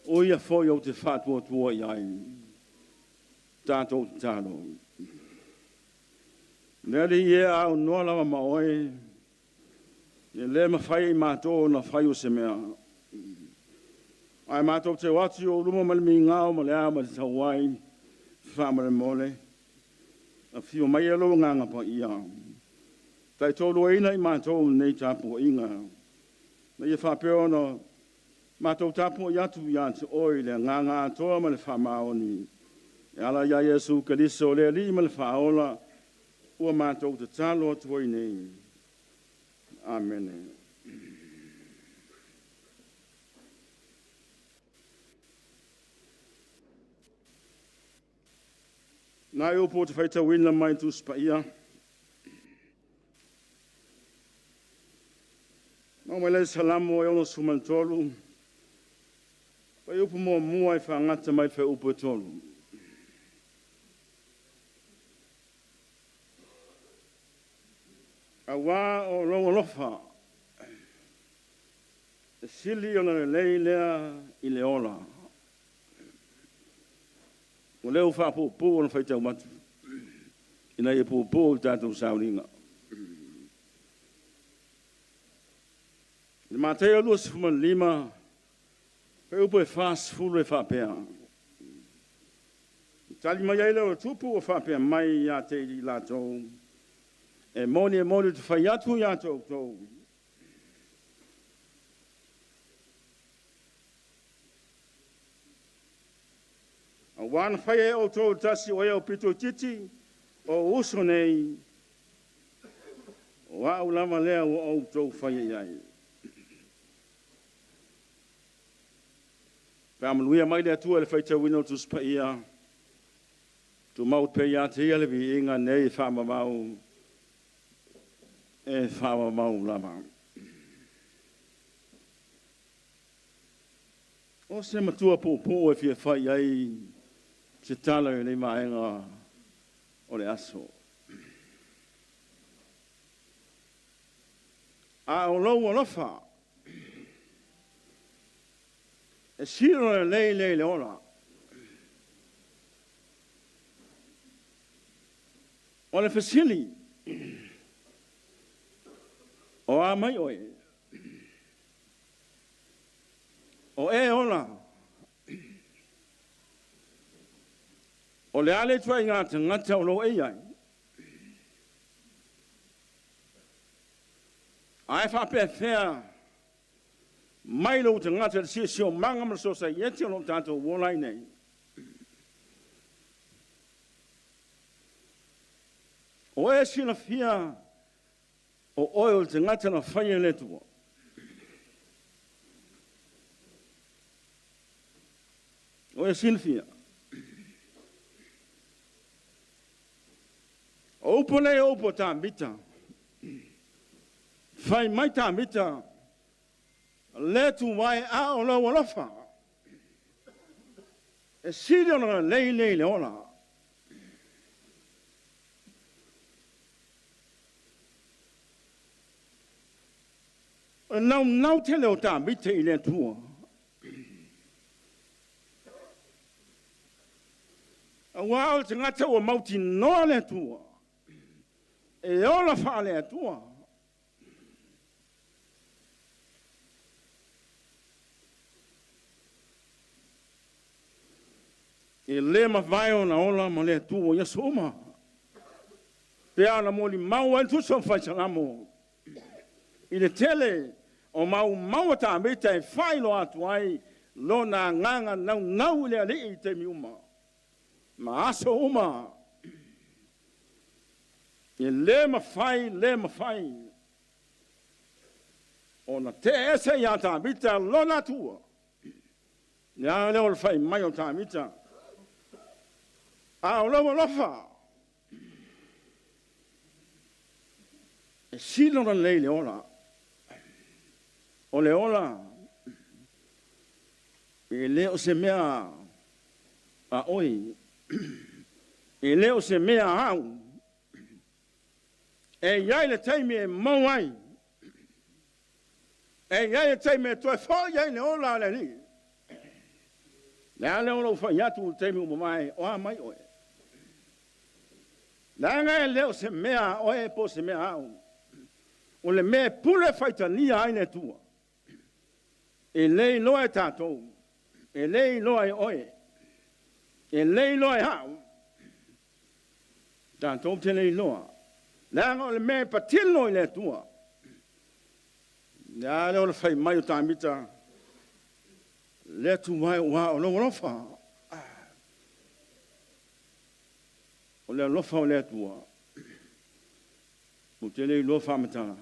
O ia foi ou te faatuatua i ai. Tatou tatalo. Le Alii e, a aunoa lava ma Oe, e le mafai e matou ona fai o se mea. Ae matou te o atu i ou luma ma le migao ma le ao ma le tauai, faamolemole, afio mai e lou Agaga Paia, taitoluaina i matou lenei tapuaiga, na ia faapea ona matou tapuai atu ia te Oe i le agaga atoa ma le faamaoni, e ala ia Iesu Keriso le Alii ma le Faaola, ua matou tatalo atu ai nei. Amene. Nai upu ou te faitauina mai Tusi Paia. Mau mai le Salamo e 63, fuaiupu muamua e faagata mai le fuaiupu e 3. Auā o lou alofa e sili ona lelei lea i le ola. O lea ua faapuupuu ona faitau atu ina ia puupuu le tatou sauniga. I le Mataio 25, fuaiupu e 40 e faapea, Tali mai ai lea o le tupu ua faapea mai ia te i latou, e moni e moni ou te fai atu ia te outou, auā na faia e outou i le tasi o e aupito itiiti o ou uso nei, o au lava lea ua outou faia i ai. Faamanuia mai le Atua i le faitauina o Tusi Paia, tumau pea ia te Ia le viiga nei e faavavau, e faavavau lava. O se matua puupuu e fia fai i ai se tala i lenei vaega o le aso. A o lou alofa e silo lelei lea i le ola. O le fesili, o a mai oe? O e ola. O le a le ituaiga tagata o lo o e i ai? Ae faapefea mai lou tagata i le siosiomaga ma le sosaiete o lo o tatou ola ai nei? O e silafia o oe o le tagata na faia e le Atua. O e silafia. O upu nei o upu a Tavita. Fai mai Tavita, le tuvae a o lou alofa. E sili ona lelei nei le ola. O le naunau tele o Tavita i le Atua. Aua o le tagata ua mautinoa le Atua, e ola faale-Atua. E le mavae ona ola ma le Atua i aso uma. Pe a na molimau ai le tusi o le Faisalamo i le tele o maumau a Tavita e faailoa atu ai lona agaga naunau i le Alii i taimi uma ma aso uma. E le mafai, le mafai ona tee ese ia Tavita lona Atua. Le a lea o le fai mai o Tavita, a o lou alofa e sili ona lelei le ola. O le ola e le o se mea a oe, e le o se mea a au. E i ai le taimi e maua ai. E i ai le taimi e toe foi ai le ola o le Alii. Le a lea o lou fai atu i le taimi ua mavae, o a mai oe? Leaga e le o se mea a oe po o se mea a au. O le mea e pule faitalia ai le Atua. E le iloa e tatou, e le iloa e oe, e le iloa e au, tatou te le iloa. Leaga o le mea e patino i le Atua. Le a lea o le fai mai o Tamita, le Atua e aua o lou alofa. O le alofa o le Atua, ou te le iloa faamatala.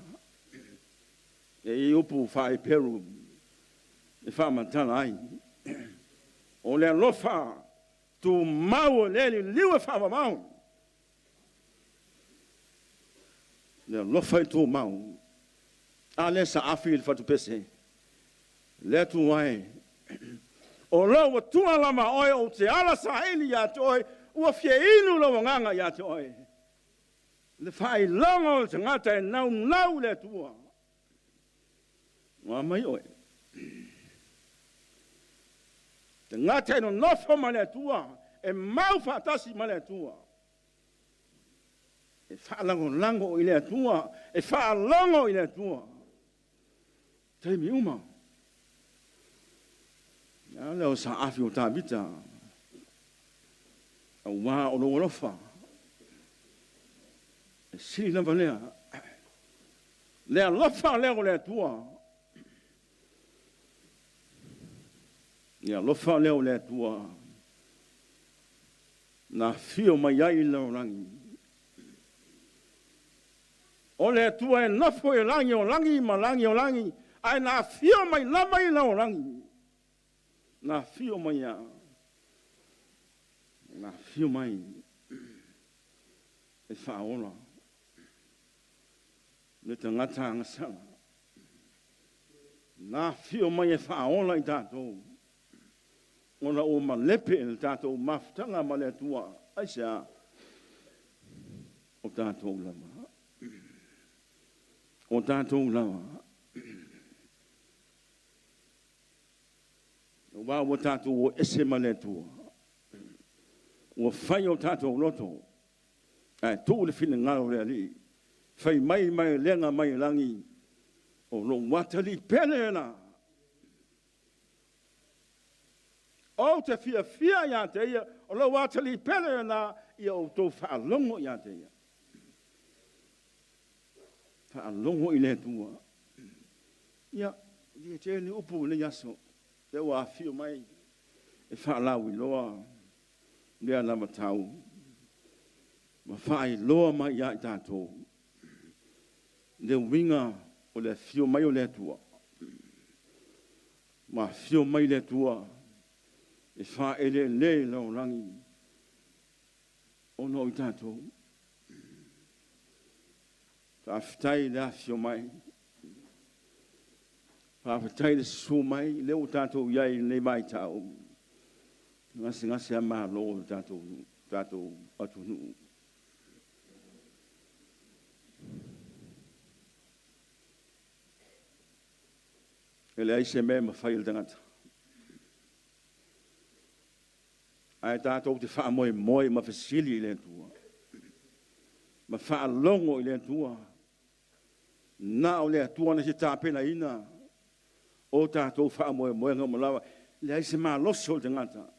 E i ai upu faa-Eperu e faamatala ai. O le alofa tumau e le liliu e faavavau. Le alofa e tumau. A lea e saafi i le fatupese, le Atua e, o lou atua lava oe ou te ala saili ia te oe, ua fia inu lou agaga ia te oe. Le faailoga o le tagata e naunau i le Atua. Ua mai oe. Tagata e nonofo ma le Atua, e mau faatasi ma le Atua. E faalagolago i le Atua, e faalogo i le Atua. Taimi uma. A lea o saafi o Tavita, aua o lou alofa. E sili lava lea. Le alofa lea o le Atua. Le alofa lea o le Atua. Na afio mai ai i le lalolagi. O le Atua e nofo i lagi o lagi ma lagi o lagi, ae na afio mai lava i le lalolagi. Na afio mai a. Na afio mai e faaola le tagata agasala. Na afio mai e faaola i tatou. Ona ua malepe le tatou mafutaga ma le Atua. Aisea? O tatou lava. O tatou lava. Aua ua tatou o ese ma le Atua. Ua fai o tatou loto, ae tuu le finagalo o le Alii. Fai mai malelega mai lagi, o lou atalii pele lena. Ou te fiafia ia te ia, o lou atalii pele lena, ia outou faalogo ia te ia. Faalogo i le Atua. Ia, e tele upu i lenei aso, lea ua afio mai e faalauiloa lea anavatau ma faailoa mai ia i tatou le uiga o le afio mai o le Atua. Ma afio mai le Atua e faaeleele i lalolagi ona o i tatou. Faafetai le afio mai. Faafetai le susu mai, lea ua tatou i ai i lenei vaitau. Gasegase a malo le tatou atunuu. E leai se mea e mafai e le tagata. Ae tatou te faamoemoe ma fesili i le Atua, ma faalogo i le Atua. Na o le Atua na te tapenaina o tatou faamoemoega uma lava. Leai se malosi o le tagata.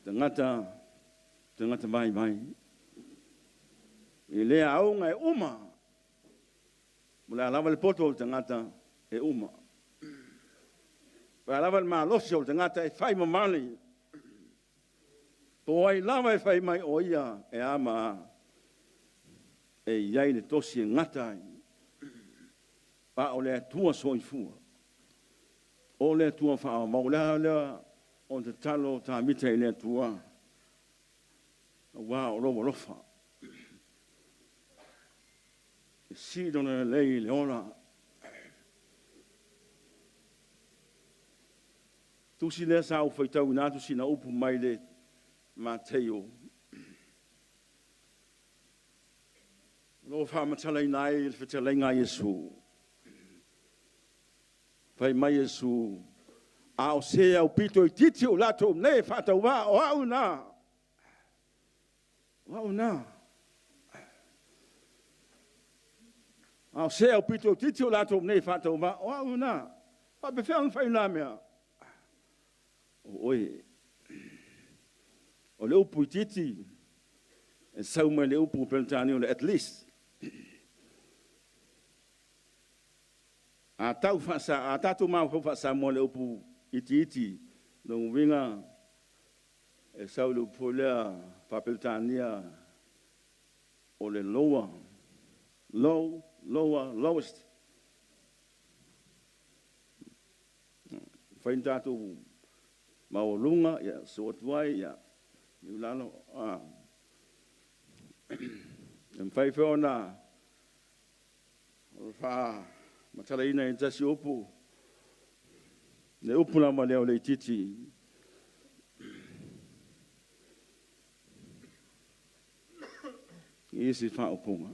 Tagata, tagata vaivai. E le auga e uma. O le a lava le poto o le tagata e uma. O le a lava le malosi o le tagata e fai mamale. Po ai lava e fai mai o ia e a ma a. E i ai le tosi e gata ai. A o le Atua soifua. O le Atua faavavau. O le a lea o le tatalo o Tavita i le Atua. Aua o lou alofa. E sili ona lelei le ola. Tusi lea sa ou faitauina atu sina upu mai le Mateio. O lo o faamatalaina ai le fetalaiga a Iesu. Fai mai Iesu, a o se aupito itiiti o latou nei e faatauvaa, o au lena. O au lena. A o se aupito itiiti o latou nei e faatauvaa, o au lena. Faapefea ona fai na mea? O oe. O le upu itiiti, e sau mai le upu Peretania o le at least. A tau faasa, a tatou mafaufau faa-Samoa i le upu itiiti, lona uiga e sau i le upu foi lea faa-Peretania o le lower, low, lower, lowest. Fai ni tatou maualuga, ia sosoo atu ai, ia i lalo. E mafai foi ona faamatalaina i tasi upu, le upu lava lea o le itiiti. I isi faaupuga.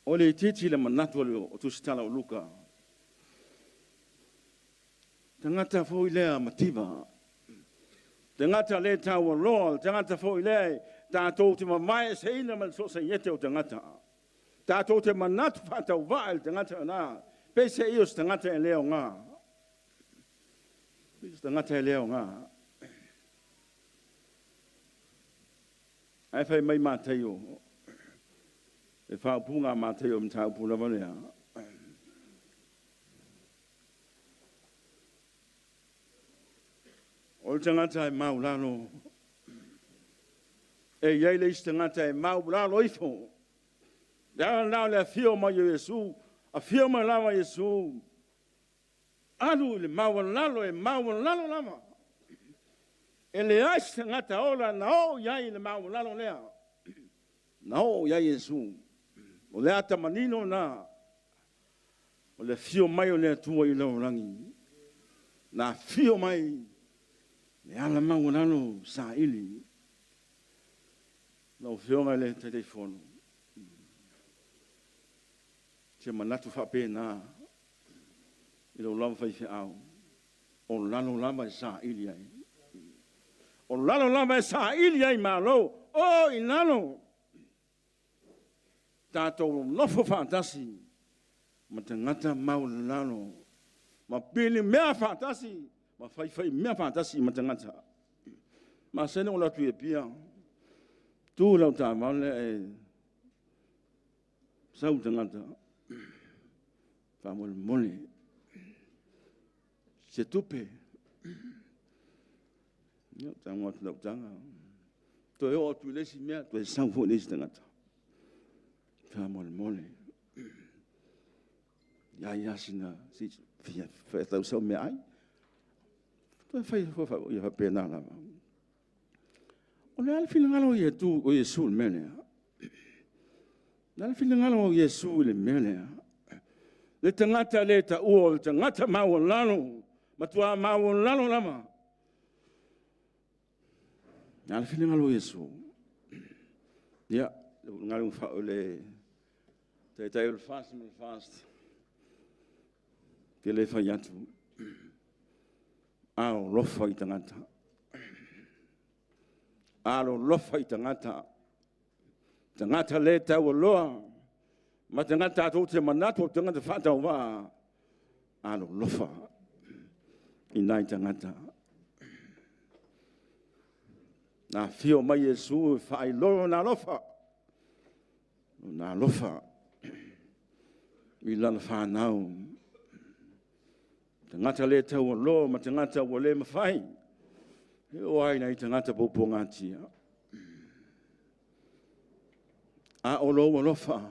O le itiiti le manatu o Tusitala o Luka. Tagata foi lea mativa. Tagata le taualoa, le tagata foi lea tatou te mavaeseina ma le soosaiete o tagata. Tatou te manatu faatauvaa i le tagata lena, peiseai o se tagata e le aoga. Se tagata e le aoga. Ae fai mai Mataio, le faaupuga a Mataio o mataupu lava lea. O le tagata e maulalo, e i ai le isi tagata e maulalo ifo. Le ala lena o le afio mai o Iesu, afio mai lava Iesu, alu i le maualalo e maualalo lava. E leai se tagata ola na oo i ai i le maualalo lea. Na oo i ai Iesu. O le ata manino lena, o le afio mai o le Atua i le lalolagi. Na afio mai le ala maualalo saili. Lau Afioga i le Taitaifono, se manatu faapena i lou lava faifeau, o lalo lava e saili ai. O lalo lava e saili ai malo, o i lalo. Tatou nonofo faatasi ma tagata maualalo, ma pilimea faatasi, ma faifaimea faatasi ma tagata. Masani ona ou alu atu i Apia, tu lau taavale ae sau tagata, faamolemole se tupe. Ia, ou tago atu i lau taga, toe oo atu i le isi mea, toe sau foi le isi tagata. Faamolemole, e leai lava sina, se i fia faatau sau meaai. Toe fai ia faapena lava. O le a le finagalo o Iesu i le mea lea? O le a le finagalo o Iesu i le mea lea? Le tagata le taua o le tagata maualalo, matua maualalo lava. O le a le finagalo o Iesu? Ia, le taitai o le FAST ma le FAST, ou te le fai atu, alolofa i tagata. Alolofa i tagata. Tagata le taualoa, ma tagata tatou te manatu o tagata faatauvaa, alolofa i nai tagata. Na afio mai Iesu e faailoa lona alofa, lona alofa i lana fanau. Tagata le taualoa ma tagata ua le mafai, e oo lava i nai tagata puapuagatia. A o lou alofa,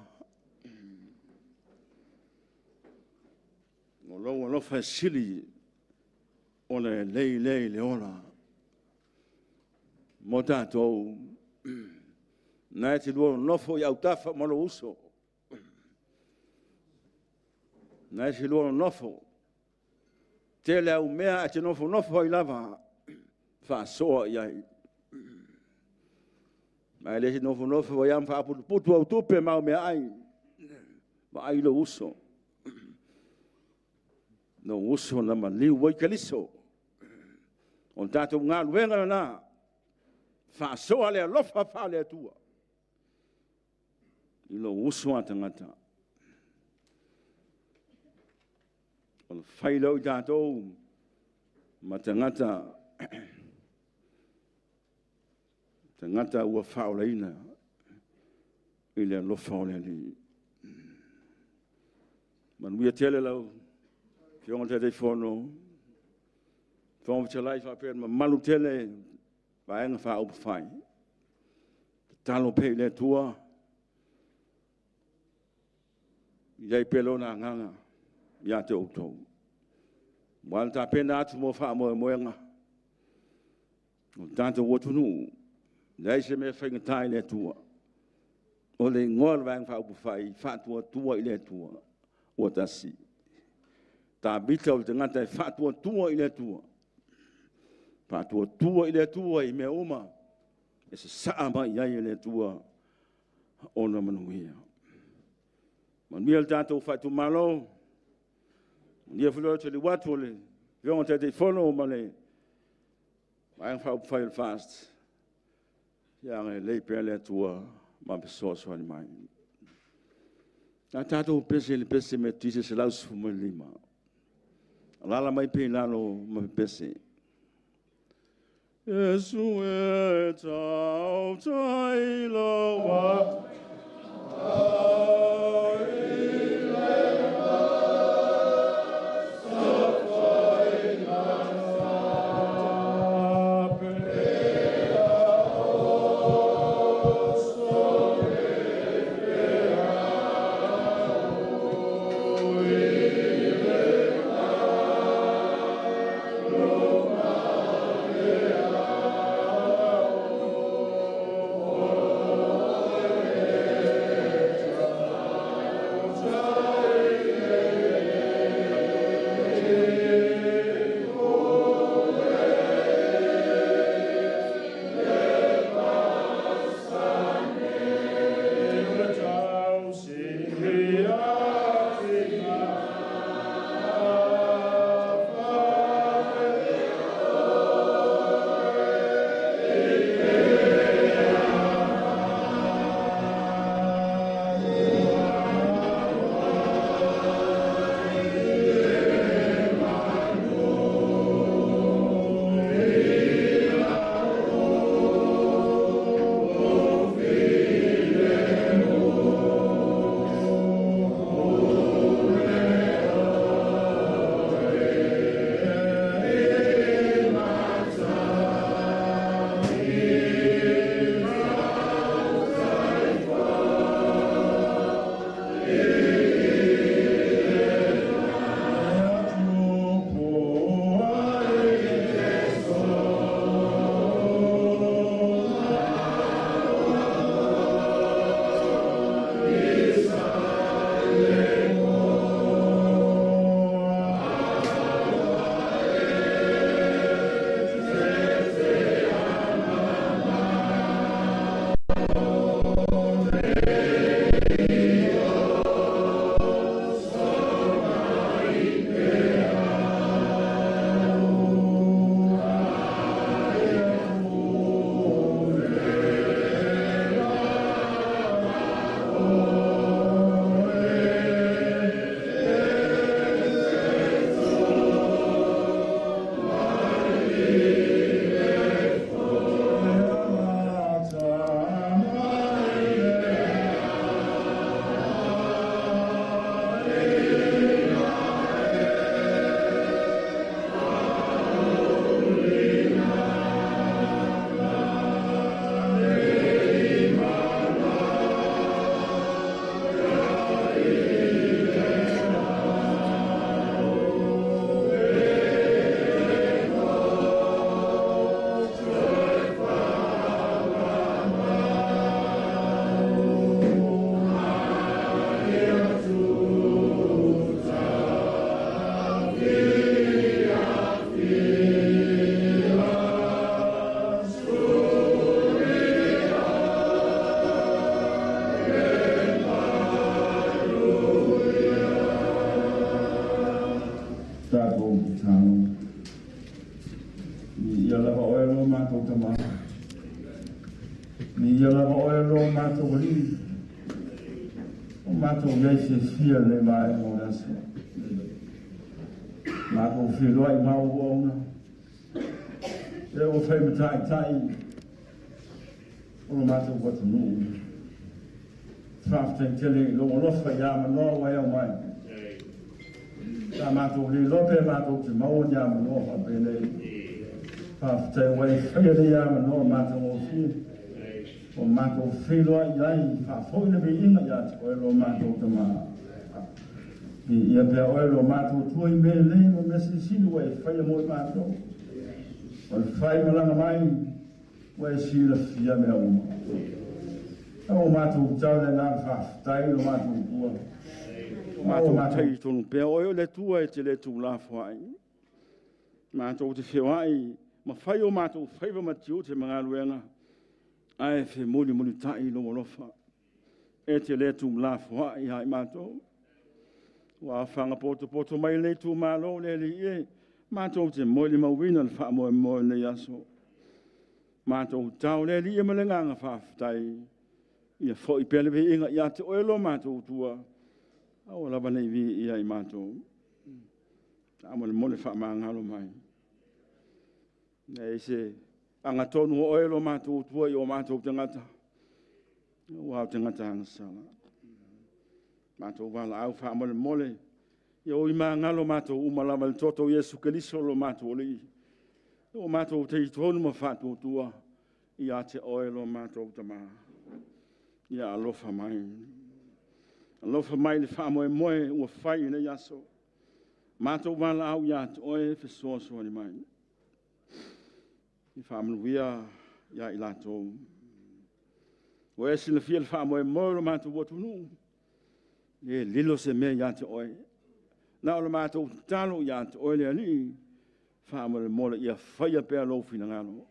o lou alofa e sili ona lelei lea i le ola mo tatou. Na e te lua nonofo i autafa ma lou uso, na e te lua nonofo, tele au mea ae te nofonofo ai lava faasoa i ai. Ma e le se nofonofo ai ma faaputuputu au tupe ma au meaai, vaai lou uso, lou uso na maliu ai Keriso. O le tatou galuega lena, faasoa le alofa faale-Atua i lou uso a tagata. Ona fai lea o tatou ma tagata, tagata ua faaolaina i le alofa o le Alii. Manuia tele lau Afioga i le Taitaifono, Fofoga Fetalai faapea le mamalu tele o Vaega Faaupufai. Tatalo pea i le Atua ia i ai pea Lona agaga ia te outou, aua le tapena atu mo faamoemoega o le tatou atunuu. E leai se mea e faigata i le Atua. O le igoa o le Vaega Faaupufai, Faatuatua i le Atua ua Tasi. O Tavita o le tagata e faatuatua i le Atua, faatuatua i le Atua i mea uma, e sasaa mai i ai e le Atua ona manuia. Manuia le tatou itumalo, manuia foi le taliu atu o le Afioga i le Taitaifono ma le Vaega Faaupufai o le FAST. Ia agalelei pea le Atua ma fesoasoani mai. O le a tatou pese i le pese Metotisi e 115. Alaala mai pea i lalo ma pepese. Iesu e tautai lau Viia lava oe lo matou Tama. Viia lava oe lo matou Alii. O matou i ai fiafia lenei vaega o le aso. Matou feiloai ma au auauna. E ua fai ma taitai o lo matou atunuu. Faafetai tele i lou alofa ia manoa ua e aumai. Sa matou le iloa pe matou te maua ni avanoa faapenei. Faafetai ua e faia nei avanoa matagofie ua matou feiloai ai, faafoi le viiga ia te oe lo matou Tama. Viia pea oe lo matou Atua i mea lelei ma mea silisili ua e faia mo i matou. O le faimalaga mai ua e silafia mea uma. Ua matou tau le agaga faafetai lo matou Atua. Matou talitonu pea o oe o le Atua e te le tuulafoai. Matou te feoai ma fai o matou faiva ma tiute ma galuega, ae femulimulitai lou alofa. E te le tuulafoai ia i matou. Ua aofaga potopoto mai lenei itumalo le Alii e, matou te molimauina le faamoemoe o lenei aso. Matou tau le Alii ma le agaga faafetai, ia foi pea le viiga ia te oe lo matou Atua, aua lava ne i viia e matou. Faamolemole faamagalo mai. E leai se agatonu o oe lo matou Atua i o matou tagata, aua o tagata agasala. Matou valaau faamolemole, ia ui magalo matou uma lava i le toto o Iesu Keriso lo matou Alii. Ua matou talitonu ma faatuatua ia te oe lo matou Tama. Ia alofa mai. Alofa mai i le faamoemoe ua fai i lenei aso. Matou valaau ia te oe e fesoasoani mai. Ia faamanuia ia i latou. Ua e silafia le faamoemoe o le matou atunuu, e le lilo se mea ia te oe. Na o le matou tatalo ia te oe le Alii, faamolemole ia faia pea lou finagalo.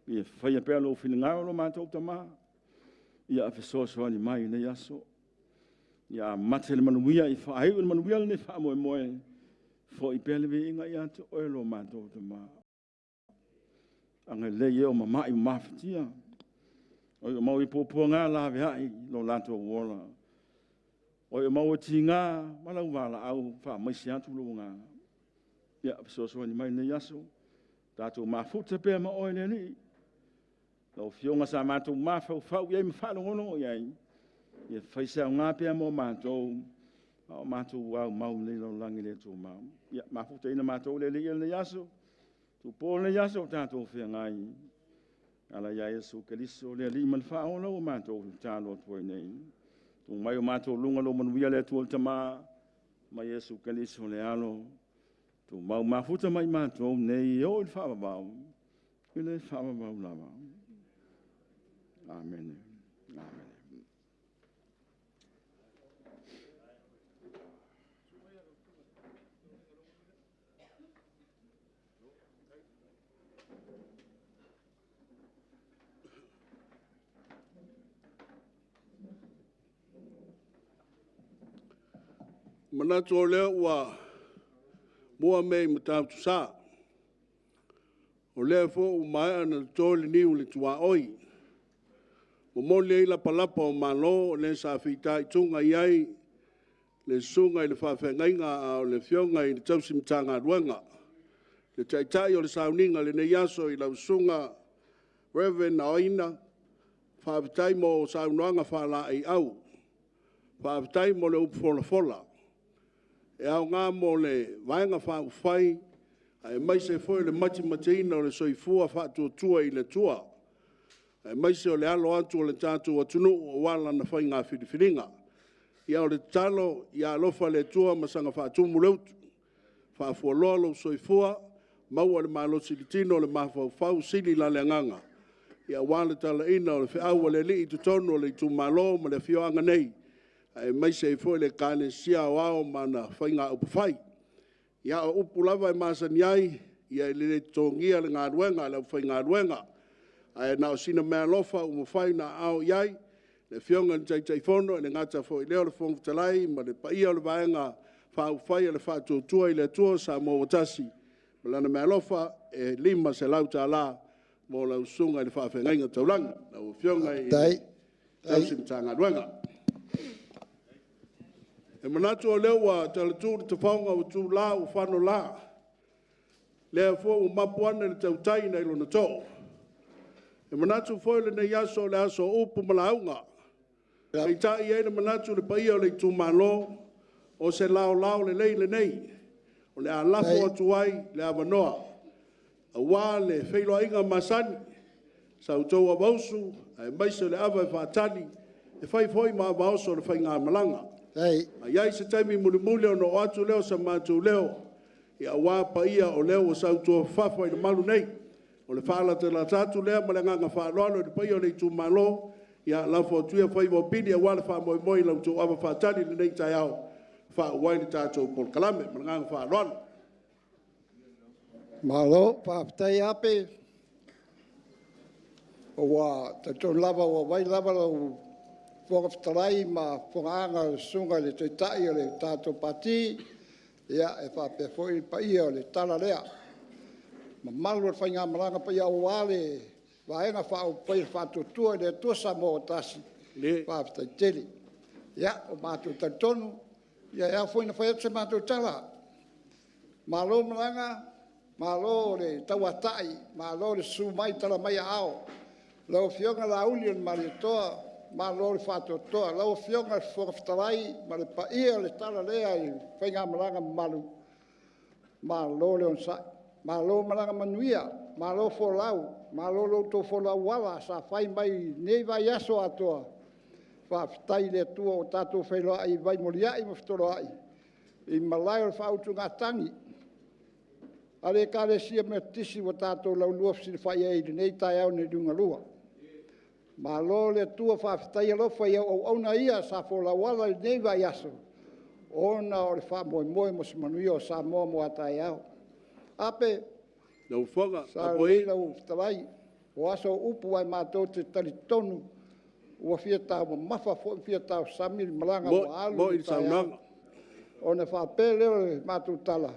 Ia faia pea lou finagalo lo matou Tama, ia fesoasoani mai i lenei aso. Ia amata i le manuia, ia faaiu i le manuia lenei faamoemoe. Foi pea le viiga ia te oe lo matou Tama. Agalelei e o mamai ma mafatia, o mau i puapuaga laveai lo latou ola. O e maua tiga ma lau valaau, faamaise atu lou agaga. Ia fesoasoani mai i lenei aso, tatou mafuta pea ma oe le Alii. Lau Afioga sa matou mafaufau i ai ma faalogologo i ai, ia fai se aoga pea mo matou a o matou aumau i lenei lalolagi le tumau. Ia mafutaina matou e le Alii i lenei aso, utupo lenei aso o tatou feagai, e ala ia Iesu Keriso le Alii ma le Faaola ua matou tatalo atu ai nei. Tuu mai o matou luga lou manuia le Atua le Tama ma Iesu Keriso le Alo, tumau mafuta ma i matou nei e oo i le faavavau, i le faavavau lava. Amene. Amene. Ona manatu o lea ua mua mea i Matautusa, o lea foi ua maea ona toto le niu i le tuaoi, momoli ai lapalapa o malo, o le sa fitaituga i ai le susuga i le faafeagaiga a o le afioga i le tausi Matagaluega. Le taitai o le sauniga i lenei aso i lau Susuga Reverend Aoina, faafetai mo saunoaga faalaeiau, faafetai mo le upu folafola e aoga mo le Vaega Faaupufai aemaise foi o le matimatiina o le soifua faatuatua i le Atua, aemaise o le alo atu o le tatou atunuu aua lana faiga filifiliga. Ia, o le tatalo, ia alofa le Atua ma saga faatumu le utu, faafualoa lou soifua, maua le malosi i le tino le mafaufau, sili la le agaga aua le talaina o le feau a le Alii i totonu o le itumalo ma le afioaga nei, aemaise ai foi le Ekalesia Aoao ma ana faiga upufai. Ia, o upu lava e masani ai, e le totogia le galuega a le aufaigaluega, ae na o sina meaalofa ua mafai ona aao i ai le Afioga i le Taitaifono, e le gata foi i lea o le Fofoga Fetalai ma le paia o le Vaega Faaupufai a le Faatuatua i le Atua Samoa ua Tasi, ma lana meaalofa e $500 mo lau susuga i le faafeagaiga taulagi, lau Afioga i le tausi Matagaluega. E manatu o lea ua talatu le tafaoga ua tula ua fano la, lea foi ua mapu ane le tautai nai lona too. E manatu foi o lenei aso o le aso o upu ma lauga, peitai e i ai le manatu le paia o le itumalo, o se laolao lelei lenei o le a lafo atu ai le avanoa aua le feiloaiga masani sa outou avausu aemaise o le ava e faatali e fai foi ma avaoso o le faigamalaga. A i ai se taimi mulimuli ona oo atu lea o so matou leo, aua paia o lea ua sautuafafafa i le malu nei. O le faalatalata atu lea ma le agaga faaaloalo i le paia o le itumalo, ia lafo atu ia faiva o Pili aua le faamoemoe i la outou ava faatali i lenei taeao e faaauau ai le tatou polokalame. Ma le agaga faaaloalo. Malo faafetai Ape. Ua talitonu lava ua aumai lava lou Fofoga Fetalai ma fofogaaga a le Susuga i le Taitai o le tatou Pati, e faapea foi le paia o le tala lea. Mamalu o le faigamalaga paia aua le Vaega Faaupufai o le Faatuatua i le Atua Samoa ua Tasi, faafetai tele. Ia, ua matou talitonu e ao foi ona fai atu se matou tala. Malo malaga, malo le tauatai, malo le susu mai tala mai aao. Lau Afioga Laaulialemalietoa, malo le faatoatoa. Lau Afioga i le Fofoga Fetalai ma le paia o le tala lea i le faigamalaga mamalu, malo le onosai, malo malaga manuia, malo folau, malo i lo outou folau ala sa fai mai i lenei vaiaso atoa. Faafetai i le Atua ua tatou feiloai i vai moliai ma fetoloai i malae o le faautugatagi a le Ekalesia Metotisi ua tatou laulua fesilafai ai i lenei taeao na liugalua. Malo le Atua, faafetai alofa i au auauna ia sa folau ala i lenei vaiaso ona o le faamoemoe mo se manuia o Samoa mo a taeao. Ape, Lau Fofoga, sa lelei lau fetalai, o aso o upu ae matou te talitonu ua fia taumamafa foi ma fia tausami le malaga ua alu Moni i le le taeao. saunoaga. Ona faapea lea o le matou tala,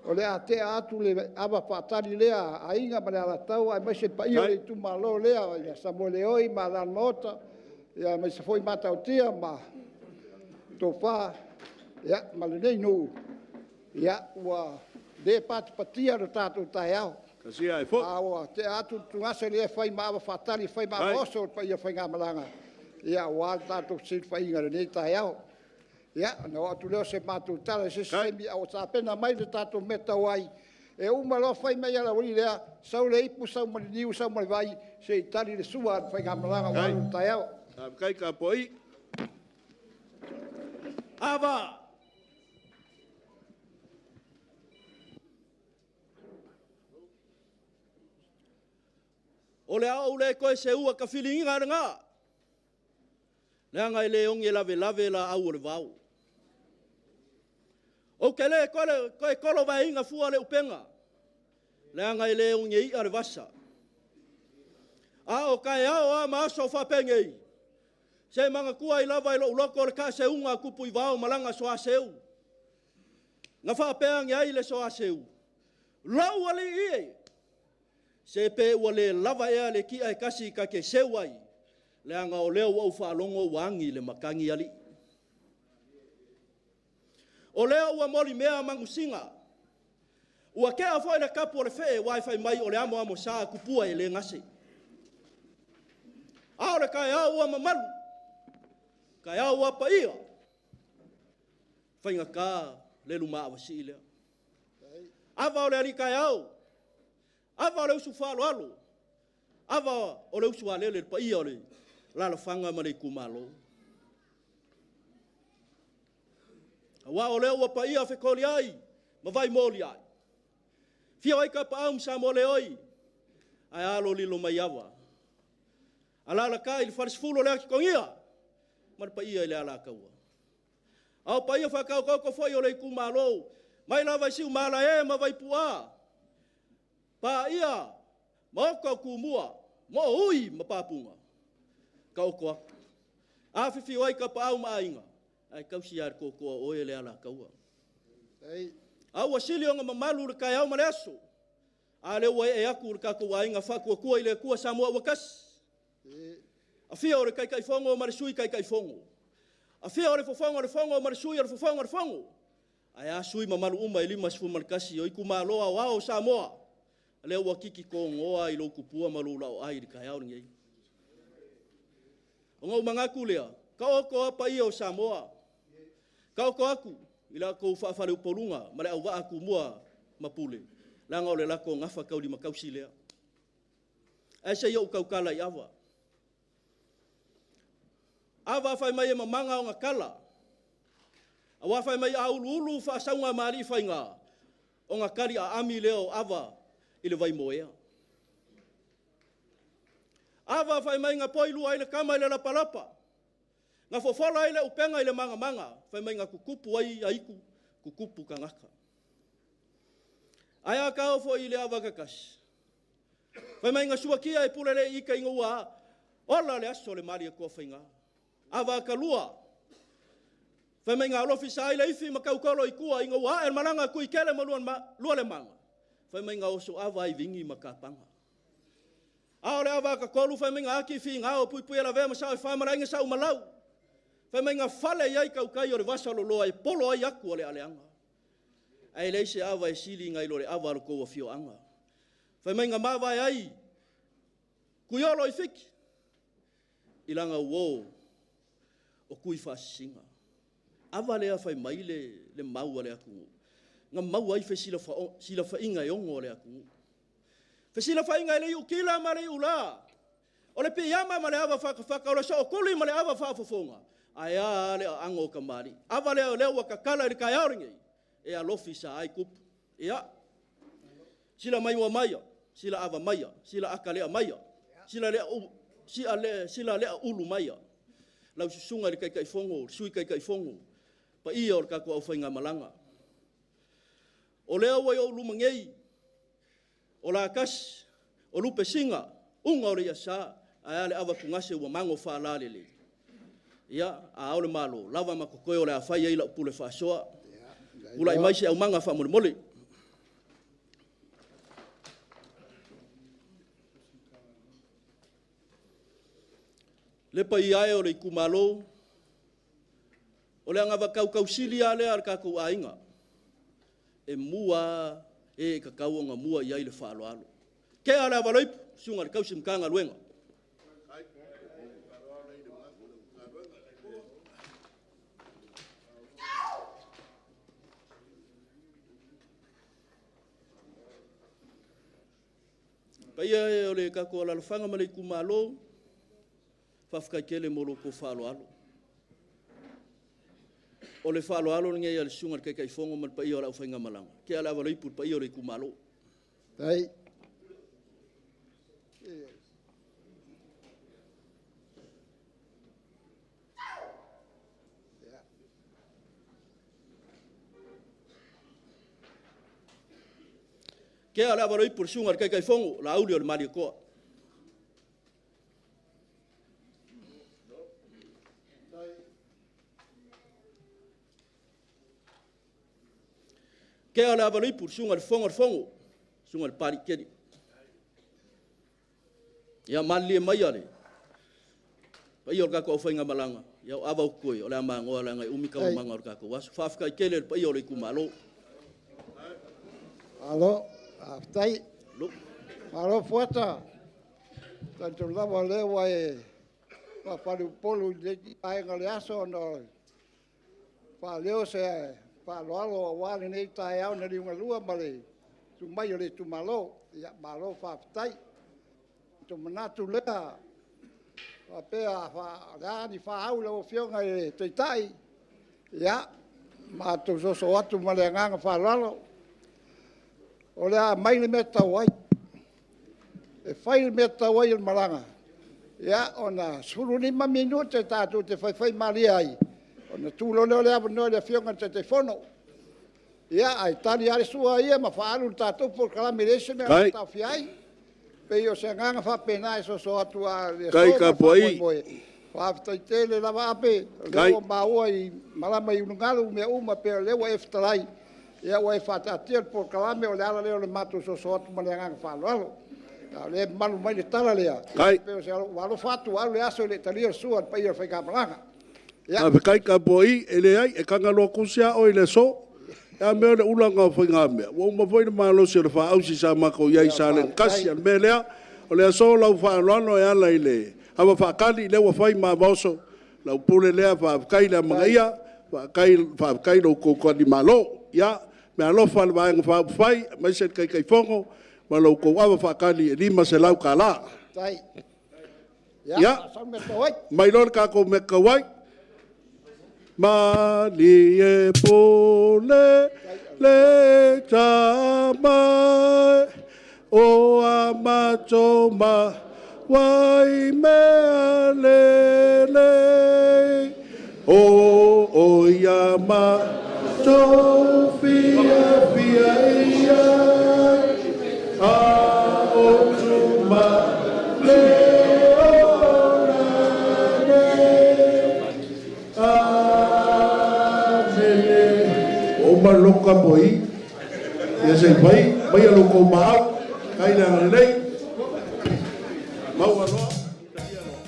o le a tea atu le ava faatali lea a Aiga ma le Alataua aemaise le paia o le itumalo lea ia Samoeleoi ma Alamaota, aemaise foi Matautia ma Tofa ma lenei nuu, ua le patipatia lo tatou taeao, Tasi ae foi. a ua tea atu le tugase lea e fai ma ava faatali, e fai ma ava oso le paia o le faigamalaga aua le tatou fesilafaiga i lenei taeao. Ia, ona oo atu lea o se matou tala i se isi taimi a ua tapena mai le tatou mea e tau ai. E uma loa fai mai e le aualii lea, sau le ipu sau ma le niu sau ma le vai se i tali le sua a le faigamalaga ua alu i le taeao. Faafetai tapuai. Ava! O le a ou le toe seua tafiliga lena, leaga e le oge lavelave laau o le vao. Ou te le toe tolovaeina fua le upega, leaga e le oge i'a le vasa. A o taeao lava ma aso faapenei, se manatua ai lava e lou loto le taaseuga a Tupu i vao ma lana soaseu. Na faapea ane ai le soaseu, “Lou alii e, se pe ua le lava ea le ti'a e tasi ta te seu ai, leaga o lea ua ou faalogo ua agi le matagi alii.” O lea ua molimea manusina, ua tea foi le tapu o le fee aua fai mai o le amoamosa a tupua e le gase. A o le taeao ua mamalu, taeao ua paia, faigata le lumavasii lea. Ava o le alii taeao, ava o le uso faaaloalo, ava o le uso a lele, le paia o le alaalafaga ma le itumalo. Aua o lea ua paia fetoliai ma vaimoliai, afio ai Tapaau ma Samoeleoi, ae a le Lilomaiava? Alaalatai le falesefulu o le Atitogia ma le paia i le Alataua. A o paia faataotooto foi o le itumalo, mai lava i Siumaalae ma Vaipuua, paia Maota o Tumua, Maoui ma Papuga, taoto atu. Afifio ai Tapaau ma Aiga, ae tausi lava e le tootoo o oe le Alataua. A ua sili ona mamalu le taeao ma le aso, a lea ua ee atu le tatou aiga faatuatua i le Atua Samoa ua tasi. Afio o le Taitaifono ma le Sui Taitaifono, afio le Fofoga o le Fono ma le Sui o le Fofoga o le Fono, ae a sui usufono mamalu uma e 51 o itumalo aoao o Samoa, lea ua titi togoa i lou tupua ma lou laoai i le taeao lenei. Ona ou manatu lea, taoto a paia o Samoa, taoto atu i la outou faafaleupoluga ma le auvaa Tumua ma Pule, leaga o le latou gafataulimatausi lea. Ae se i ou tautala i ava. Ava fai mai e mamaga ona tala, aua fai mai a uluulu faasauga ma alii faiga, ona tali aami lea o ava i le vaimoea. Ava fai mai na poilua ai le tama i le lapalapa, na fofola ai le upega i le magamaga, fai mai na tutupu ai aitu, tutupu tagata. Ae a ta oo foi i le ava kakasi, fai mai na suatia e Puleleiita ina ua ola le aso o le Malietoa faiga. Ava atalua, fai mai na alofisa ai le ifi ma tautolo i tua ina ua ae le malaga a Tuikele ma Lualemaga, fai mai na osoava ai Vini ma Kapaga. A o le ava atatolu, fai mai na ati figao Puipuialavea ma Saoefa ma le Aiga Saumalau, fai mai na fale i ai tautai o le vasaloloa e polo ai atu o le aleaga. Ae leai se ava e sili nai lo le ava a lo outou afioaga. Fai mai na mavae ai Tuiolo i Fiti i lana uo o Tuifaasisina. Ava lea fai mai le mau a le atunuu, na maua ai fesilafaiga e ono a le atunuu. Fesilafaiga e le iu tila ma le iu la, o le piiama ma le ava fatafata, o le sootuli ma le ava faafofoga, ae a le aano o tamalii. Ava lea o lea ua tatala i le taeao lenei, e alofi sa ai tupu. Ia, sila maimoa maia, sila ava maia, sila atalea maia, sila lea, sila lea, sila lea ulu maia. Lau susuga i le Taitaifono, le Sui Taitaifono, paia o le tatou aufaigamalaga. O lea ua i ou luma nei, o Latasi, o Lupesina, uga o le iasa, ae a le avatugase ua mago faalalelei. Ia, a ao le Malo, lava ma totoe o le a fai ai lau pule faasoa. Tulai mai se aumaga faamolemole. Le paia e o le itumalo, o le agavakau tausili lava lea a le tatou aiga, e mua e tatau ona mua i ai le faaaloalo. Tea le avaloipu, susuga i le tausi Matagaluega. Paia e o le tatou alalafaga ma le itumalo, faafetai tele mo lo outou faaaloalo. O le faaaloalo lenei a le susuga i le Taitaifono ma le paia o le aufaigamalaga, tea le avaloipu i le paia o le itumalo. Dai. Tea le avaloipu i le susuga i le Taitaifono, Laauli o le Malietoa. Tea le avaloipu i le susuga i le Fofoga o le Fono, susuga i le Papaliitele. Ia malilie maia le paia o le tatou aufaigamalaga, ia o ava o totoe, o le a magoa leaga e umi taualumaga o le tatou aso. Faafetai tele i le paia o le itumalo. Malo, faafetai. Malo Fuata. Talitonu lava o lea ua e faafaleupolu i lenei vaega o le aso ona faaleo se faaaloalo aua lenei taeao na liugalua ma le susu mai o le itumalo. Ia, malo faafetai. Ona manatu lea faapea, o le a ni faaau i lau Afioga i le Taitai, ia, matou soso atu ma le agaga faaaloalo, o le a aumai le mea e tatau ai. E fai le mea e tatau ai e le malaga, ia, ona 15 minute tatou te faifaimalie ai, ona tuu loa lea o le avanoa i le Afioga i le Taitaifono. Ia, ae tali lava le sua ia ma faaalu le tatou polokalame e leai se mea o le a taofia ai. E pei o se agaga faapena e soso atu a o le aso ma le faamoemoe. Faafetai tele lava Ape, o lea ua maua i malama i ulugalu mea uma pei o lea ua e fetalai. Ia ua e faataatia le polokalame, o le ala lea o le matou soso atu ma le agaga faaaloalo. A o lea e mamalu mai le tala lea, pei ua alofa atu ua alu le aso e le i talia le sua a le paia o le faigamalaga. Faafetai tapuai, e leai, e taga loa tusi lava oe i le aso. A mea o le ula lena o faigamea, ua uma foi le malosi o le faaausi sa matou i ai i Salega 1. O le mea lea, o le aso lau faaaloalo e ala i le ava faatali lea ua fai ma ava oso, lau pule lea, faafetai le amanaia, faafetai i lo outou talimalo. Ia, meaalofa a le Vaega Faaupufai aemaise le Taitaifono ma la outou ava faatali e $500. Ia, aumai loa le tatou mea e tatau ai. Malie pule le tama e, o a matou maua i mea lelei, o ia matou fiafia i ai, a o tuma le ola nei. Amene. Ua uma le lotu tapuai, ia se i fai, aumaia lo outou maau, faafetai le agalelei, maua loa, talia loa.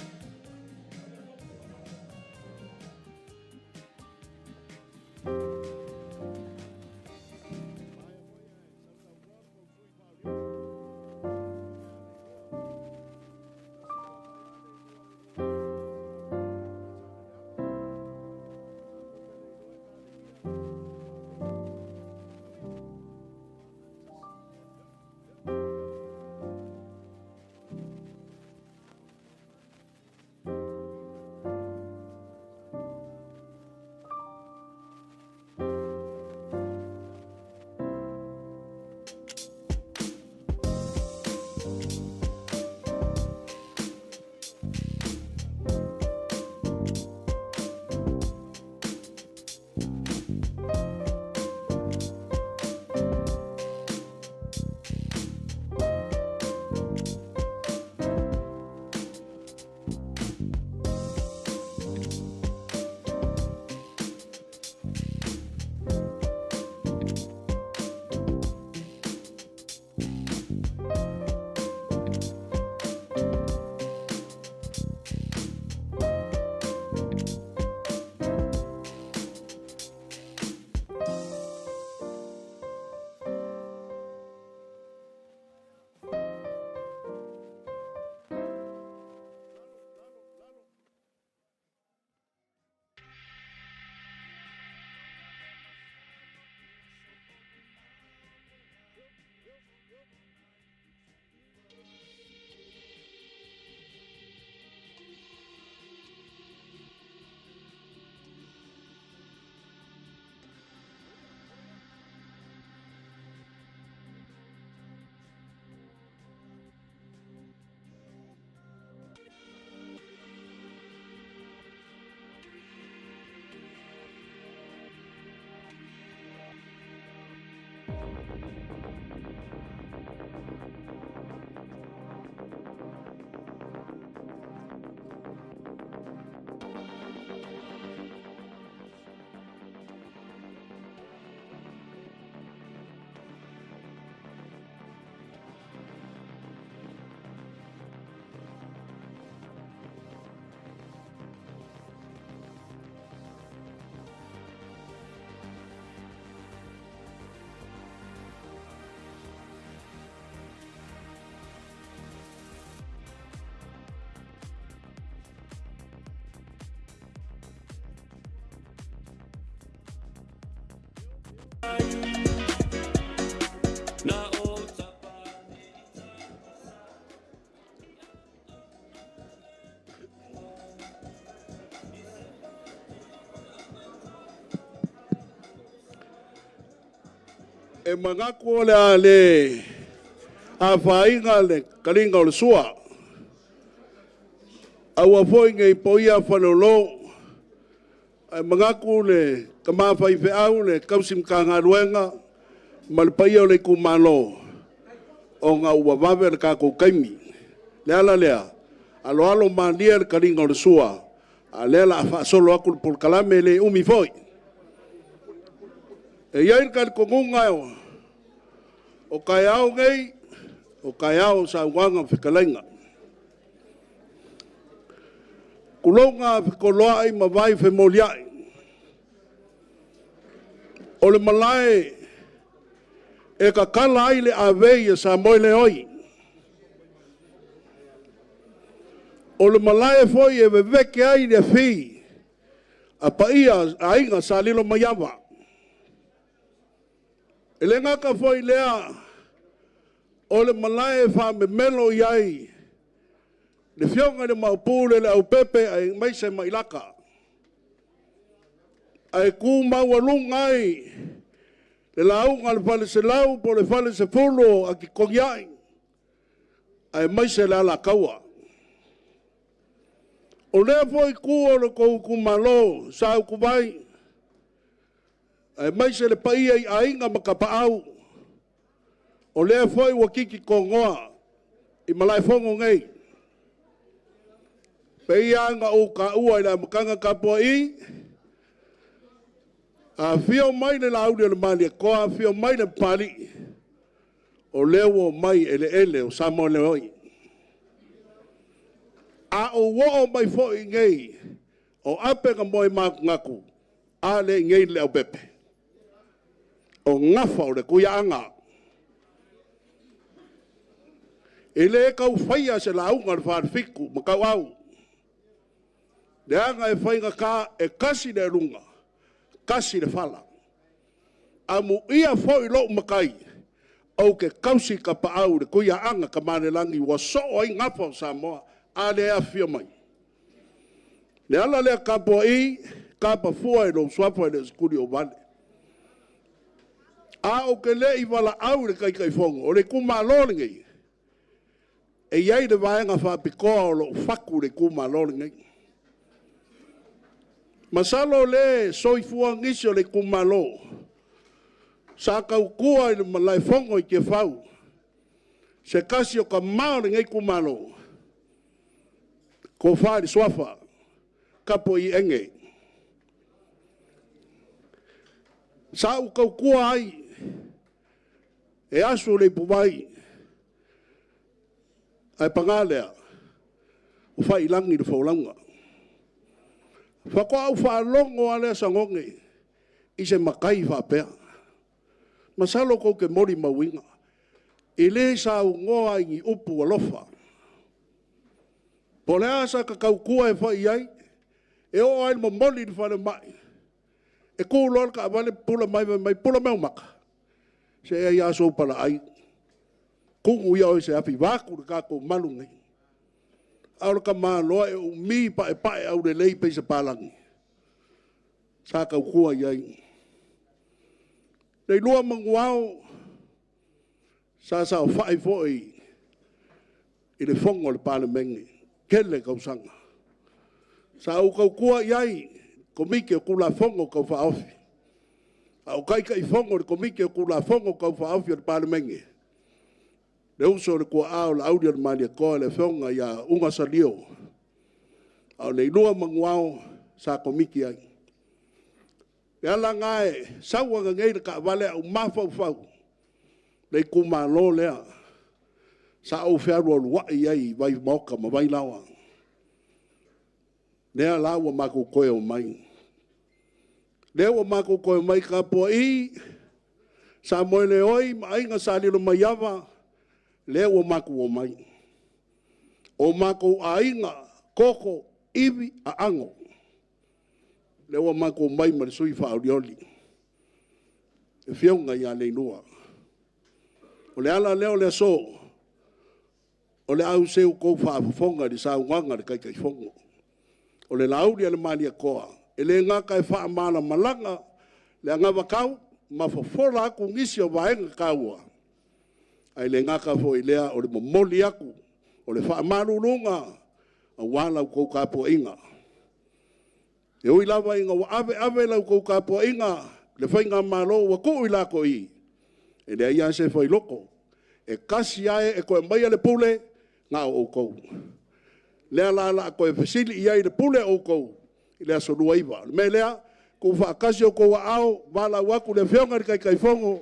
E manatu o le a le afaina le taliga o le sua, aua foi ne i poia Faleolo, ae manatu le tama faifeau le tausi Matagaluega ma le paia o le itumalo, ona ua vave le tatou taimi. O le ala lea, aloalo malie le taliga o le sua, a o lea o le a faasolo atu le polokalame, e le umi foi. E i ai le talitonuga o taeao nei, o taeao o saunoaga ma fetalaiga. Tulouna fetoloai ma vai femoliai, o le malae e tatala ai le avei a Samoeleoi, o le malae foi e vevete ai le afi a paia o Aiga Sa Lilomaiava. E le gata foi i lea o le malae e faamemelo i ai le Afioga i le Maopu le Leaupepe aemaise Mailata ae tu maualuga ai le lauga a le Faleselau po o le Falesefulu o Atitogiai aemaise le Alataua. O lea foi itu o le tou itumalo Sa Utuvai, aemaise le paia i Aiga ma Tapaau, o lea foi ua titi tonoa i Malaefono nei. E pei lava ona ou taua i le amataga, Tapuai, afio mai le Lauli o le Malietoa, afio mai le Papalii, o lea ua omai eleele o Samoeleoi. A ou oo mai foi i inei, o ape na moematunatu, a lea e i inei le Leaupepe, o gafa o le Tuiaana. E le tau faia se lauga a le Falefitu ma Tauau, leaga e faigata e tasi le aluga, tasi le fala. Amuia foi lou matai, ou te tausi tapaau i le Tuiaana Tamaalelagi ua soo ai gafa o Samoa. A lea e afifio mai? O le ala lea Tapuai, tapa fua i lou suafa e le o se tuliauvale. Ae ou te le i valaau i le Taitaifono, o le itumalo lenei, e i ai le vaega faapitoa o lo o fatu i le itumalo lenei. Masalo o lea e soifua nisi o le itumalo sa tautua i le malaefono i Tiafau, se tasi o tama o lenei itumalo, le Tofa i le Suafa Tapuai Ege. Sa ou tautua ai e asu le ipuvai, ae paga lea, ua faiilagi le folauga. Faatoa ou faalogo lava lea Sagone i se matai faapea. Masalo tou te molimauina, e le saunoa i ni upu alofa. Po o le a sata tautua e fai i ai, e oo lava ina momoli i le falemai, e tu loa le taavale pupula mai fai mai, pupula mai ou mata. Se ai lava sou palaai, tumu ia oe i se afi vaeatu le tatou malu nei. A o le tamaloa e umi paepae aulelei pei se palagi. Sa tautua i ai. Leilua manuvao, sa saofai foi i le Fono a le Palemene, tele tausaga. Sa ou tautua i ai i le Komiti o Tulafono Tau Faaofi, a o Taitaifono i le Komiti o Tulafono Tau Faaofi a le Palemene, le uso i le tuaa o Laaulialemalietoa le Afioga ia Uga Salio. A o Leilua manuvao sa komiti ai. O le ala lena e sau ananei le taavale ae ou mafaufau i le itumalo lea sa ou fealualuai ai i vaimaota ma vailaoa. Lea la ua matou toe omai. Lea ua matou toe omai, Tapuai, Samoeleoi ma Aiga Sa Lilomaiava, lea ua matou omai, o matou aiga toto, ivi, aano. Lea ua matou omai ma le sui faaolioli, le Afioga ia Leilua. O le ala lea o le aso, o le a ou seu faafofoga i le saunoaga a le Taitaifono. O le Lauli a le Malietoa, e le gata e faamalamalama le anavatau ma fofola atu nisi o vaega taua, ae le gata foi i lea o le momoli atu o le faamaluluga aua la outou tapuaiga. E ui lava ina ua ave ave la outou tapuaiga i le faigamalo ua tuu i latou, e leai lava se failoto, e tasi lava e e toe aumaia le pule, na o outou. O lea la o le a toe fesili i ai i le pule a outou i le aso 29. O le mea lea, Tuufaatasi outou aao, valaau atu le Afioga i le Taitaifono,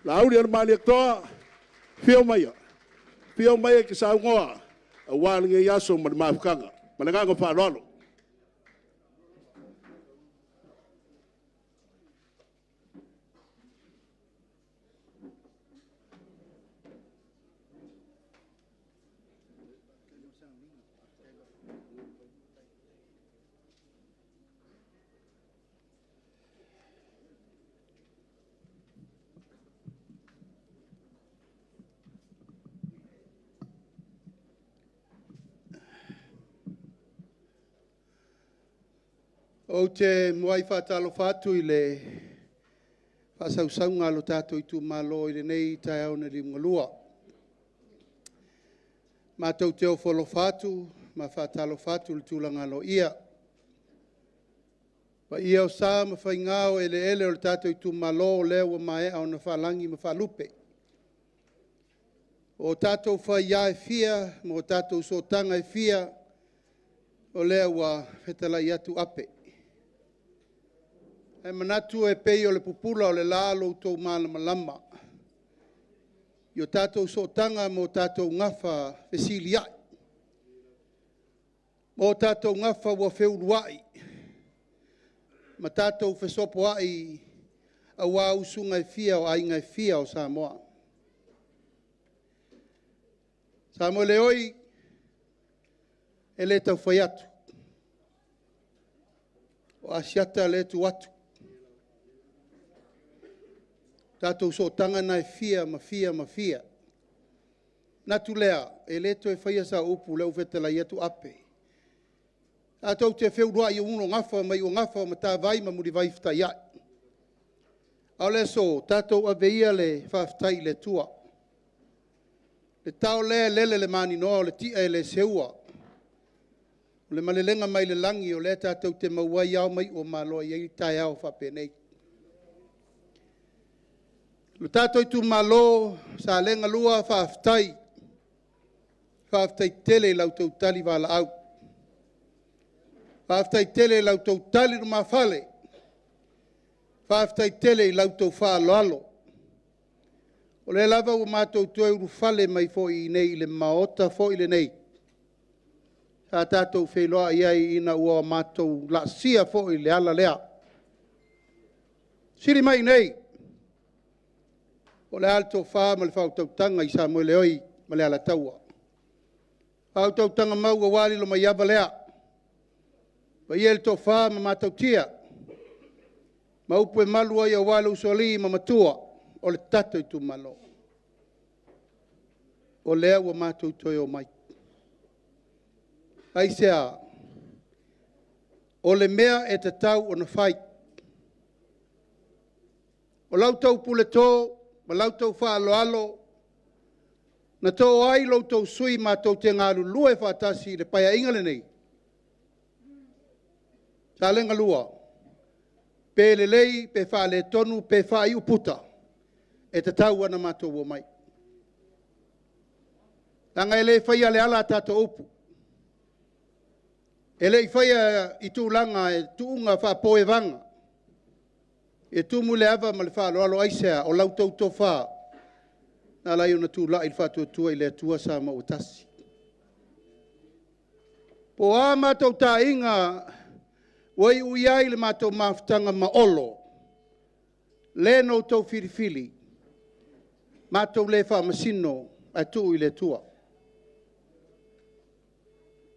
Laaulialemalietoa, afio maia, afio maia e te saunoa aua lenei aso ma le mafutaga. Ma le agaga faaaloalo. Ou te muai faatalofa atu i le faasausauga a lo tatou itumalo i lenei taeao na liugalua. Matou te ofo alofa atu ma faatalofa atu i le tulaga aloaia. O paia o sa ma faiga o eleele o le tatou itumalo o lea ua maea ona faalagi ma faalupe. O tatou faia e fia ma o tatou sootaga e fia, o lea ua fetalai atu ape. Ae manatu e pei o le pupula o le la lo outou malamalama i o tatou sootaga ma o tatou gafa fesiliai, ma o tatou gafa ua feuluai ma tatou fesopoai aua usuga e fia o aiga e fia o Samoa. Samoeleoi, e le tau fai atu, o Asiata lea e tu atu. O tatou sootaga na e fia ma fia ma fia. Ona manatu lea, e le toe faia sau upu o lea ua fetalai atu ape. Tatou te feuluai i ulugafa ma iugafa o Matavai ma Mulivai fetaiai. A o le aso, tatou ave ia le faafetai i le Atua. Le tao lea e lele i le maninoa o le ti'a e le seua, o le malelega mai le lagi o lea tatou te maua ai ao ma iu o Malo e i ai taeao faapenei. Lo tatou itumalo o Salega 1, faafetai, faafetai tele i la outou tali valaau, faafetai tele i la outou tali lumafale, faafetai tele i la outou faaaloalo. O lea lava ua matou toe ulufale mai foi i inei i le Maota foi lenei, sa tatou feiloai ai ina ua matou laasia foi le ala lea. Sili mai i inei, po o le a le tofa ma le faautautaga i Samoeleoi ma le Alataua, faautautaga mau aua Lilomaiava lea, le paia i le Toafa ma Matautia, ma upu e malu ai aua le Usoalii ma Matua o le tatou itumalo. O lea ua matou toe omai. Aisea? O le mea e tatau ona fai. O la outou puleto ma la outou faaaloalo na to ai lo outou sui usufono matou te galulue faatasi i le Paeaiga lenei, Salega 1, pe lelei pe faaletonu pe faaiuputa, e tatau lava ona matou omai, leaga e le faia e Leala a tatou upu, e le i faia i tulaga i tuuga faapoevaga, e tumu i le ava ma le faaaloalo. Aisea? O la outou tofa na ala ai ona tulai le Faatuatua i le Atua Samoa ua Tasi. Po o a matou taiga ua iu i ai le matou mafutaga ma Olo, le na outou filifili, matou le faamasino ae tuu i le Atua.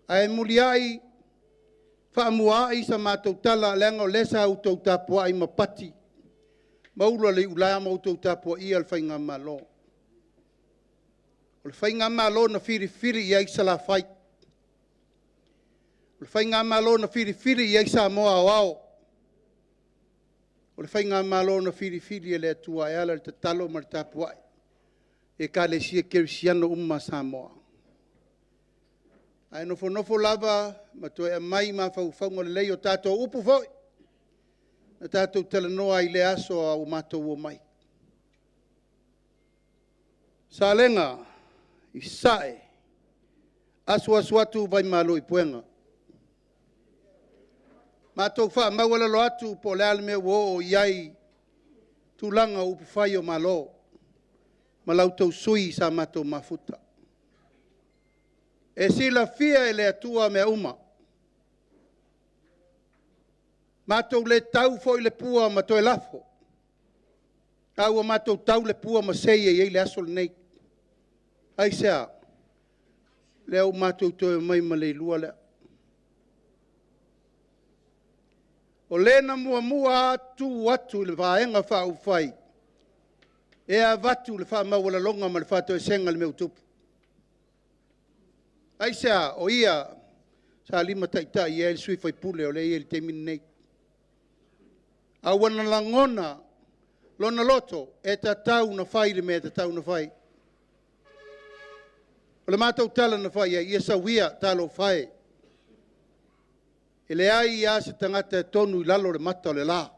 Ae muliai faamuaai sa matou tala leaga o lea sa outou tapuai ma pati ma ula le iula ma outou tapuaia le faigamalo. O le faigamalo na filifili i ai Salafai. O le faigamalo na filifili i ai Samoa Aoao. O le faigamalo na filifili e le Atua e ala i le tatalo ma le tapuai i Ekalesia Kerisiano uma a Samoa. Ae nofonofo lava ma toe aumai mafaufauga lelei o tatou upu foi na tatou talanoa ai i lea aso a o matou omai. Salega, i Sasae, asuasu atu vai malu i Puega. Matou faamaualalo atu po o le a le mea ua oo i ai tulaga o upufai o Malo ma la outou sui usufono sa matou mafuta. E silafia e le Atua mea uma. Matou le tau foi le pua ma toe lafo, a ua matou tau le pua ma sei e i ai le aso lenei. Aisea? O lea ua matou toe omai ma le ilua lea. O le na muamua tu atu i le Vaega Faaupufai e avatu le faamaualaloga ma le faatoesega i le mea ua tupu. Aisea? O ia sa limataitai i ai le sui usufono o lea e i ai i le taimi lenei. A ua na lagona lona loto, e tatau ona fai le mea e tatau ona fai. O le matou tala na fai i ai, ia sau ia, talofa e, e leai lava se tagata e tonu i lalo le mata o le la.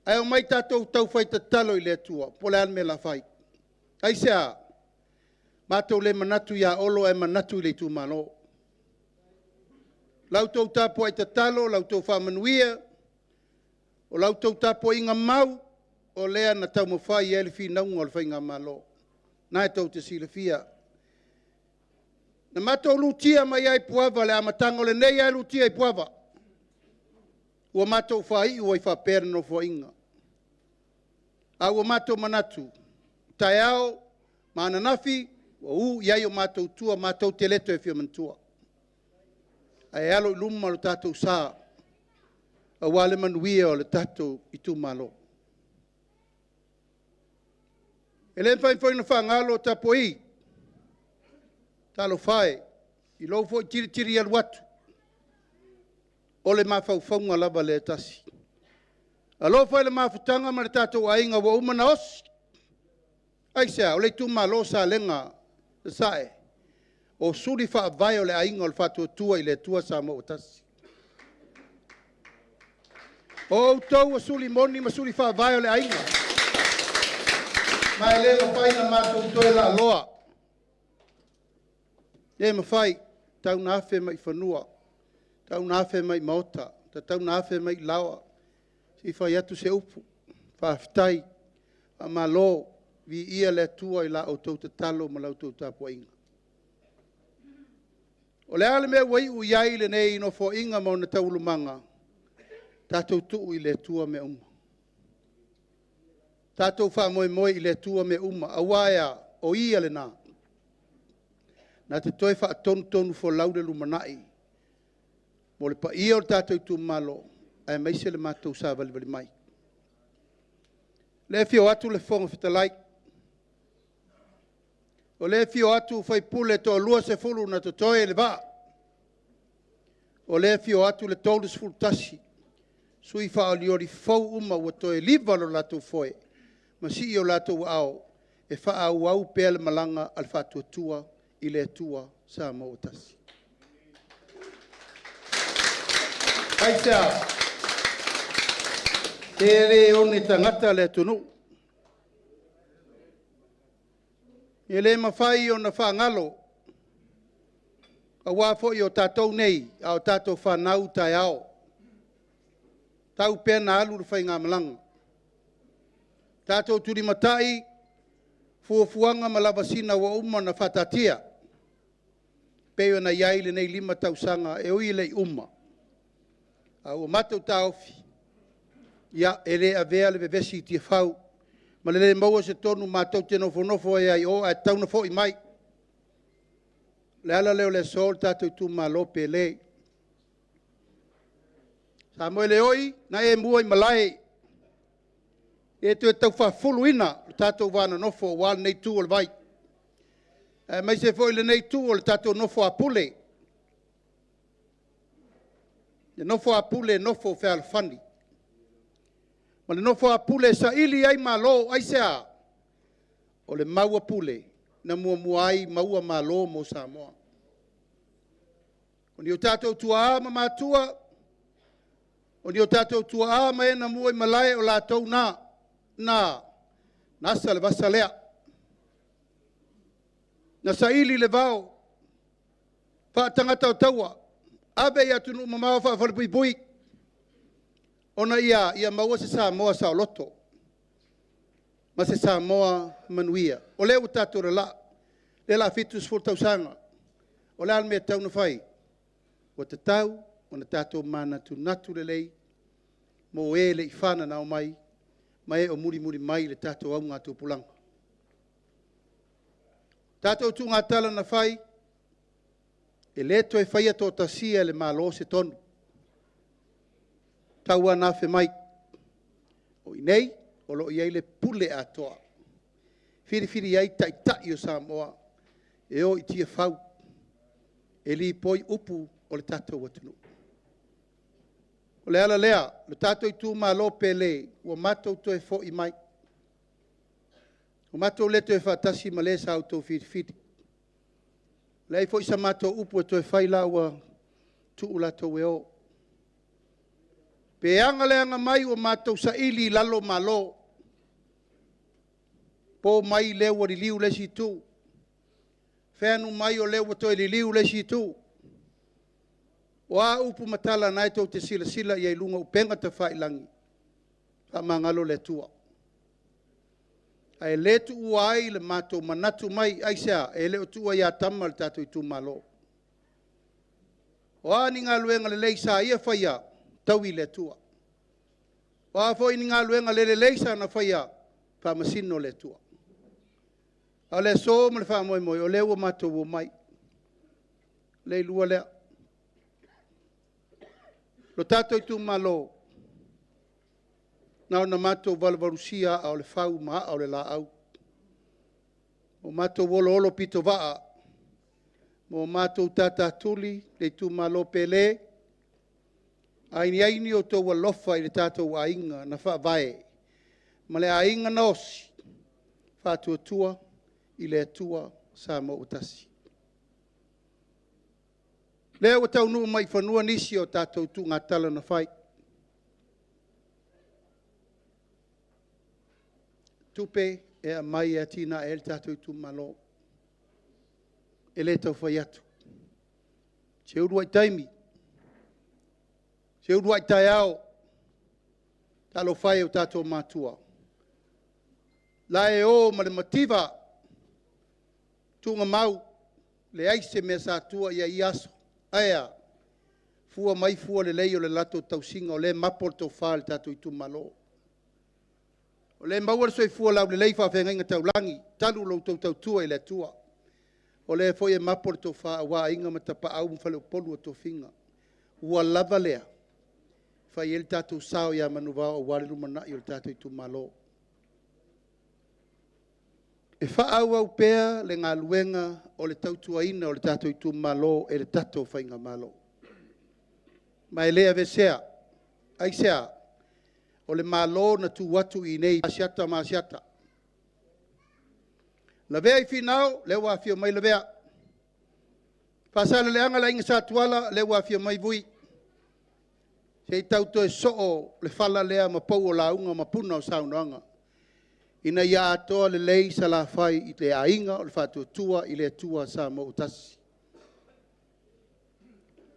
Ae omai tatou taufai tatalo i le Atua po o le a le mea o le a fai. Aisea? Matou le manatu ia Olo ae manatu i le itumalo. La outou tapuai tatalo, la outou faamanuia, o la outou tapuaiga mau, o lea na taumafai ai le finauga o le Faigamalo. O lena tou te silafia. Na matou lutia mai lava i Puava i le amataga, o lenei lava e lutia i Puava, ua matou faaiu ai faapea le Nofoaiga. A ua matou manatu, o taeao ma ananafi ua u i ai o matou tua matou te le toe fia manatua. Ae alo i luma lo tatou sa aua le manuia o le tatou itumalo. E le mafai foi ona faagalo Tapui, talofa e, i lou foi tilitili alu atu, o le mafaufauga lava lea e tasi. Alofa i le mafutaga ma le tatou aiga ua uma ona osi. Aisea? O le itumalo o Salega Sasae, o suli faavae o le aiga o le Faatuatua i le Atua Samoa ua Tasi. O outou o suli moni ma suli faavae o le aiga, ma e le mafai ona matou toe laaloa. E le mafai, tau ina afe mai i fanua, tau ina afe mai i maota, tau ina afe mai i laoa se i fai atu se upu. Faafetai, faamalo, viia le Atua i la outou tatalo ma la outou tapuaiga. O le a le mea ua iu i ai lenei Nofoaiga ma ona taualumaga, tatou tuu i le Atua mea uma. Tatou faamoemoe i le Atua mea uma, aua e a? O Ia lena na te toe faatonutonufolau le lumanai mo le paia o le tatou itumalo, aemaise le matou savalivali mai. O lea e afio atu le Fofoga Fetalai, o lea e afio atu sui usufono e toa-20 na totoe i le vaa, o lea e afio atu le 31 sui usufono faaolioli fou uma ua toe liva lo latou foe ma sii o latou aao e faaauau pea le malaga a le Faatuatua i le Atua Samoa ua Tasi. Aisea? Pe le one tagata le atunuu. E le mafai ona faagalo, aua foi o tatou nei, a o tatou fanau taeao. Tau pea ina alu le faigamalaga. Tatou tulimatai fuafuaga ma lavasiga ua uma ona faataatia, e pei ona i ai lenei 5 tausaga, e ui e le i uma, ae ua matou taofi, ia, e le avea le vevesi i Tiafau ma le le maua se tonu matou te nofonofo ai lava i o, ae tatau ona foi mai. O le ala lea o le aso le tatou itumalo pele. Samoeleoi, na e mua i malae, e le toe tau faafuluina lo tatou va nonofo aua lenei itu o le vai, aemaise foi o lenei itu o le tatou nofo a Pule, le nofo a Pule e nofo fealofani, ma le nofo a Pule e saili ai malo. Aisea? O le mau a Pule na muamua ai maua malo mo Samoa. O ni o tatou tuaa ma matua, o ni o tatou tuaa ma e na mua i malae, o latou na, na asa le vasa lea, na saili le vao faatagata o taua. Ave i atunuu mamao faafalepuipui, ona ia maua se Samoa saoloto ma se Samoa manuia. O lea ua tatou lalaa, lea o le a 70 tausaga. O le a le mea e tatau ona fai? Ua tatau ona tatou manatunatu lelei mo e le i fananau mai, ma e o mulimuli mai i le tatou augatupulaga. O tatou tuugatala na fai, e le toe faia toatasia e le Malo se tonu, e tau lava ina afe mai. O i inei o lo o i ai le pule atoa, e filifili ai Taitai o Samoa e o i Tiafau e lipoi upu o le tatou atunuu. O le ala lea, le tatou itumalo pele, ua matou toe foi mai, ua matou le toe faatasi ma le sa outou filifili. E leai foi sa matou upu e toe fai o la ua tuu latou e o. Pe aga le aga mai ua matou saili i lalo Malo, po mai lea ua liliu le isi itu, feanu mai o lea ua toe liliu le isi itu. O a upu ma tala o lena tou te silasila i ai i luga o upega tafailagi, faamagalo le Atua. Ae le tuua ai le matou manatu mai. Aisea? E le o tuua ia tama le tatou itumalo. O a ni galuega lelei sa ia faia, taui i le Atua. O a foi ni galuega le lelei sa ia faia, faamasino le Atua. A o le aso ma le faamoemoe, o lea ua matou omai, le lua lea. Lo tatou itumalo, na ona matou valuvalusia aa o le fau ma aa o le laau, ua matou oloolopitovaa ma matou tatatuli le itumalo pele, a i ai ni outou alofa i le tatou aiga na faavae ma le aiga na osi, Faatuatua i le Atua Samoa ua Tasi. O lea ua taunuu mai i fanua nisi o tatou tuugatala na fai, tupe e aumai e atiae ai le tatou itumalo. E le tau fai atu, se uluai taimi, se uluai taeao, talofa e i o tatou matua, o la e o ma le mativa tuugamau, leai se mea sa tua i ai i ia aso. Ae a? Fua mai fua lelei o le latou tausiga o lea e mapo le tofa i le tatou itumalo. O lea e maua le soifua laulelei i faafeagaiga taulagi talu la outou tautua i le Atua. O lea foi e mapo le tofa aua Aiga ma Tapaau ma Faleupolu o tofiga. Ua lava lea e fai ai lo tatou sao ia Manuvao aua le lumanai o le tatou itumalo. E faaauau pea le galuega o le tautuaina o le tatou itumalo e le tatou Faigamalo. Ma e le aveesea. Aisea? O le Malo na tu atu i inei i Asiata ma Asiata. Lavea i Finao, lea ua afio mai Lavea. Faasaleleaga le Aiga Satuala, lea ua afio mai Vui. Se i tau toe soo le fala lea ma pou o lauga ma puna o saunoaga, ina ia atoa lelei Salafai i le Aiga o le Faatuatua i le Atua Samoa ua Tasi.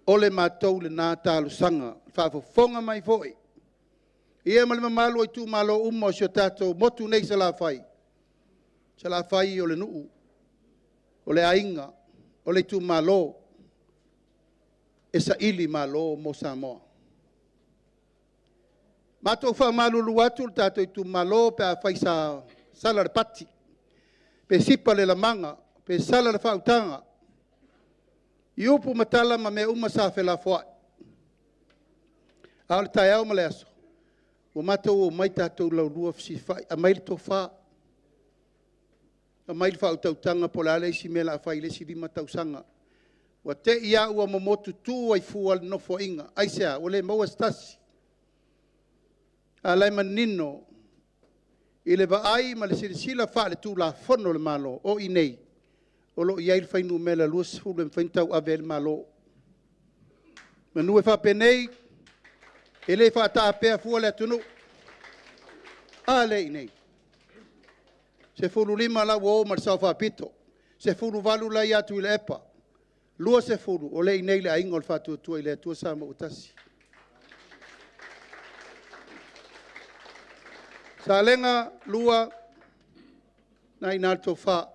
O le matou lena talosaga, faafofoga mai foi, ia ma le mamalu o itumalo uma o si o tatou motu nei i Salafai, Salafai o le nuu, o le aiga, o le itumalo e saili malo mo Samoa. Matou faamalulu atu le tatou itumalo pe afai sa sala le pati, pe sipa le lamaga, pe sala le faautaga i upu ma tala ma mea uma sa felafoai. A o le taeao ma le aso, ua matou omai tatou laulua fesilafai, aumai le tofa, aumai le faautautaga po o le a le isi mea o le a fai i le isi 5 tausaga. Ua te i lava ua momotutu ai fua le Nofoaiga. Aisea? Ua le maua se tasi. A o la e manino i le vaai ma le silasila faale-Tulafono a le Malo, o i inei o lo o i ai le fuainumera 20 e mafai ona tauave ai le Malo. Semeamanu e faapenei, e le faatapea fua le atunuu. A lea e i inei, 15 la ua o ma le Sao Faapito, 18 la e ia Tuilaepa. 20, o lea e i inei le aiga o le Faatuatua i le Atua Samoa ua Tasi. Salega 1, lena e i ina le tofa.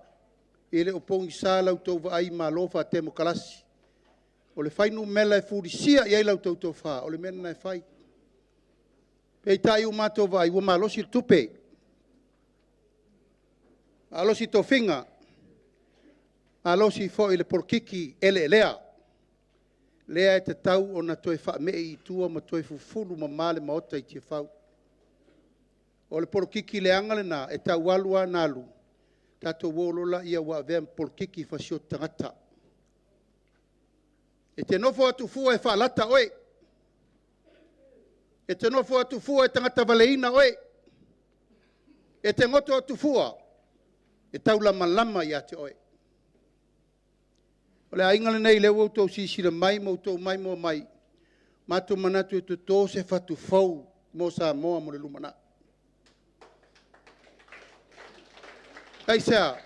E le o pogisa la outou vaai i Malo faatemokarasi. O le fuainumera e fulisia i ai la outou tofa, o le mea lena e fai. Peitai ua matou vaai ua malosi le tupe, malosi tofiga, malosi foi le polokiki eleelea, lea e tatau ona toe faamei i tua ma toe fufulu mama le Maota i Tiafau. O le polokiki leaga lena, e tau alu lava ona alu, tatou o loa lea ua avea ma polokiki fasioti tagata. E te nofo atu fua e faalata oe, e te nofo atu fua e tagata valeina oe, e te goto atu fua, e taulamalama ia te oe. O le aiga lenei o lea ua outou silasila mai ma outou maimoa mai, matou te manatu e toto se fatu fou mo Samoa mo le lumanai. Aisea?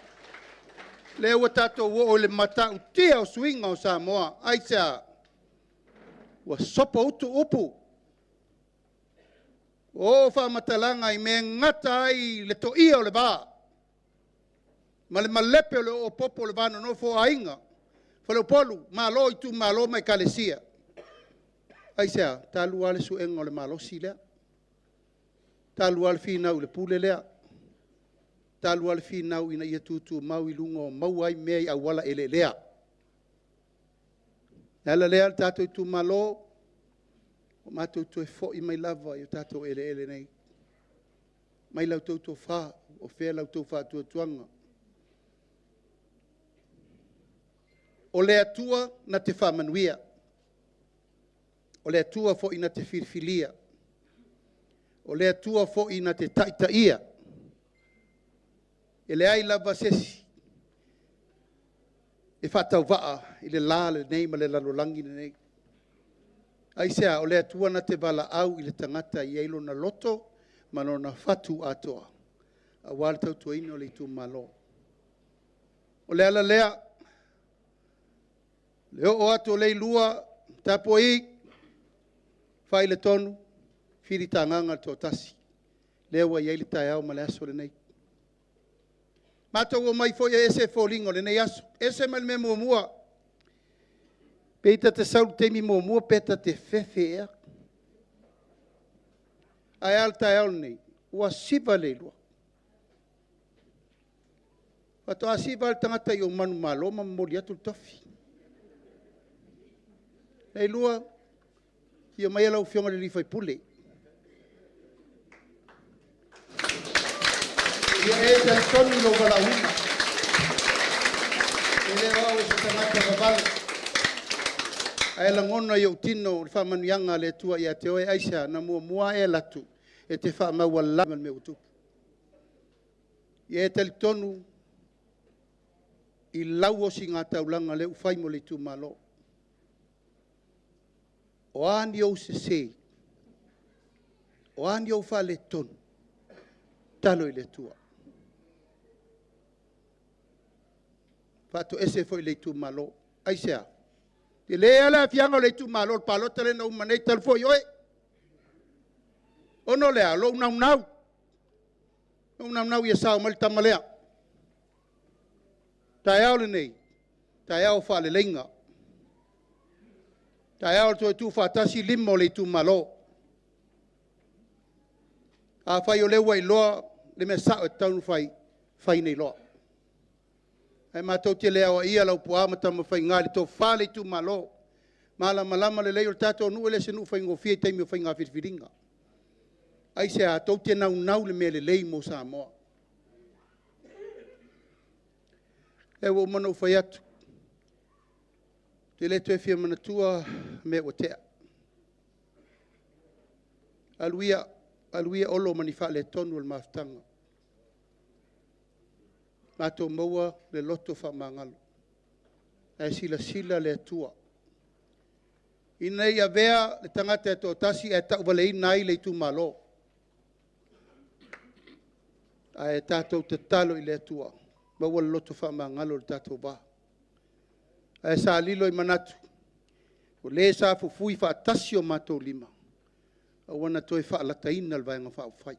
Lea ua tatou oo i le matautia o suiga o Samoa. Aisea? Ua sopoutu upu, ua oo faamatalaga i mea e gata ai le toia o le va ma le malepe o le oopopo o le va nonofo o aiga, faleupolu, Malo, itumalo ma ekalesia. Aisea? Talu lava le suega o le malosi lea, talu lava le finau i le pule lea, talu lava le finau ina ia tutumau i luga, maua ai mea i auala eleelea. O le ala lea le tatou itumalo, ua matou toe foi mai lava i o tatou eleele nei. Aumai la outou tofa, o fea la outou faatuatuaga. O le Atua na te faamanuia, o le Atua foi na te filifilia, o le Atua foi na te taitaia. E leai lava se isi e faatauvaa i le la lenei ma le lalolagi lenei. Aisea? O le Atua na te valaau i le tagata e i ai lona loto ma lona fatu atoa aua le tautuaina o le itumalo. O le ala lea, le oo atu o Leilua, tapuai, fai le tonu, filitagaga le toatasi, lea ua i ai le taeao ma le aso lenei. Matou omai foi e ese foliga o lenei aso, e ese mai le mea muamua. Pe ta te sau i le taimi muamua pe ta te fefe ea. Ae a le taeao lenei? Ua siva le iloa. Faatoa siva lava le tagata i ou manumalo ma momoli atu le tofi. Leilua, afio maia lau Afioga i le sui usufono. Ia e talitonu i lou valaauina, e le o au o se tagata vavale, ae lagona i ou tino le faamanuiaga a le Atua ia te oe. Aisea? Na muamua lava e alu atu e te faamaualalo le mea ua tupu. Ia e talitonu i lau ositaulaga lea ua fai mo le itumalo. O a ni ou sese, o a ni ou faaletonu, tatalo i le Atua. Faatoese foi i le itumalo. Aisea? E tele lava le aafiaga o le itumalo i le palota lea na uma nei talu foi oe. Ona o le a? O lou naunau, lou naunau ia sao mai le tama lea. O le taeao lenei, o le taeao o faaleleiga, o le taeao o le toe tuufaatasi lima o le itumalo. Afai o lea ua e iloa le mea sao e tatau ona fai, fai nei loa. Ae matou te le aoaia Laupua ma Tamafaiga i le tofa a le itumalo, malamalama lelei, o le tatou nuu e le o se nuu faigofie i taimi o faiga filifiliga. Aisea? Tou te naunau i le mea lelei mo Samoa. O lea ua uma ona ou fai atu, ou te le toe fia manatua mea ua tea. Alu ia, alu ia Olo ma ni faaletonu o le mafutaga, matou maua le loto faamagalo, ae silasila le Atua ina ne i avea le tagata e toatasi ae tauvaleina ai le itumalo. Ae tatou tatalo i le Atua, maua le loto faamagalo i le tatou va. Ae sa lilo i manatu, o le sa fufui faatasi o matou lima, aua na toe faalataina le Vaega Faaupufai.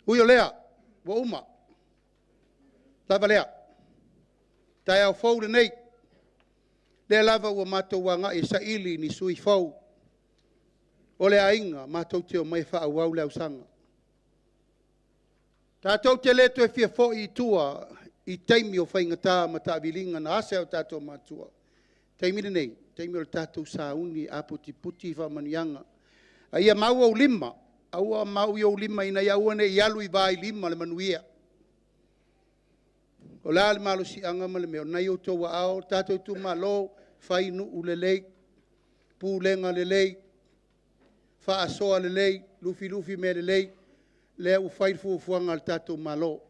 Ui o lea, ua uma, lava lea, taeao fou lenei, o lea lava ua matou agai e saili ni sui fou o le aiga matou te omai e faaauau le ausaga. Tatou te le toe fia foi i tua i taimi o faigata ma taaviliga na ase e o tatou matua. O le taimi lenei, o le taimi o le tatou sauni e aputiputi faamanuiaga. A ia mau ou lima, aua mau i ou lima ina ia aua ne i alu i vailima le manuia. O le a le malosiaga ma le mea, o lena e i outou aao, le tatou itumalo, fai nuu lelei, pulega lelei, faasoa lelei, lufilufi mea lelei, lea ua fai le fuafuaga a le tatou Malo.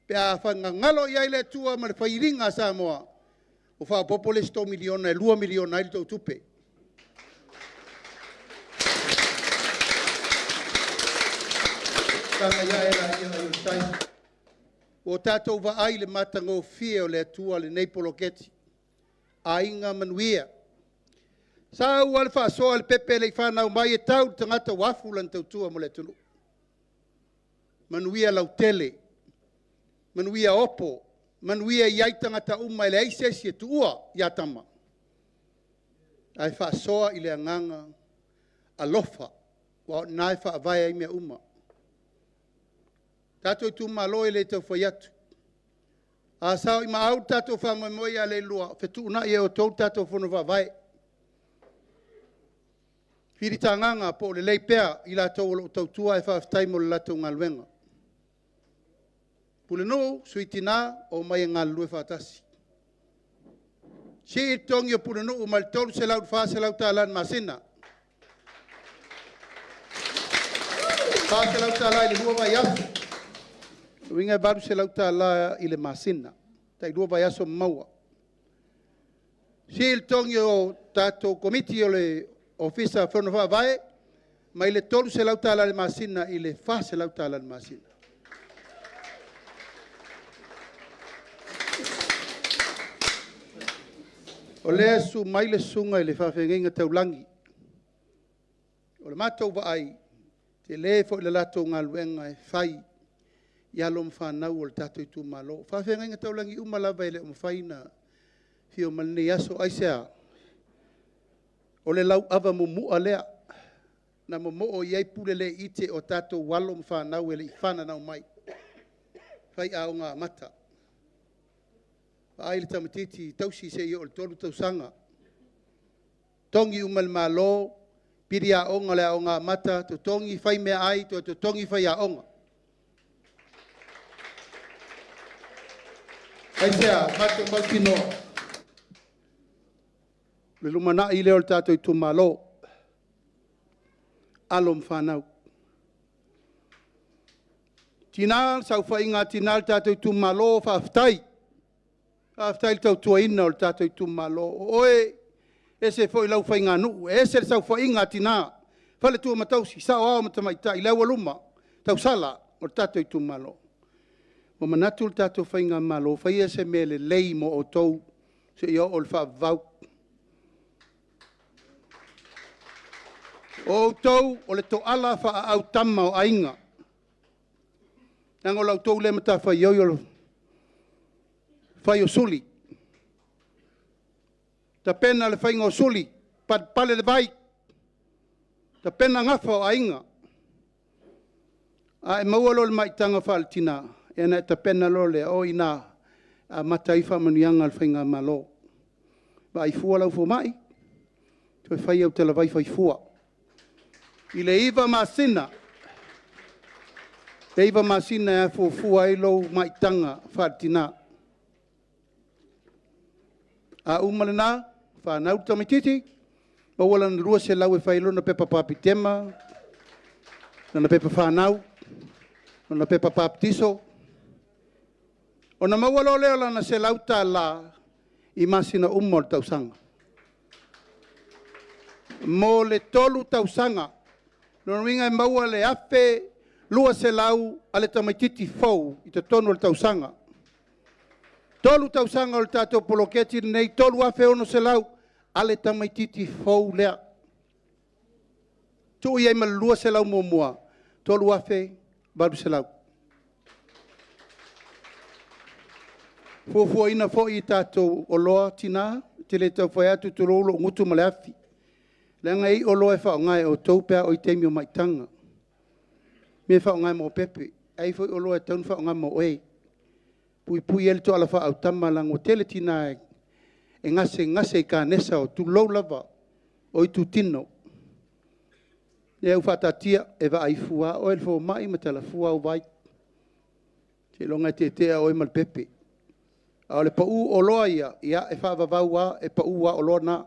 Pe a gagalo i ai le Atua ma le faiiliga a Samoa, ua faaopoopo le isi $3 miliona e $2 miliona ai le tou tupe. Sagai ae laia ai o le tai. Ua tatou vaai i le matagofie o le Atua i lenei poloketi, Aiga Manuia. Sau lava le faasoa a le pepe e le i fanau mai, e tau i le tagata ua afu lana tautua mo le atunuu. Manuia lautele, manuia opo, manuia e i ai tagata uma e leai se isi e tuua ia tama, ae faasoa i le agaga alofa, aua o i ina e faavae ai mea uma. Tatou itumalo e le tau fai atu, a sao i maau le tatou faamoemoe ia Leilua, fetuunai e outou le tatou Fono Faavae. Filitagaga po o lelei pea i latou o lo o tautua ae faafetai mo le latou galuega. Pulenuu, Sui Tina, omai e galulue faatasi. Sii le totogi o Pulenuu mai le $300 i le $400 i le masina. $400 i le 2 vaiaso, lona uiga e $800 i le masina, tai 2 vaiaso ma maua. Sii le totogi o tatou Komiti o le Ofisa o Fono Faavae mai le $300 i le masina i le $400 i le masina. O lea e susu mai le susuga i le faafeagaiga taulagi. O le matou vaai, e tele foi le latou galuega e fai i alo ma fanau a le tatou itumalo. O faafeagaiga taulagi uma lava e le o mafai ona afio mai i lenei aso. Aisea? O le lauava mumua lea na momoo i ai Puleleiite o tatou alo ma fanau e le i fananau mai, faiaoga amata. Vaai le tamaitiiti tausi seia oo i le 3 tausaga, totogi uma e le Malo pili aoga o le aoga amata, totogi fai meaai, toe totogi faiaoga. Aisea? Matou te mautinoa o le lumanai lea o le tatou itumalo, alo ma fanau. Tina, le saofaiga a tina o le tatou itumalo, faafetai. Faafetai i le tautuaina o le tatou itumalo. O oe, e ese foi lau faiganuu, e ese le saofaiga a tina, faletua ma tausi, saoao ma tamaitai, le aualuma, tausala o le tatou itumalo. Ua manatu le tatou faigamalo, faia se mea lelei mo outou seia oo i le faavavau. O outou o le toala faaautama o aiga, leaga o la outou lea matafaioi o le fai o suli, tapena le faiga o suli, palepale le vai, tapena gafa o aiga. A e maua loa i le maitaga faale-tina, ia ona e tapena loa lea, o i ina e amata ai faamanuiaga a le faigamalo. Vaai fua lau fomai, toe fai au talavai fai fua. I le 9 masina, e 9 masina e afuafua ai lou maitaga faale-tina. A uma lena, fanau le tamaitiiti, maua lana $200 e fai ai lona pepa patema, lona pepa fanau, lona pepa papatiso, ona maua loa lea o lana $100 i masina uma o le tausaga. Mo le 3 tausaga. O lona uiga e maua le $1,200 a le tamaitiiti fou i totonu o le tausaga. 3 tausaga o le tatou poloketi lenei, 3,600 a le tamaitiiti fou lea. Tuu i ai ma le 200 muamua, 3,800. Fuafuaina foi tatou oloa tina, ou te le tau fai atu tulou lou gutu ma le afi, leaga e i ai oloa e faaaoga e outou pe a oo i taimi o maitaga, mea e faaaoga mo pepe, ae i ai foi oloa e tatau ona faaaoga mo oe, e puipui ai le toala faaautama, leaga ua tele tina e gasegase i kanesa, tulou lava, o itutino. O lea ua faataatia e vaai fua oe e le fomai ma tala fua au vai, seiloga e tietea oe ma le pepe. A o le pau o oloa ia, ia e faavavau lava, e pau lava oloa na.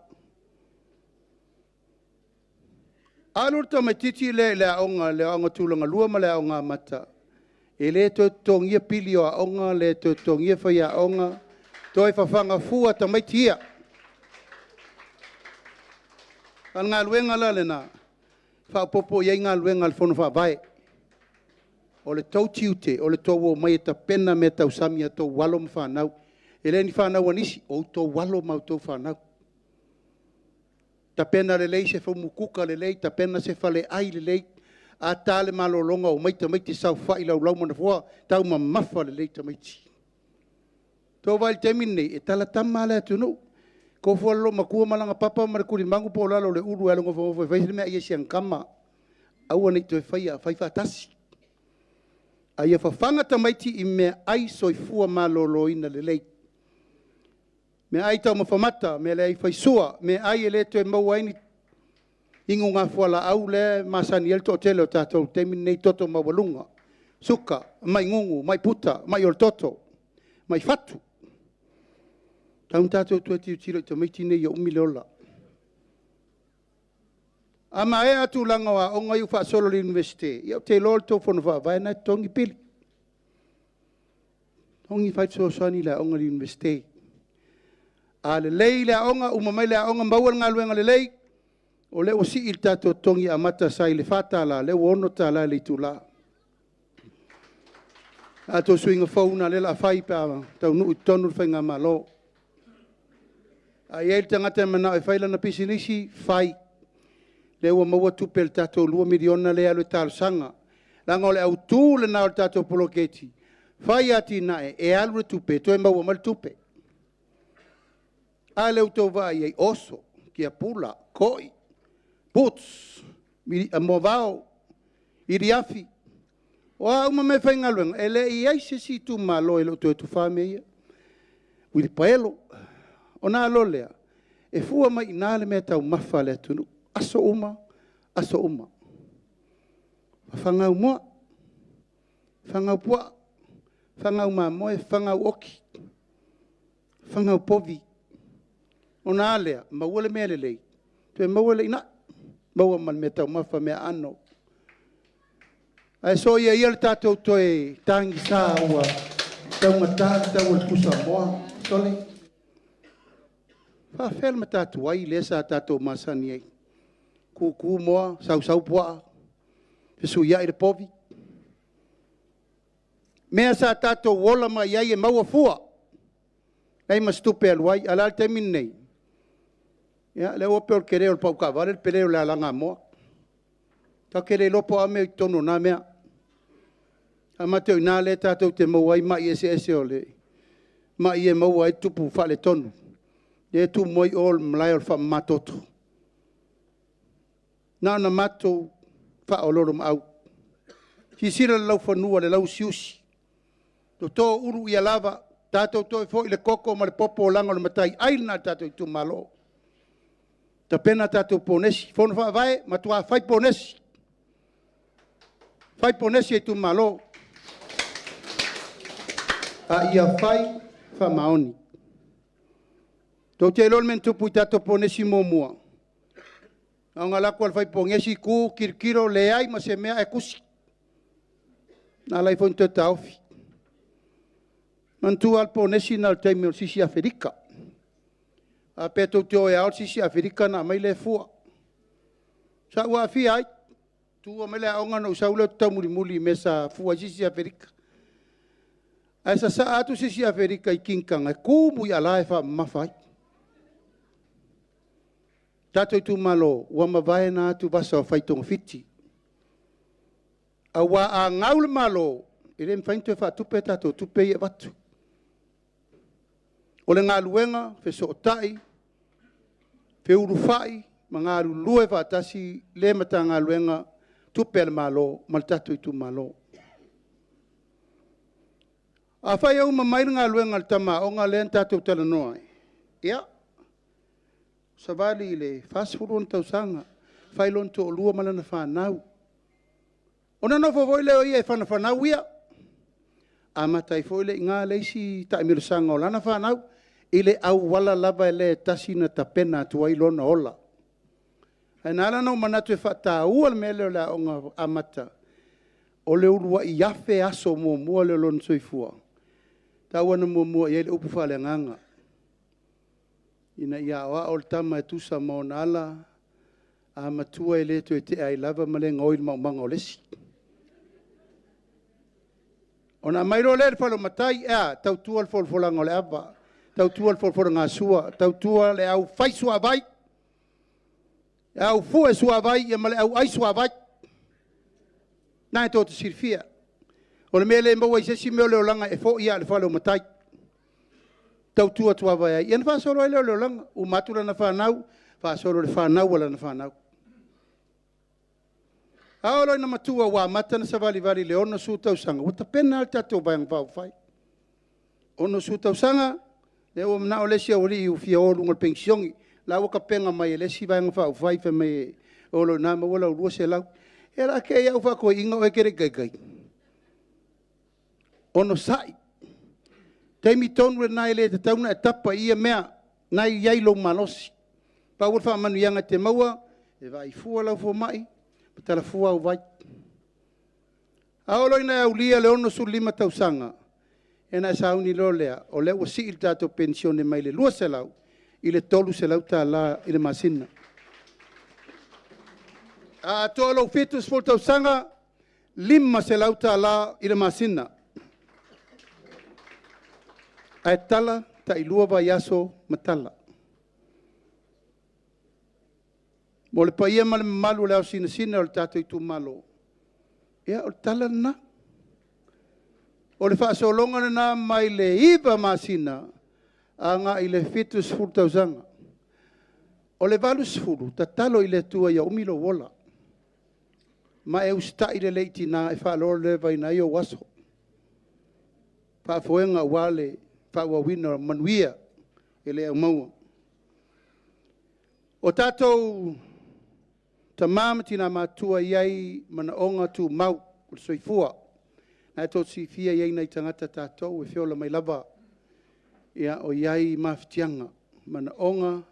Alu le tamaitiiti lea i le aoga tulagalua ma le aoga amata, e le toe totogia pili o aoga, le toe totogia faiaoga, toe fafaga fua tamaiti ia. A o le galuega la lena, e faaopoopo i ai galuega a le Fono Faavae. O le tou tiute, o le tou omai e tapena meatausami a outou alo ma fanau. E le o ni fanau a nisi, o outou alo ma a outou fanau. Tapena lelei se fumu kuka lelei, tapena se faleai lelei, a ta le malologa, omai tamaiti saofai i laulau ma nofoa, taumamafa lelei tamaiti. Ua outou vaai i le taimi lenei, e talatama lava le atunuu. E tofu lava le loomatua ma lana papa ma le tulimagu po o lalo o le ulu e alu nofonofo e fai le meaai a si ana tama. Aua ne i toe faia, fai faatasi. A ia fafaga tamaiti i meaai soifua maloloina lelei, meaai taumafa mata, meaai faisua, meaai e le toe maua ai ni inugafualaau lea e masani ai le toatele o tatou i le taimi lenei, toto maualuga, suka, mai gugu, mai puta, mai o le toto, mai fatu. E tatau ona tatou toe tilotilo i tamaiti nei ia umi le ola. A maea tulaga o aoga ia ua faasolo i le Iunivesite, ia ou te iloa o le tou fono faavae lena e totogi pili. Totogi, fai fesoasoani i le aoga i le Iunivesite. A lelei le aoga, uma mai le aoga maua le galuega lelei, o lea ua sii le tatou totogi amata sa i le $4, o lea ua $6 i le itula. O le tatou suiga fou lena o lea o le a fai pe a taunuu i totonu le faigamalo. A i ai le tagata e manao e fai lana pisinisi, fai. O lea ua maua tupe i le tatou $2 miliona lea e alu e talosaga. Leaga o le autu lena o le tatou poloketi, fai atinae e alu le tupe toe maua mai le tupe. A lea ua outou vaai i ai, oso, kiapula, koi, boots, moavao, iliafi, o a uma meafaigaluega, e le i i ai se isi itumalo e le o toe tufaina mea ia. Uilipaelo. Ona alu loa lea, e fua mai i ina le meataumafa a le atunuu, aso uma, aso uma. Fafaga au moa, fafaga au puaa, fafaga au mamoe, fafaga au oki, fafaga au povi. Ona a lea? Maua le mea lelei, toe maua le inai, maua ma le meataumafa, meaaano. Ae soia ia le tatou toe tagisa ua taugata le tau o le pusamoa. Sole, e faapefea le matatuai lea sa tatou masani ai? Tutu moa, sausau puaa, fesuiai le povi. O mea sa tatou ola mai ai e maua fua, leai ma se tupe e alu ai. A o le a le taimi lenei? Ia o lea ua pei o le tele o le pau taavale le tele o le alagamoa. Tatou te le iloa po o a mea i totonu o na mea. E mate o i ina lea tatou te maua ai mai eseese o le mai e maua ai le tupu faaletonu, lea e tumu ai o i le malae o le faamamatoto. Na ona matou faaoloolomaau, silasila i le laufanua i le lauusiusi, toto ulu ia lava, tatou toe foi i le koko ma le popo leaga o le mataiai lena a le tatou itumalo. Tapena tatou ponesi. Fono Faavae, matua fai ponesi, fai ponesi a itumalo, a ia fai faamaoni. Tou te iloa le mea na tupu i tatou ponesi muamua? Na ona alu atu lava o le fai ponesi tu tilotilo, leai ma se mea ae tusi. Na ala ai foi ona toe taofi. Manatua lava le ponesi lena i le taimi o le sisi Afelika. A faapea tou te o e ao le sisi Afelika ona aumai lea e fua. Sa ou aafia ai, tuua mai le aoga ona ou sau lea ou te taumulimuli i mea sa fua ai sisi Afelika. Ae sasaa atu se isi Aferika i kinikaga e tumu i ala e faamamafa ai. Tatou itumalo, ua mavae na atuvasa o fai togafiti. Aua a gau le Malo, e le mafai ona toe faatupe a tatou tupe ia e avatu. O le galuega, fesootai, feulufai ma galulue faatasi le Matagaluega o Tupe a le Malo ma le tatou itumalo. Afai e uma mai le galuega a le tama aoga lea na tatou talanoa ai, ia, savali i le 40 ona tausaga, fai lona toalua ma lana fanau, ona nofo foi lea o ia e fanafanau ia, amata ai foi lea i ina le isi taamilosaga o lana fanau, i le auala lava lea e tasi na tapena atu ai lona ola. Ae na ala ona ou manatu e faataua le mea lea o le Aoga Amata, o le uluai 1,000 aso muamua lea o lona soifua, e tatau lava ona muamua i ai le upu faaleagaga, ina ia aoao le tama e tusa ma ona ala, a matua e le toe tea ai lava ma le gaoi i le maumaga o le isi. Ona aumai loa lea i le fale o matai, e a? Tautua le folafolaga o le ava, tautua le folafolagasua, tautua le aufaisuavai, le aufue suavai ma le auai suavai. O lena tou te silafia. O le mea e le maua i se isi mea o le olaga, e foi lava i le fale o matai e tautua tuavae ai. Ia ona faasolo ai lea o le olaga, uma atu lana fanau, faasolo i le fanau a lana fanau. A oo loa ina matua ua amata ona savalivali i le 60 tausaga, ua tapena lava le tatou Vaega Faaupufai. 60 tausaga, lea ua manao le isi aualii e fia o i luga o le penisione, o la e ua tapena mai e le isi Vaega Faaupufai fai mai o loa i ina maua lau $200. Ia o le a tea ia au faatoeaiina oe e te le i taitai. Onosai, taimi tonu lena e le tatau ona e tapa i ia mea, o lena e i ai lou malosi. Pau le faamanuiaga e te maua, e vaai fua lau fomai ma tala fua au vai. A oo loa ina e aulia le 65 tausaga, ia ona e sauni loa lea o lea ua sii le tatou penisione mai le $200 i le $300 i le masina. A atoa lou 70 tausaga, $500 i le masina, ae tala tailua vaiaso ma tala. Mo le paia ma le mamalu o le ao sinasina o le tatou itumalo, ia o le tala lena. O le faasologa lena mai le 9 masina agai le 70 tausaga. O le 80, tatalo i le Atua ia umi lou ola ma e usitai lelei i tina e faalelevaina ai ou aso, faafoega aua le faaauauina o manuia e le au maua. O tatou tama ma tina matutua e i ai manaoga tumau o le soifua. O lena tou te silafia e i ai nai tagata tatou e feola mai lava o i ai mafatiaga, manaoga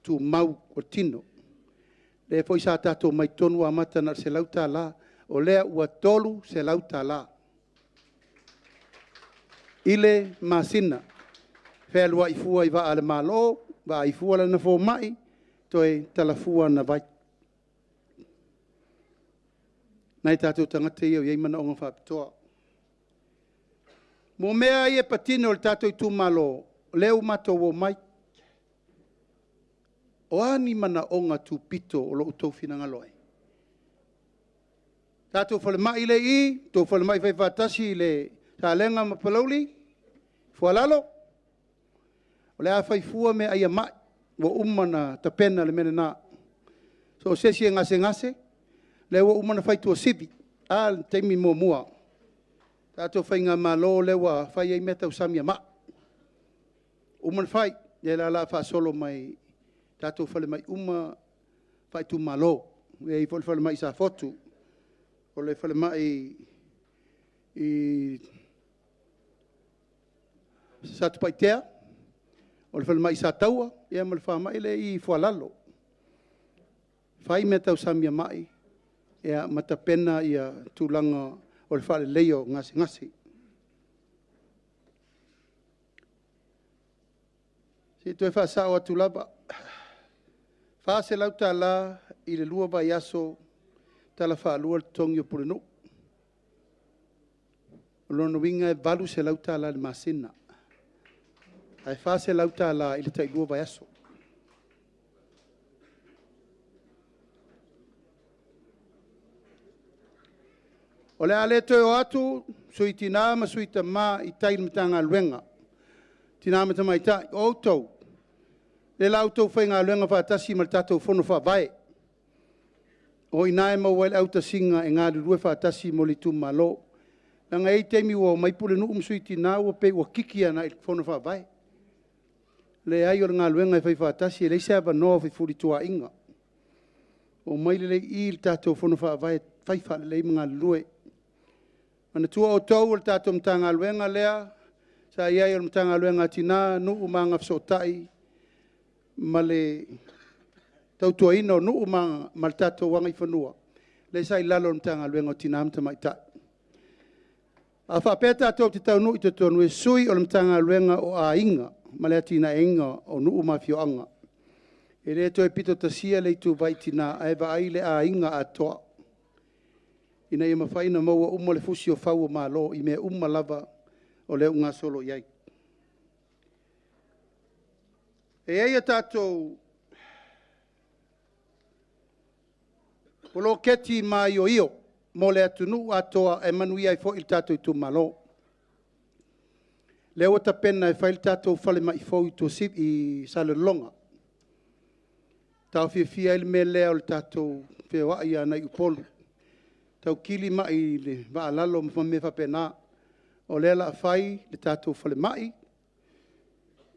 tumau o le tino. O lea foi sa tatou omai i totonu amata na o le $100, o lea ua $300 i le masina, fealuai fua i vaa a le Malo, vaai fua lana fomai, toe tala fua ana vai. O nai o tatou tagata ia e i ai manaoga faapitoa. Mo mea lava ia e patino i le tatou itumalo, o lea ua matou omai. O a ni manaoga tupito o lo o outou finagalo ai? Tatou falemai lea e i i, tou falemai faifaatasi i Salega ma Palauli, Foalalo, o le a fai fua meaai a mai, ua uma ona tapena le mea lena. So o se isi e gasegase, o lea ua uma ona fai tuasivi. A le taimi muamua, tatou faigamalo lea ua fai ai mea tau sami a mai. Ua uma ona fai, o lea la o le a faasolo mai i tatou falemai uma faaitumalo. E i ai foi le falemai i Safotu, o le falemai i Satupaitea, o le falemai i Sataua, ma le falemai lea e i Foalalo. Fai mea tau sami a mai ma tapena tulaga o le faaleleia o gasegase. Se i toe faasao atu lava, e $400 i le 2 vaiaso tala faalua le totogi o pulenuu. O lona uiga e $800 i le masina, ae $400 i le tailua vaiaso. O le a le toe o atu Sui Tina ma Sui Tama i tai i le Matagaluega, Tina ma Tamaitai, o outou, lea o le a outou faigaluega faatasi ma le tatou Fono Faavae. O i ina e maua ai le autasiga e galulue faatasi mo le itumalo. Leaga e i ai taimi ua omai pulenuu ma sui tina ua pei ua kiki agai i le Fono Faavae. Leai o le galuega e fai faatasi e leai se avanoa o fefulituaaiga. Omai lelei i i i le tatou Fono Faavae e fai faalelei ma galulue. Manatua outou o le tatou Matagaluega lea sa i ai o le Matagaluega a Tina, Nuu ma Agafesootai ma le Tautuaina o Nuu ma le tatou Agaifanua, lea sa i lalo o le Matagaluega o Tina ma Tamaitai. A faapea tatou te taunuu i totonu, e sui o le Matagaluega o Aiga ma le Atinaeina o Nuu ma Afioaga. E le toe pitotasia le ituvai Tina, ae vaai le aiga atoa, ina ia mafai ona maua uma le fusi o fau o Malo i mea uma lava o lea ua gasolo i ai. E i ai a tatou poloketi maioio mo le atunuu atoa e manuia ai foi le tatou itumalo. O lea ua tapena e fai le tatou falemai fou i Salelologa, e taofiofia ai le mea lea o le tatou feoai agai i Upolu, taukili mai i le vaa a lalo ma mea faapena. O lea o le a fai le tatou falemai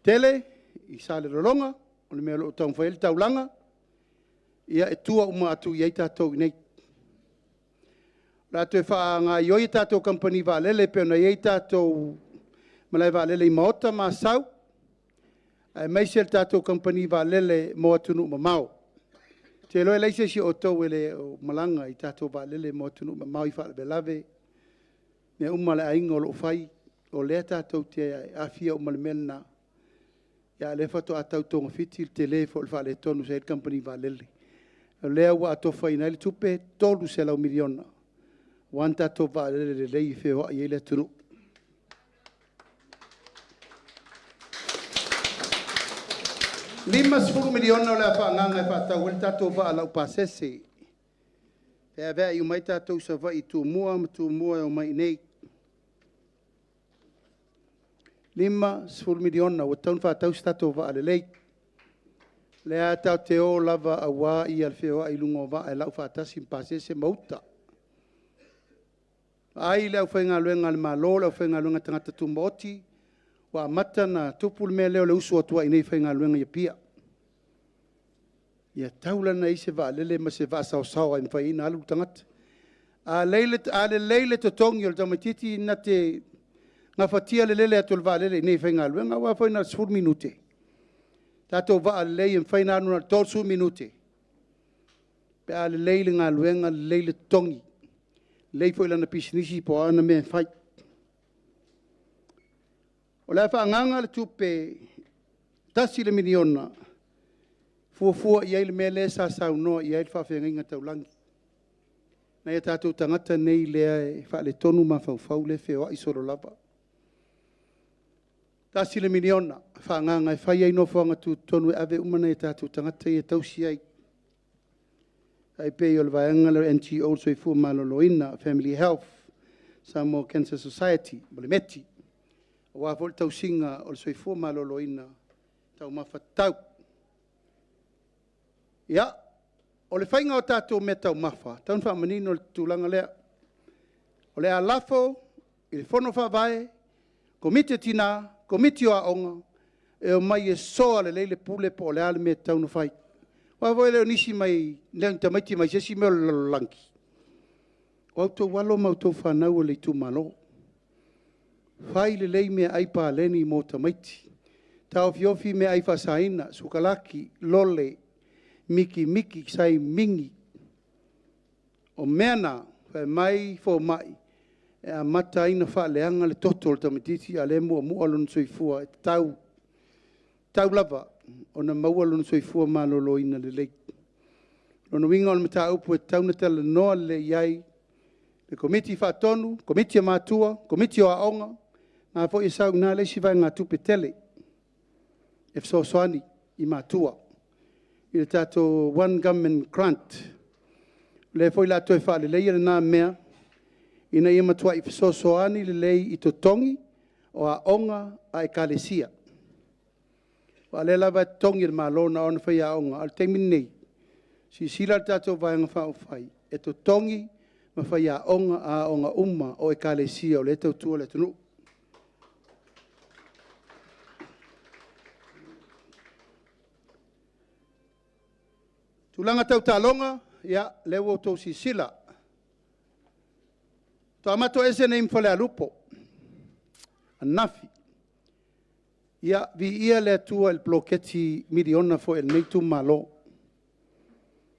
tele i Salelologa, o le mea o lo o taumafai ai le taulaga, e tua uma atu i ai tatou i inei. O le a toe faagaoioi a tatou kamupani vaalele e pei ona i ai tatou malaevaalele i Maota ma Asau, aemaise le tatou kamupani vaalele mo atunuu mamao. Ou te iloa e leai se isi o outou e le o malaga i tatou vaalele mo atunuu mamao i faalavelave, mea uma a le aiga o lo o fai, o lea tatou te aafia uma i le mea lena, a o lea faatoa tau togafiti le tele foi o le faaletonu sa i ai le kamupani vaalele. O lea ua atofaina ai le tupe, e $300 miliona aua ni tatou vaalele lelei e feoai ai le atunuu. E $50 miliona o le a faaagaaga e faatau ai le tatou vaa laupasese, e feaveai uma ai tatou i Savaii i Tumua ma Tumua e omai i inei. $50 miliona ua tatau ona faatau se tatou vaa lelei. O lea lava tatou te o lava aua le feoai i luga o vaa e lau faatasi ma pasese ma uta. Vaai le aufaigaluega a le Malo, le aufaigaluega a tagata tumaoti, ua amata ona tupu le mea lea o le usu atu ai i inei e faigaluega i Apia. Ia tatau la ona i ai se vaalele ma se vaa saosaoa e mafai ai ona alu le tagata. A lelei le totogi o le tamaitiiti na te gafatia le lele atu o le vaalele i inei e faigaluega, aua foi na o le 10 minute. Tatou vaa lelei e mafai ona alu na o le 30 minute pe a lelei le galuega lelei le totogi, lelei foi i lana pisinisi po o a ana mea e fai. O le a faaagaaga le tupe $1 miliona e fuafua i ai le mea lea sa saunoa i ai le faafeagaiga taulagi, nai o tatou tagata nei lea e faaletonu mafaufau lea e feoai solo lava. $1 miliona e faaagaaga e fai ai nofoaga tutotonu e ave uma nai o tatou tagata ia e tausi ai, e tai pei o le vaega lea o le NGO a le Soifua Maloloina, Family Health, Samoa Cancer Society ma le METI, aua foi le tausiga o le soifua maloloina, taumafa tatau. Ia, o le faiga o tatou meataumafa, e tatau ona faamanino le tulaga lea. O le a lafo i le Fono Faavae, Komiti o Tina, Komiti o Aoga, e omai e soa lelei le pule po o le a le mea e tatau ona fai. Aua foi e le o nisi mai, le o ni tamaiti mai se isi mea o le lalolagi, o a outou alo ma a outou fanau a le itumalo. Fai lelei meaai paleni mo tamaiti, taofiofi meaai faasaina, sukalaki, lole, mikimiki, saimini. O mea na, fai mai fomai, e amata ai ona faaleaga le toto o le tamaitiiti a o lea e muamua lona soifua, e tatau lava ona maua lona soifua maloloina lelei. O lona uiga o le mataupu e tatau ona talanoa lelei i ai le Le Komiti Faatonu, Komiti o Matua, Komiti o Aoga, na foi e sau i ina le isi vaegatupe tele e fesoasoani i matua i le tatou One Government Grant. O lea foi o le a toe faaleleia lena mea ina ia matuai fesoasoani lelei i totogi o aoga a ekalesia. Aua o lea lava e totogi e le Malo na ona faiaoga, a o le taimi lenei, silasila le tatou Vaega Faaupufai e totogi ma faiaoga a aoga uma o ekalesia o lea e tautua le atunuu. Tulaga tau taaloga, ia, o lea ua outou silasila, faatoa matou ese nei ma Falealupo ananafi. Ia, viia le Atua i le poloketi miliona foi a lenei itumalo.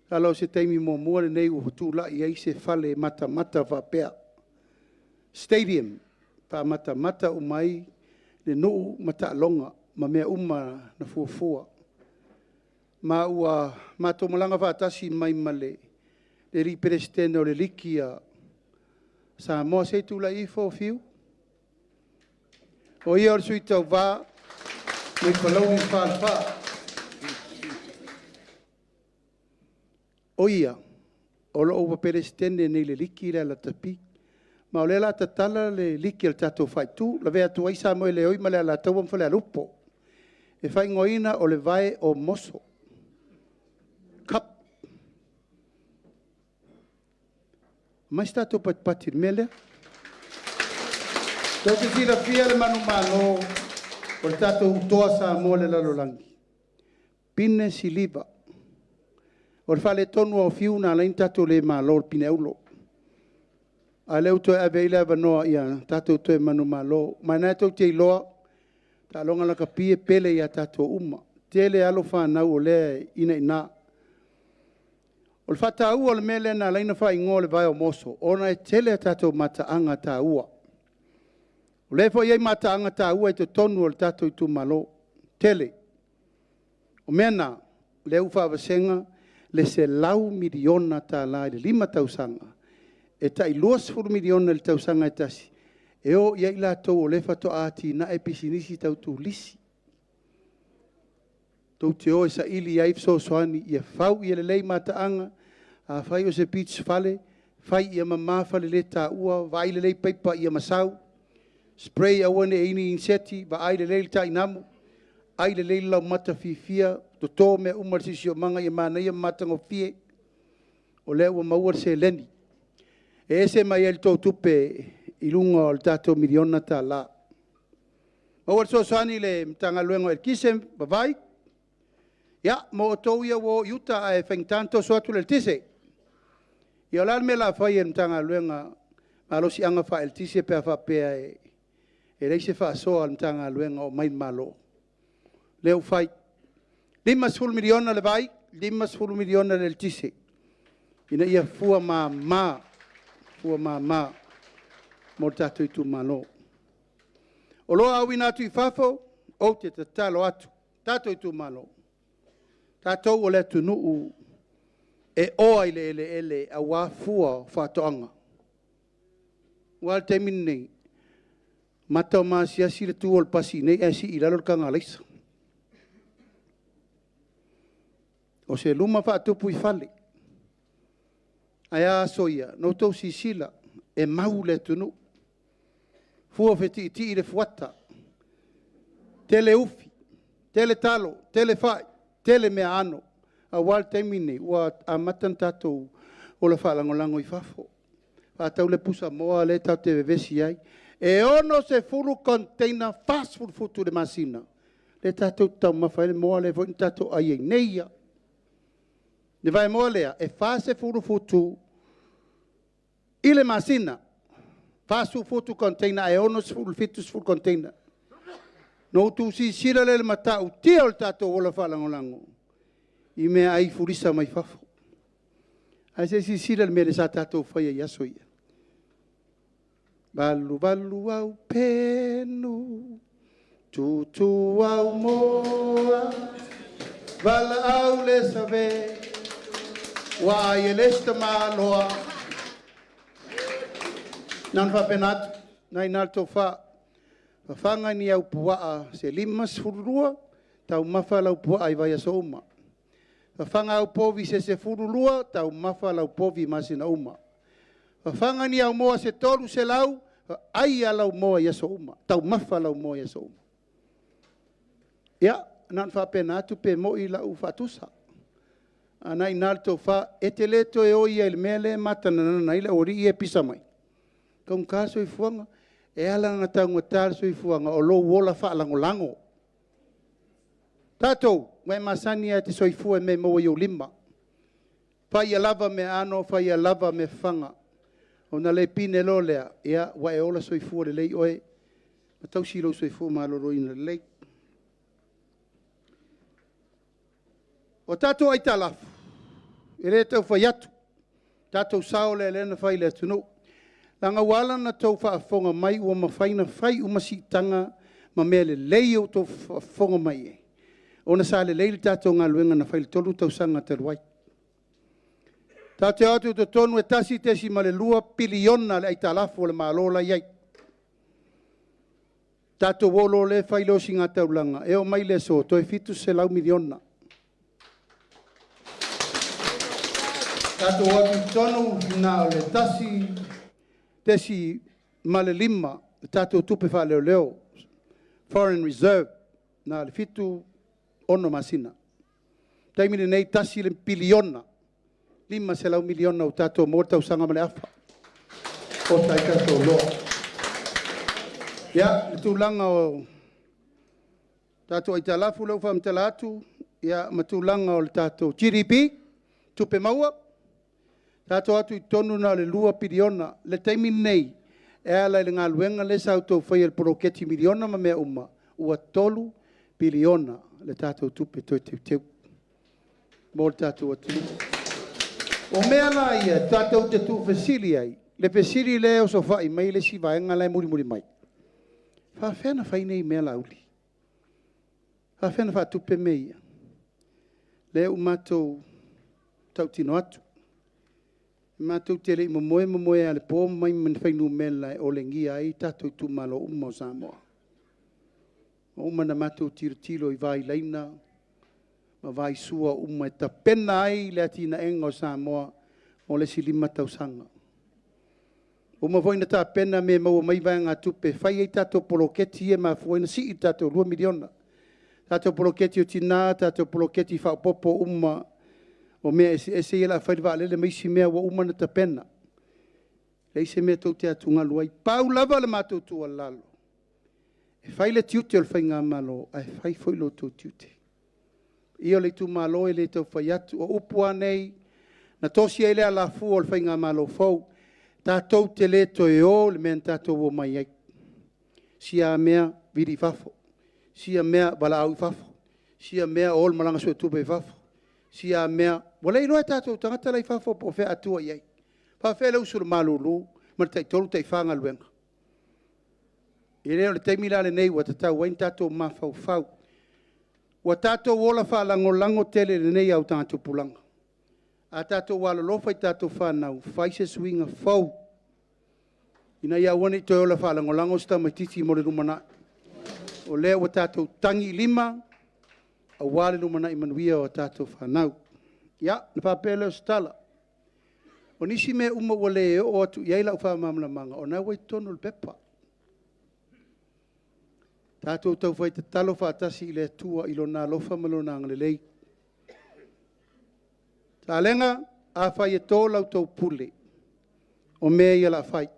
Masalo o se taimi muamua lenei ua tulai ai se fale matamata faapea, stadium e faamatamata uma ai le nuu ma taaloga ma mea uma na fuafua. Ma ua matou malaga faatasi mai ma le Peresetene o le Liki a Samoa. Se i tulai ifo Fiu. O ia o le sui tauva mai Palauli le Falefa. O ia, o lo o ua Peresetene nei i le Liki lea a Lakapi. Ma o lea o le a tatala le liki a le tatou faaitu, lavea atu ai Samoeleoi ma le Alataua ma Falealupo. E faaigoaina o le Vai o Moso Cup. Aumai se tatou patipati i le mea lea. Tou te silafia le manumalo o le tatou Toa Samoa i le lalolagi, pine siliva. O le faaletonu lava o Fiu na ala ai ona tatou le malo i le pine auro. A o lea ua toe ave i ai le avanoa ia tatou toe manumalo. Ma o lena tou te iloa, o taaloga lakapi e pele ia tatou uma. E tele alo ma fanau o lea e ina. O le faataua o le mea lea na ala ai ona faaigoa o le vai o Moso, ona e tele a tatou mataaga taua. O lea foi e i ai mataaga taua i totonu o le tatou itumalo, tele. O mea na, lea ua faavasega le $100 miliona i le 5 tausaga, e tai $20 miliona i le tausaga e tasi, e o i ai i latou o lea faatoa atinae pisinisi tau turisi. Tou te o e saili ai fesoasoani ia fau ia lelei mataaga, afai o se beach fale, fai ia mama faleletaua, vaai lelei paipa ia masau, spray aua ne i i ai ni iniseti, vaai lelei le tainamu, ai lelei le laumata fiafia, toto mea uma i le siosiomaga ia manaia ma matagofie. O lea ua maua le seleni e ese mai ai i le tou tupe i luga o le tatou $1 miliona. Maua le fesoasoani i le Matagaluega o le Eletise ma Vai, ia, mo outou ia ua o i uta ae faigata ona toso atu le eletise. Ia o le a le mea o le a fai e le Matagaluega o Malosiaga Faaeletise pe a faapea e leai se faasoa a le Matagaluega o aumai i le Malo? Lea ua fai, $50 miliona le vai, $50 miliona le eletise, ina ia fua mama, fua mama mo le tatou itumalo. O oloa auina atu i fafo, ou te tatalo atu, tatou itumalo, tatou o le atunuu e oa i le eleele aua fua o faatoaga. Aua o le taimi lenei, e mata o maasiasi le tu a le pasi i inei ae sii i lalo le taga alaisa. O se luma faatupu i fale, ae a aso ia? Na outou silasila, e mau le atunuu, fua fetiitii le fuata, tele ufi, tele talo, tele fai, tele meaano, aua le taimi lenei, ua amata ona tatou ola faalagolago i fafo. Faatau le pusamoa lea tatou te vevesi ai. E 60 container 40 futu i le masina lea tatou te taumafa ai le moa lea foi na tatou ai ai nei lava. Le vaemoa lea, e 40 futu i le masina, 40 futu container ae 60 i le 70 container. Ona outou silasila lea i le matautia o le tatou ola faalagolago i meaai fulisa mai fafo. Ae se i silasila i le mea sa tatou faia i aso ia? 88 aupenu, tutu au moa, valaau le save, ua ai e le isi tamaloa. Na ona faapena atu, o lena e i ina le tofa, fafaga ni au puaa se 52, taumafa lau puaa i vaiaso uma. Fafaga au povi se 12, taumafa lau povi i masina uma. Fafaga ni au moa se 300, ai lava lau moa i aso uma, taumafa lau moa i aso uma. Ia, na ona faapena atu pe moni lau faatusa. A o lena e i ina le tofa, e te le toe o ia i le mea lea e matananana ai le aualii ia e pisa mai, e taugata le soifuaga. E ala ona taugata le soifuaga, o lou ola faalagolago. O tatou, ua e masani lava e te soifua i mea e maua i ou lima. Fai ia lava meaano, fai ia lava mea fafaga, ona le pine loa lea, ua e ola soifua lelei oe ma tausi lou soifua maloloina lelei. O tatou aitalafu, e le tau fai atu, le tatou sao lea na fai i le atunuu. Leaga ua ala ona outou faafofoga mai ua mafai ona fai uma siitaga ma mea lelei ia outou faafofoga mai i ai, ona sa lelei le tatou galuega na fai i le 3 tausaga talu ai. Tatou te o atu i totonu e $1.2 piliona le aitalafu a le Malo la e i ai. Tatou o loa lea fai le ositaulaga, e oo mai i le aso, toe $700 miliona. Tatou o atu i totonu na o le 1.5 le tatou tupe faaleoleo, foreign reserve, na o le 6 masina. O le taimi lenei, e $1 piliona, $500 miliona ua tatou maua le tausaga ma le afa e oka ai tatou oloa. Ia, le tulaga o tatou aitalafu lea ua faamatala atu ma tulaga o le tatou GDP, tupe maua, tatou o atu i totonu na o le $2 piliona. O le taimi lenei, e ala i le galuega lea sa outou faia i le poloketi miliona ma mea uma, ua $3 piliona le tatou tupe toe teuteu mo le tatou atunuu. O mea la ia tatou te tuufesili ai, le fesili lea e osofai mai le isi vaega la e mulimuli mai, e faapefea ona fai nei mea Laauli? E faapefea ona faatupe mea ia? Lea ua matou tautino atu, matou te le i momoe, momoe lava i le po omai ma ni fuainumera e olegia ai tatou itumalo uma o Samoa. Ua uma ona matou tilotilo i vailaina ma vaisua uma e tapena ai le atinaeina o Samoa mo le isi 5 tausaga. Ua uma foi ona tapena mea e maua mai ai vaegatupe e fai ai tatou poloketi ia e mafua ai ona sii le tatou $2 miliona. Tatou poloketi o tina, tatou poloketi faaopoopo uma o mea eseese ia o le a fai i le vaalele ma isi mea ua uma ona tapena. E leai se mea tou te atugalu ai. Pau lava le matou tuualalo, e fai le tiute o le faigamalo, ae fai foi lo outou tiute. Le paia o le itumalo, e le tau fai atu, o upu lava nei na tosi ai le alafua o le faigamalo fou, tatou te le toe o i le mea na tatou omai ai, sia mea vili i fafo, sia mea valaau i fafo, sia mea o le malaga suetupe i fafo, sia mea… Ua leiloa e tatou tagata la e i fafo po o fea a tua i ai. E faapefea le usu i le malulu ma le tai 3 tai 4 galuega? E le o le taimi la lenei ua tatau ai ona tatou mafaufau. Ua tatou ola faalagolago tele i lenei augatupulaga. A tatou alolofa i a tatou fanau, fai se suiga fou ina ia aua ne i toe ola faalagolago se tamaitiiti mo le lumanai. O lea ua tatou tagi i lima aua le lumanai manuia o a tatou fanau. Ia, ona faapea lea o se tala, o nisi mea uma ua le oo atu i ai lau faamalamalamaga, o lena ua i totonu o le pepa. Tatou taufai tatalo faatasi i le Atua i Lona alofa ma Lona agalelei. Salega, afai e to la outou pule, o mea ia o le a fai,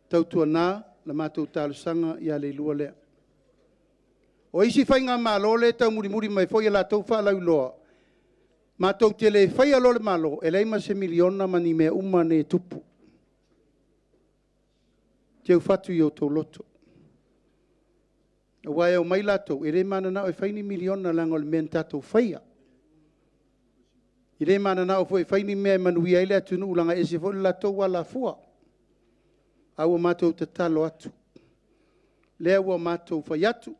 tautuana la matou talosaga ia Leilua lea. O isi faigamalo lea e taumulimuli mai foi a latou faalauiloa, matou te le faia loa le Malo, e leai ma se miliona ma ni mea uma nei e tupu. Teu fatu i outou loto. Aua e omai latou, e le mananao e fai ni miliona leaga o le mea na tatou faia. E le mananao foi e fai ni mea e manuia ai le atunuu leaga e ese foi le latou alafua. Ae ua matou tatalo atu, lea ua matou fai atu,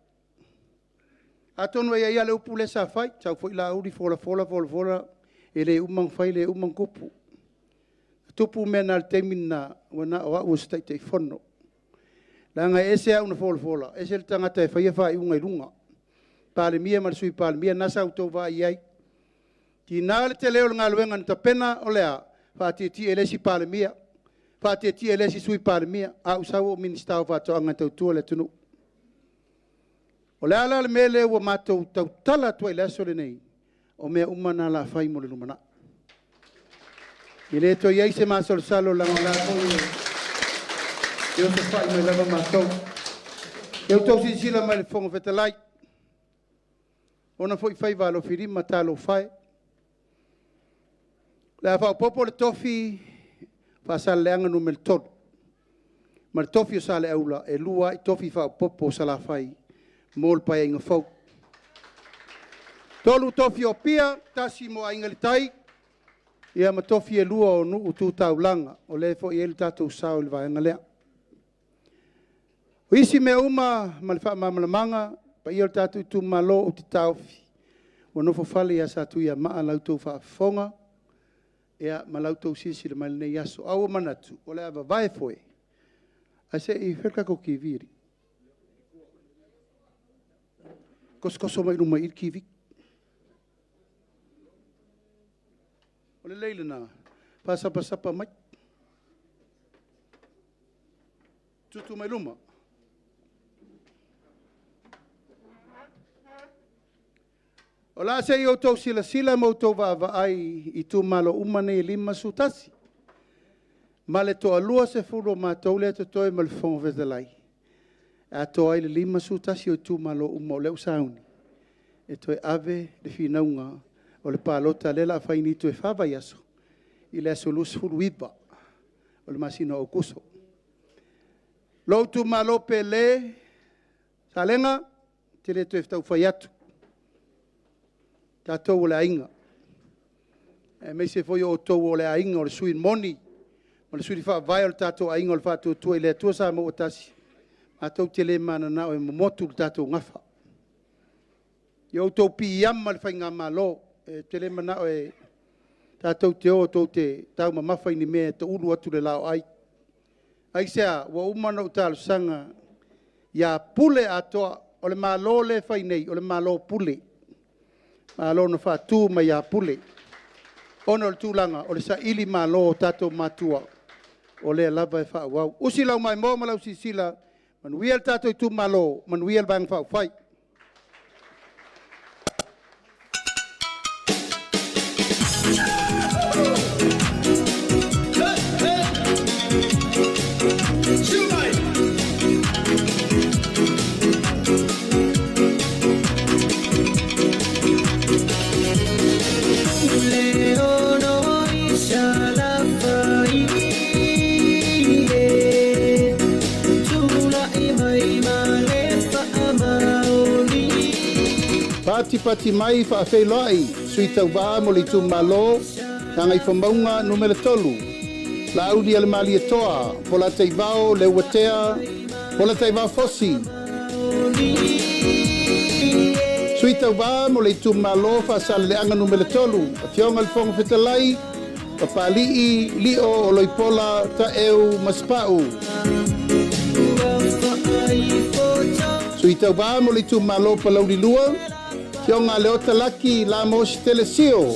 atonu e i ai lava le upu lea sa fai, sau foi Laauli folafola folafola, e le uma ona fai le uma ona tupu. Tupu mea na i le taimi lena, ua na o au o se Taitaifono. Leaga e ese au na folafola, ese le tagata e faia faaiuga i luga. Palemia ma le Sui Palemia, lena sa outou vaai i ai. Tiga le tele o le galuega na tapena, o le a? Faatietie i le isi Palemia, faatietie i le isi Sui Palemia, a ou sau o Minisita o Faatoaga e tautua le atunuu. O le a la le mea lea ua matou tautala atu ai i le aso lenei? O mea uma na o le a fai mo le lumanai. E le toe i ai se masalosalo leaga o la foi e osofai mai lava matou. Ia outou silasila mai i le Fofoga Fetalai, ona foi faiva alofilima talofa e. O le a faaopoopo le tofi Faasaleleaga Nu.3 ma le tofi o Saleaula, e 2 ai tofi faaopoopo o Salafai mo le Paeaiga fou. 3 tofi o Apia, 1 mo Aiga i le Tai, ia ma tofi e 2 o Nuu Tu Taulaga, o lea foi e i ai le tatou sao i le vaega lea. O isi mea uma ma le faamalamalamaga, paia o le tatou itumalo, ou te taofi, ua nofofale ia Satuiamaa la outou faafofoga ia ma la outou silasila mai i lenei aso. Ae ua manatu, o le a vavae foe, ae se i fai le tatou TV alii. Tosotoso mai luma i i le TV. O lelei lena, faasapasapa mai. Tutu mai luma. O le a se i outou silasila ma outou vaavaai i itumalo uma nei e 51, ma le toa-20 o matou lea e totoe ma le Fofoga Fetalai, e atoa ai le 51 o itumalo uma o lea ua sauni e toe ave le finauga o le palota lea o le a fai nei toe 4 vaiaso i le aso 29 o le masina o Aokuso. Lou itumalo pele, Salega, ou te le toe tau fai atu, o tatou o le aiga, aemaise foi o outou o le aiga o le sui usufono moni, o le sui faavae o le tatou aiga o le Faatuatua i le Atua Samoa ua Tasi, matou te le mananao e momotu le tatou gafa. Ia outou piiama i le Faigamalo, ou te le manao tatou te o tou te taumamafa i ni mea e toulu atu le laoai. Aisea? Ua uma ona ou talosaga ia pule atoa. O le Malo lea e fai nei, o le Malo pule, Malo na faatu mai ia Pule, ona o le tulaga o le sailimalo o tatou matua, o lea lava e faaauau. Usi lau maimoa ma lau silasila, manuia le tatou itumalo, manuia le Vaega Faaupufai. Patipati mai faafeiloai sui tauva mo le itumalo Gagaifomauga Nu.3, Laauli Alemalietoa, Polataivao Leuatea, Polataivao Fosi. Sui tauva mo le itumalo Faasaleleaga Nu.3, Afioga i le Fofoga Fetalai, Papalii Lio Oloipola Taeu Masepau. Sui tauva mo le itumalo Palauli 2, Afioga Leota Laki Lamos Telesio.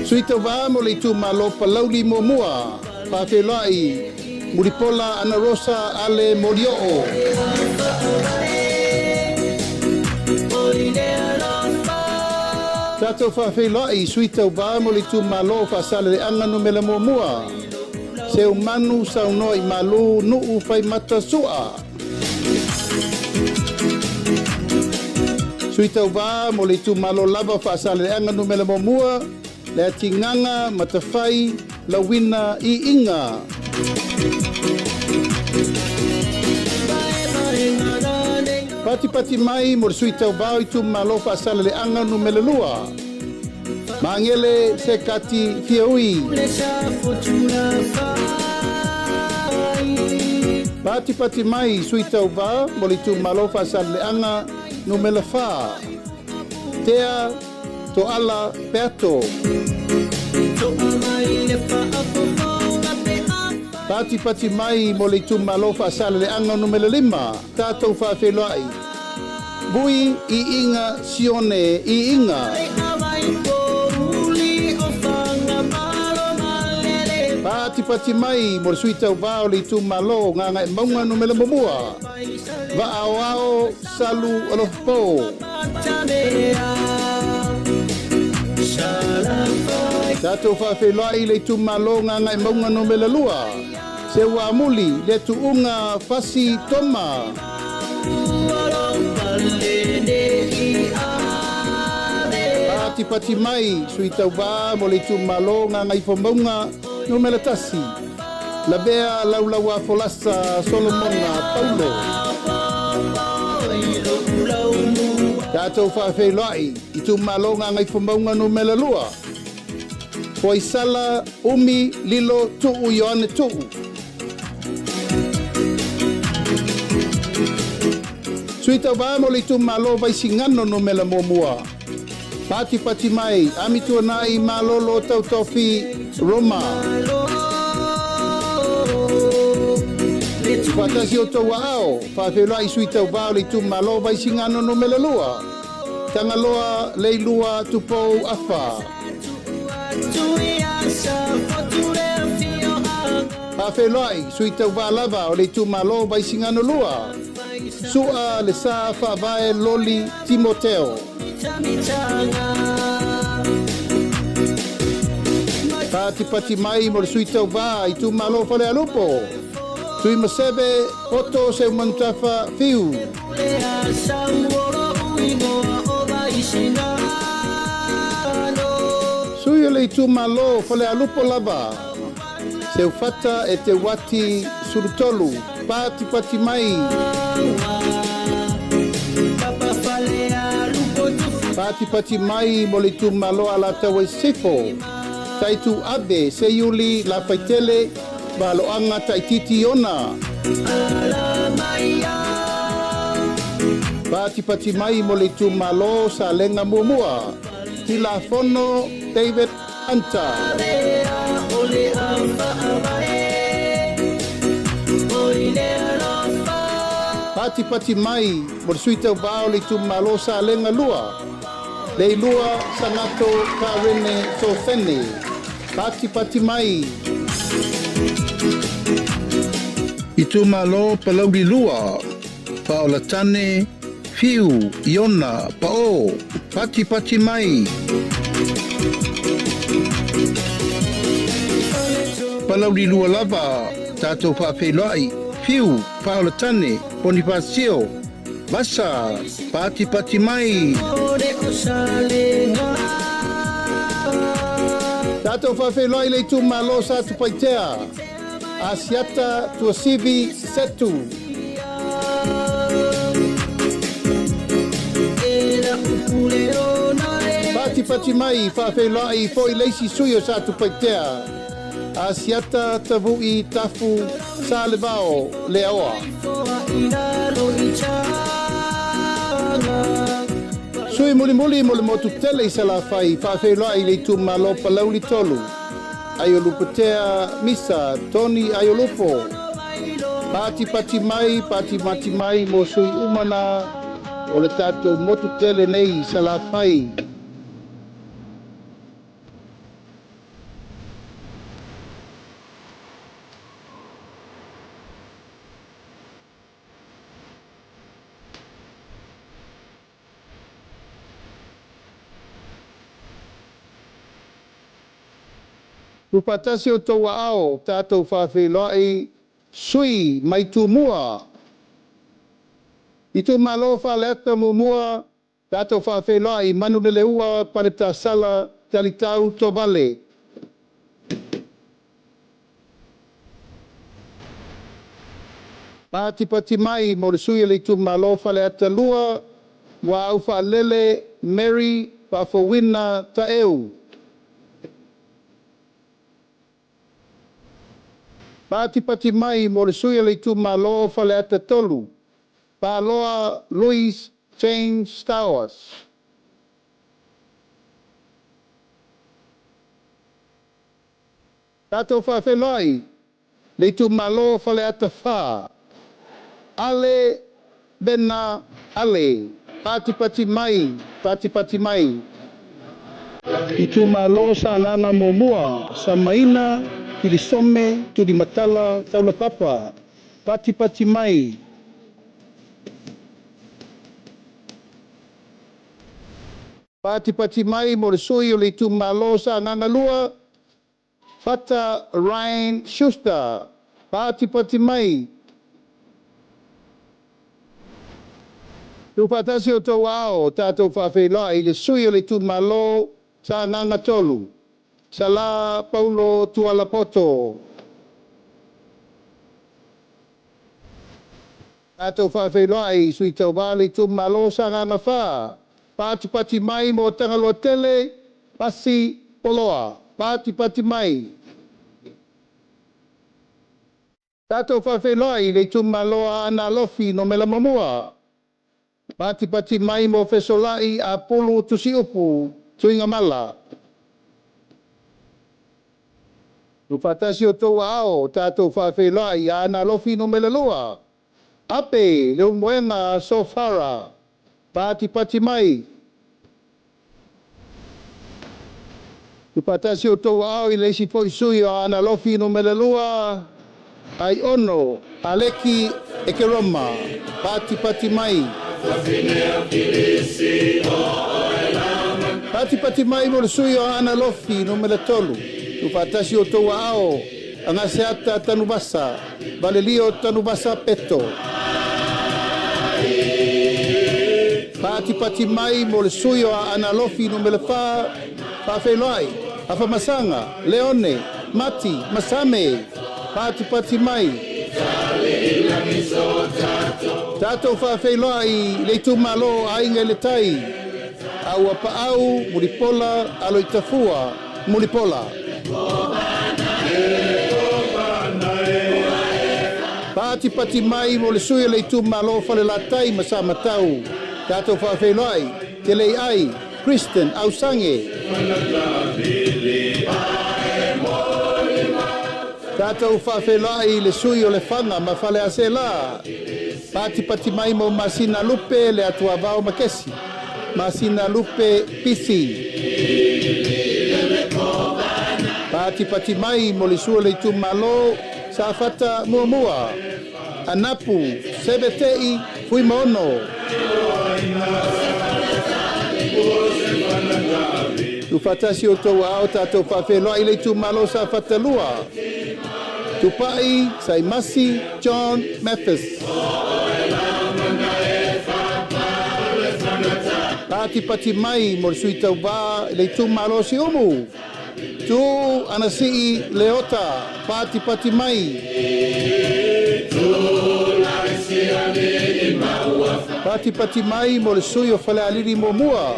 Sui tauva mo le itumalo Palauli 1, Faafeiloai Mulipola Ana Rosa Ale Molioo. Tatou faafeiloai sui tauva mo le itumalo o Faasaleleaga Nu.1, Seumanu Saunoa i Malu Nuu Faimata Sua. Sui tauva mo le itumalo lava Faasaleleaga Nu.1, Le Atigaga Matafai Lauina Iiga. Patipati mai mo le sui tauva o itumalo Faasaleleaga Nu.2, Magele Sekati Fiaui. Patipati mai sui tauva mo le itumalo Faasaleleaga Nu.4, Tea Toala Peato. Patipati mai mo le itumalo Faasaleleaga Nu.5, tatou faafeiloai Vui Iiga Sione Iiga. Patipati mai mo le sui tauvā o le itumalo Gagaemauga Nu.1, Vaaoao Salu Alofapo. Tatou faafeiloai le itumalo Gagaemauga Nu.2, Seuamuli le Tuuga Fasi Toma. Patipati mai sui tauvā mo le itumalo Gagaifomauga Nu.1, Lavea Laulaua Folasa Solomona Paulo. Tatou faafeiloai itumalo Gagaifomauga Nu.2, Foaisala Umi Lilo Tuu Ioane Tuu. Sui tauvā mo le itumalo Vaisigano Nu.1, Patipati mai Amituanai Malolo Tautofi Roma. Faatasi o tou aao, faafeiloai sui tauvā o le itumalo Vaisigano Nu.2, Tagaloa Leilua Tupou Afa. Faafeiloai sui tauvā lava o le itumalo Vaisigano 2, Sua le Sa Faavae Loli Timoteo. Patipati mai mo le sui tauvā itumalo Falealupo, Tui Maseve Poto Seumanutafa Fiu. Sui o le itumalo Falealupo lava, Seufata e te wati Sulutolu, patipati mai. Patipati mai mo le itumalo Alataua i Sisifo, Taitu Ave Seiuli Lafaitele Valoaga Taititi Ona. Patipati mai mo le itumalo Salega Muamua, Tilafono David Hunter. Patipati mai mo le sui tauvā o le itumalo Salega 2, Leilua Sagato Karene Sofene. Patipati mai. Itumalo Palauli 2, Paolatane Fiu Iona Pao. Patipati mai. Palauli 2 lava, tatou faafeiloai Fiu Paolatane Bonifacio Vasa. Patipati mai. Tatou faafeiloai le itumalo Sa Tupaitea, Asiata Tuasivi Setu. Patipati mai faafeiloai foi le isi sui o Sa Tupaitea, Asiata Tavu'i Tafu Salevao Leaoa. Sui mulimuli mo le motu tele i Salafai, faafeiloai le itumalo Palauli 3, Aiolupotea Misa Tony Aiolupo. Patipati mai, patipati mai mo sui umana o le tatou motu tele nei i Salafai. Tuufaatasi o tou aao, tatou faafeiloai sui mai Tumua. Itumalo Faleata Muamua, tatou faafeiloai Manuleleua Paletasala Talitau Tovale. Patipati mai mo le sui o le itumalo Faleata 2, Muaau Faalele Mary Faafouina Taeu. Patipati mai mo le sui o le itumalo Faleata 3, Paloa Louis James Stowers. Tatou faafeiloai le itumalo o Faleata 4, Ale Vena Ale, patipati mai, patipati mai. Itumalo Sagaga Muamua, Samaina Kilisome Tulimatala Taulapapa, patipati mai. Patipati mai mo le sui o le itumalo Sagaga 2, Fata Ryan Schuster, patipati mai. Tuufaatasi o outou aao, tatou faafeiloai i le sui o le itumalo Sagaga 3, Sala Paulo Tualapoto. Tatou faafeiloai i sui tauva o le itumalo Sagaga 4, patipati mai mo Tagaloa Tele, Pasi Poloa, patipati mai. Tatou faafeiloai i le itumalo Aana Alofi Numera 1, patipati mai mo Fesolai Apulu Tusiupu Tuigamala. Tuufaatasi o outou aao, tatou faafeiloai i Aana Alofi Numera 2, Ape Leulumoega Sofara, patipati mai. Tuufaatasi o outou aao i le isi foi sui o Aana Alofi Numera 2, Aiono Aleki Ekeroma, patipati mai. Patipati mai mo le sui o Aana Alofi Numera 3, tuufaatasi o outou aao, Agaseata Tanuvasa, Valelio Tanuvasa Peto. Patipati mai mo le sui o Aana Alofi Numera 4, Faafeiloai, Afamasaga, Leone, Mati, Masame, patipati mai. Tatou faafeiloai le itumalo Aiga i le Tai, Auapaau, Mulipola, Aloitafua, Mulipola. Patipati mai mo le sui o le itumalo Falelatai ma Samatau, tatou faafeiloai, Teleiai, Kristen Ausange. Tatou faafeiloai i le sui o Lefaga ma Faleaseela, patipati mai mo Masina Lupe le Atuavao Makesi, Masina Lupe Pisi. Patipati mai mo le sui o le itumalo Safata Muamua, Anapu Sevetei Fuimaono. Tuufaatasi o outou aao, tatou faafeiloai i le itumalo Safata 2, Tupai Saimasi John Mathis. Patipati mai mo le sui tauva i le itumalo Siumu, Tu Anasii Leota, patipati mai. Patipati mai mo le sui o Falealili Muamua,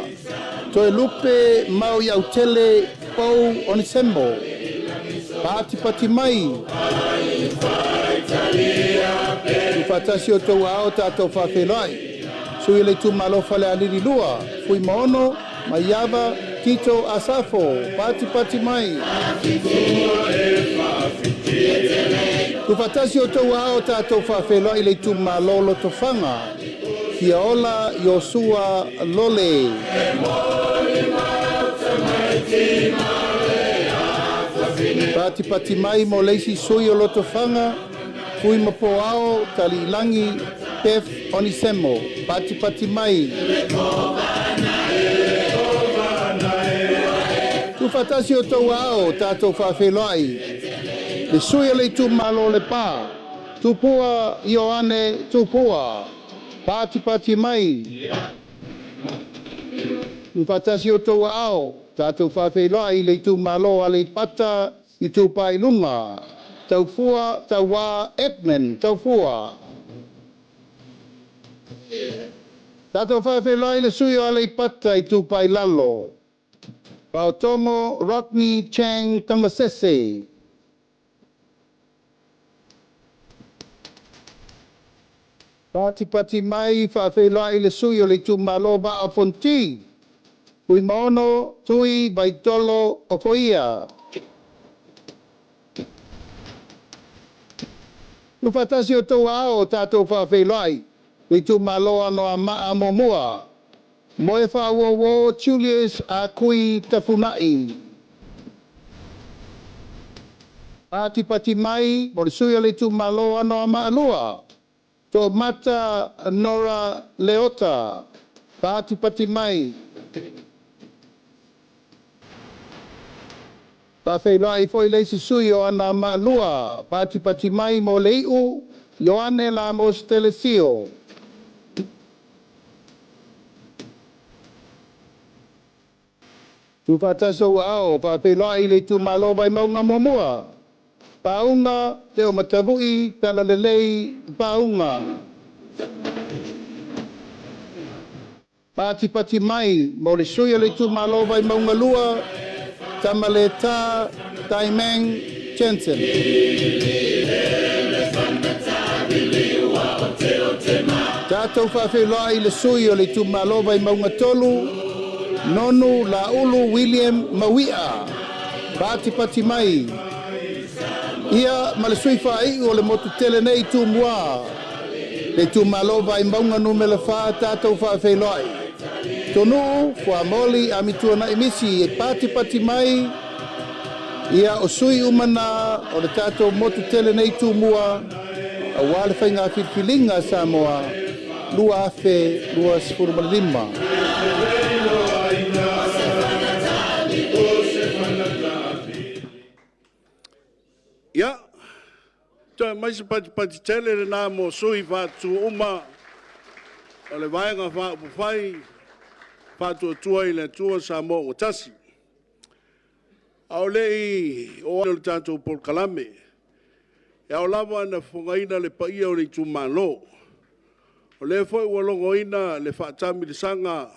Toelupe Mau Iautele Pou Onisemo, patipati mai. Tuufaatasi o outou aao, tatou faafeiloai sui o le itumalo Falealili 2, Fuimaono Maiava Tito Asafo, patipati mai. Tuufaatasi o outou aao, tatou faafeiloai i le itumalo Lotofaga, Fiaola Iosua Lole. Patipati mai mo le isi sui o Lotofaga, Fuimapoao Taliilagi Beth Onisemo, patipati mai. Tuufaatasi o outou aao, tatou faafeiloai le sui o le itumalo Lepa, Tupua Ioane Tupua, patipati mai. Tuufaatasi o outou aao, tatou faafeiloai i le itumalo Aleipata Itupa i Luga, Taufua Tauā Edmund Taufua. Tatou faafeiloai le sui o Aleipata Itupa i Lalo, Faotomo Rodney Chang Tamasese. Patipati mai faafeiloai le sui o le itumalo Vaa o Fonoti, Fuimaono Tui Vaitolo Ofoia. Tuufaatasi outou aao o tatou faafeiloai le itumalo Anoamaa 1. Moefaauouo Julius Akui Tafuna'i. Patipati mai mo le sui o le itumalo Anoamaa 2. Toomata Nora Leota. Patipati mai. Faafeiloai foi le isi sui o Anoamaa 2. Patipati mai mo le iu Ioane Lamos Telesio. Tuufaatasi ou aao faafeiloai le itumalo Vaimauga 1. Pauga Teomatavui Talalelei Pauga. Patipati mai mo le sui o le itumalo Vaimauga 2, Tamaleta Taimang Jensen. Tatou faafeiloai le sui o le itumalo Vaimauga 3, Nonu Laulu William Mauia. Patipati mai. Ia ma le sui faaiu o le motu tele nei Tumua. Le itumalo Vaimauga 4 tatou faafeiloai. Tonuu Fuamoli Amituanai Misi e patipati mai. Ia o sui umana o le tatou motu tele nei Tumua. Auā le faiga filifiliga Samoa 2025. Ia, toe mai se patipati tele lena mo sui faatutu uma o le Vaega Faaupufai Faatuatua i le Atua Samoa ua Tasi. A o le i oo le tatou polokalame, e ao lava ona fofogaina le paia o le itumalo. O lea foi ua logoina le faatamilosaga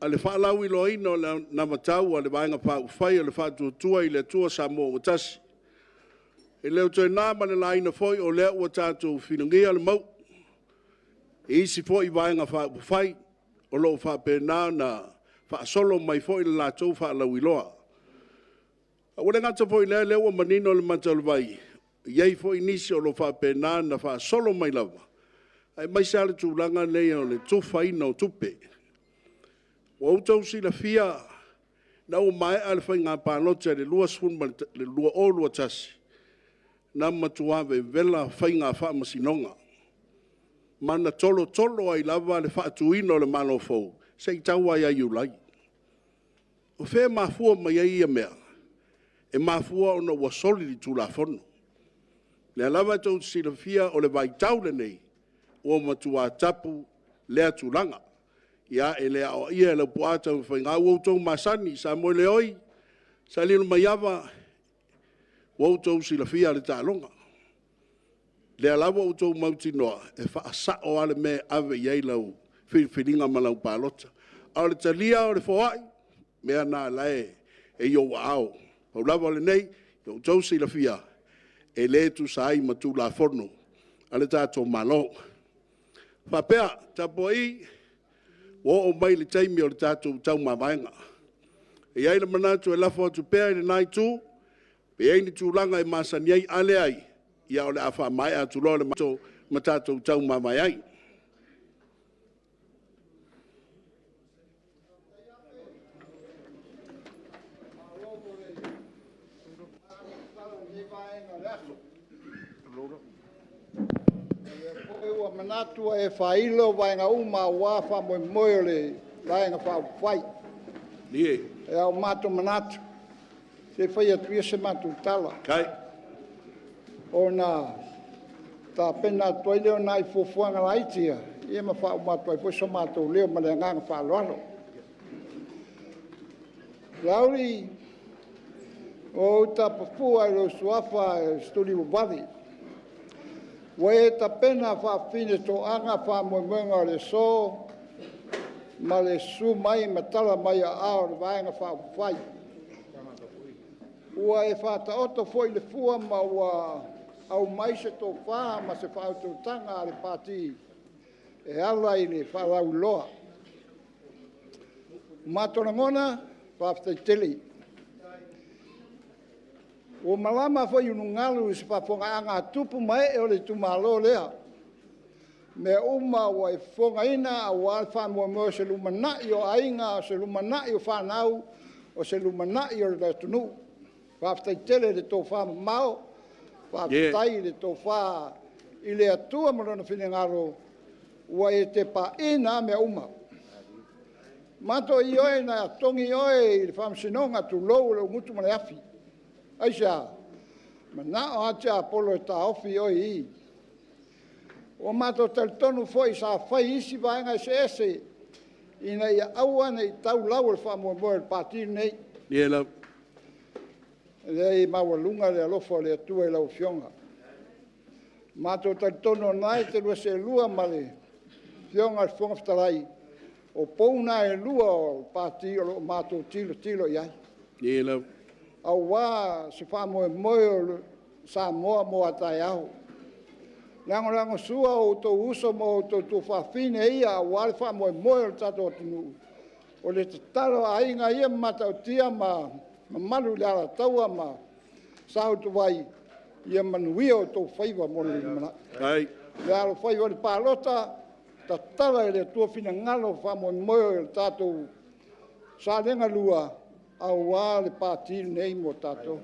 a le faalauiloaina o le anavatau a le Vaega Faaupufai o le Faatuatua i le Atua Samoa ua Tasi. E le o toe na ma le laina foi o lea ua tatou filigia le mau'u e isi foi Vaega Faaupufai o lo o faapena ona faasolo mai foi le latou faalauiloa. Ae ua le gata foi i lea, o lea ua manino le mata o le vai, e i ai foi nisi o lo o faapena ona faasolo mai lava, aemaise lava le tulaga lea o le tufaina o tupe. Ua outou silafia ina ua maea le faiga palota i le 2021, na matua vevela faiga faamasinoga, ma na tolotolo ai lava le faatuina o le Malo fou, se i tau lava ia Iulai. O fea e mafua mai ai ia mea? E mafua ona ua soli le Tulafono. O lea lava tou te silafia o le vaitau lenei, ua matua tapu lea tulaga. Ia, e le aoaia e Laupua Tamafaiga, ua outou masani, Samoeleoi, Salelomaiava, ua outou silafia le taaloga. O lea lava ua outou mautinoa, e faasao lava le mea e ave i ai lau filifiliga ma lau palota. A o le talia o le foai, o mea na o la e i ou aao. Pau lava o lenei, ia outou silafia, e le tusa ai ma Tulafono a le tatou Malo. E faapea, tapuai, ua oo mai le taimi o le tatou taumavaega. E i ai le manatu e lafo atu pea i lena Itu, pe i ai ni tulaga e masani ai, a leai, ia o le a faamaea atu loa le matou ma tatou taumavae ai. Ua manatu ua e faailo vaega uma aua faamoemoe o le Vaega Faaupufai. Ae ua matou manatu, se i fai atu ia se matou tala, ona tapena atu ai lea o nai fuafuaga laiti ia ma faauma atu ai foi so matou leo ma le agaga faaaloalo. Laauli, ua ou tapafua i lou suafa e Satuimauvale, ua e tapena faafafine toaga faamoemoega o le aso ma le susu mai ma tala mai aao o le Vaega Faaupufai. Ua e faataoto foi le fua ma ua aumai se tofa ma se faautautaga a le Pati e ala i le faalauiloa. Ua matou lagona, faafetai tele. Ua malama foi ulugalu i se faafofogaaga a tupu ma ee o le itumalo lea. Mea uma ua e fofogaina aua le faamoemoe o se lumanai o aiga, o se lumanai o fanau, o se lumanai o le atunuu. Faafetai tele i le tofamamao, faafetai i le tofa i le Atua ma Lona finagalo ua e tepaina lava mea uma. Mato ioe na togi oe i le Faamasinoga, tulou lou gutu ma le afi. Aisea? Manao lava tiapolo e taofi oe i i. Ua matou talitonu foi sa fai isi vaega eseese ina ia aua ne i tau lau o le faamoemoe o le Pati lenei. Ia lava. E leai, e maualuga le alofa o le Atua i lau Afioga. Matou talitonu o lena e te lua seelua ma le Afioga i le Fofoga Fetalai, o pou na e lua o le Pati o lo o matou tilotilo i ai, Ia lava. Aua se faamoemoe o Samoa mo a taeao. Lagolagosua o outou uso ma outou tuafafine ia aua le faamoemoe o le tatou atunuu. O le tatalo a Aiga ia ma Matautia ma mamalu i le Alataua ma Sa Utuvai, ia manuia outou faiva mo le lumanai. Ai. Le alofaiva i le palota, tatala e le Atua finagalo o faamoemoe o le tatou Salega 1 aua le Pati lenei mo tatou.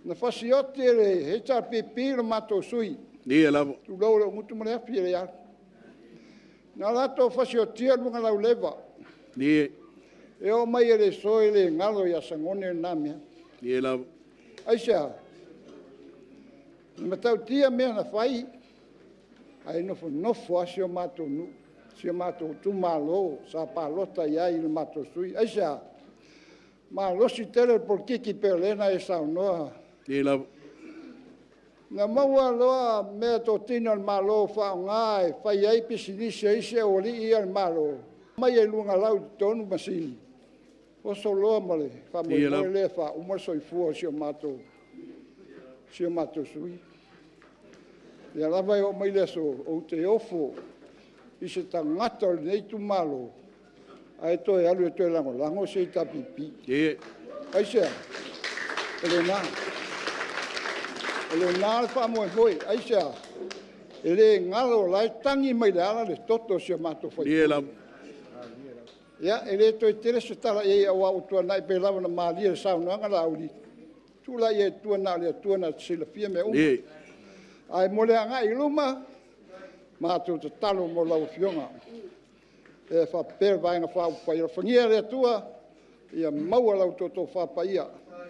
Na fasioti e le HRPP lo matou sui usufono, Ia lava. tulou lou gutu ma le afi e le alu. Na latou fasiotia luga lauleva. Ia. E oo mai i le aso e le galo ia Sagone lena mea. Ia lava. Aisea? E matautia mea na fai, ae nofonofo lava si o matou nuu, si o matou itumalo sa palota i ai i le matou sui usufono. Aisea? Malosi tele le polokiki pei o lea na e saunoa. Ia lava. Na maua loa meatotino a le Malo e faaaoga e fai ai pisinisi a isi aualii ia a le Malo, aumai ai luagalau i totonu masini, oso loa ma le faamoemoe lea e faauma le soifua o si o matou sui usufono. O lea lava e oo mai i le aso, ou te ofo i se tagata o lenei itumalo ae toe alu e toe lagolago se HRPP. Ia. Aisea? O lena. O lena le faamoemoe. Aisea? E le galo, o la e tagi mai le ala le toto o si o matou sui usufono. Ia lava. Ia, e le toe tele se tala i ai aua ua tuanai pei lava ona malie i le saunoaga a Laauli, tuu laia i tua na o le Atua na te silafia mea uma. Ia. Ae mo le agai i luma, matou tatalo mo lau Afioga e faapea le Vaega Faaupufai. Alofagia e le Atua ia maua la outou tofa paia,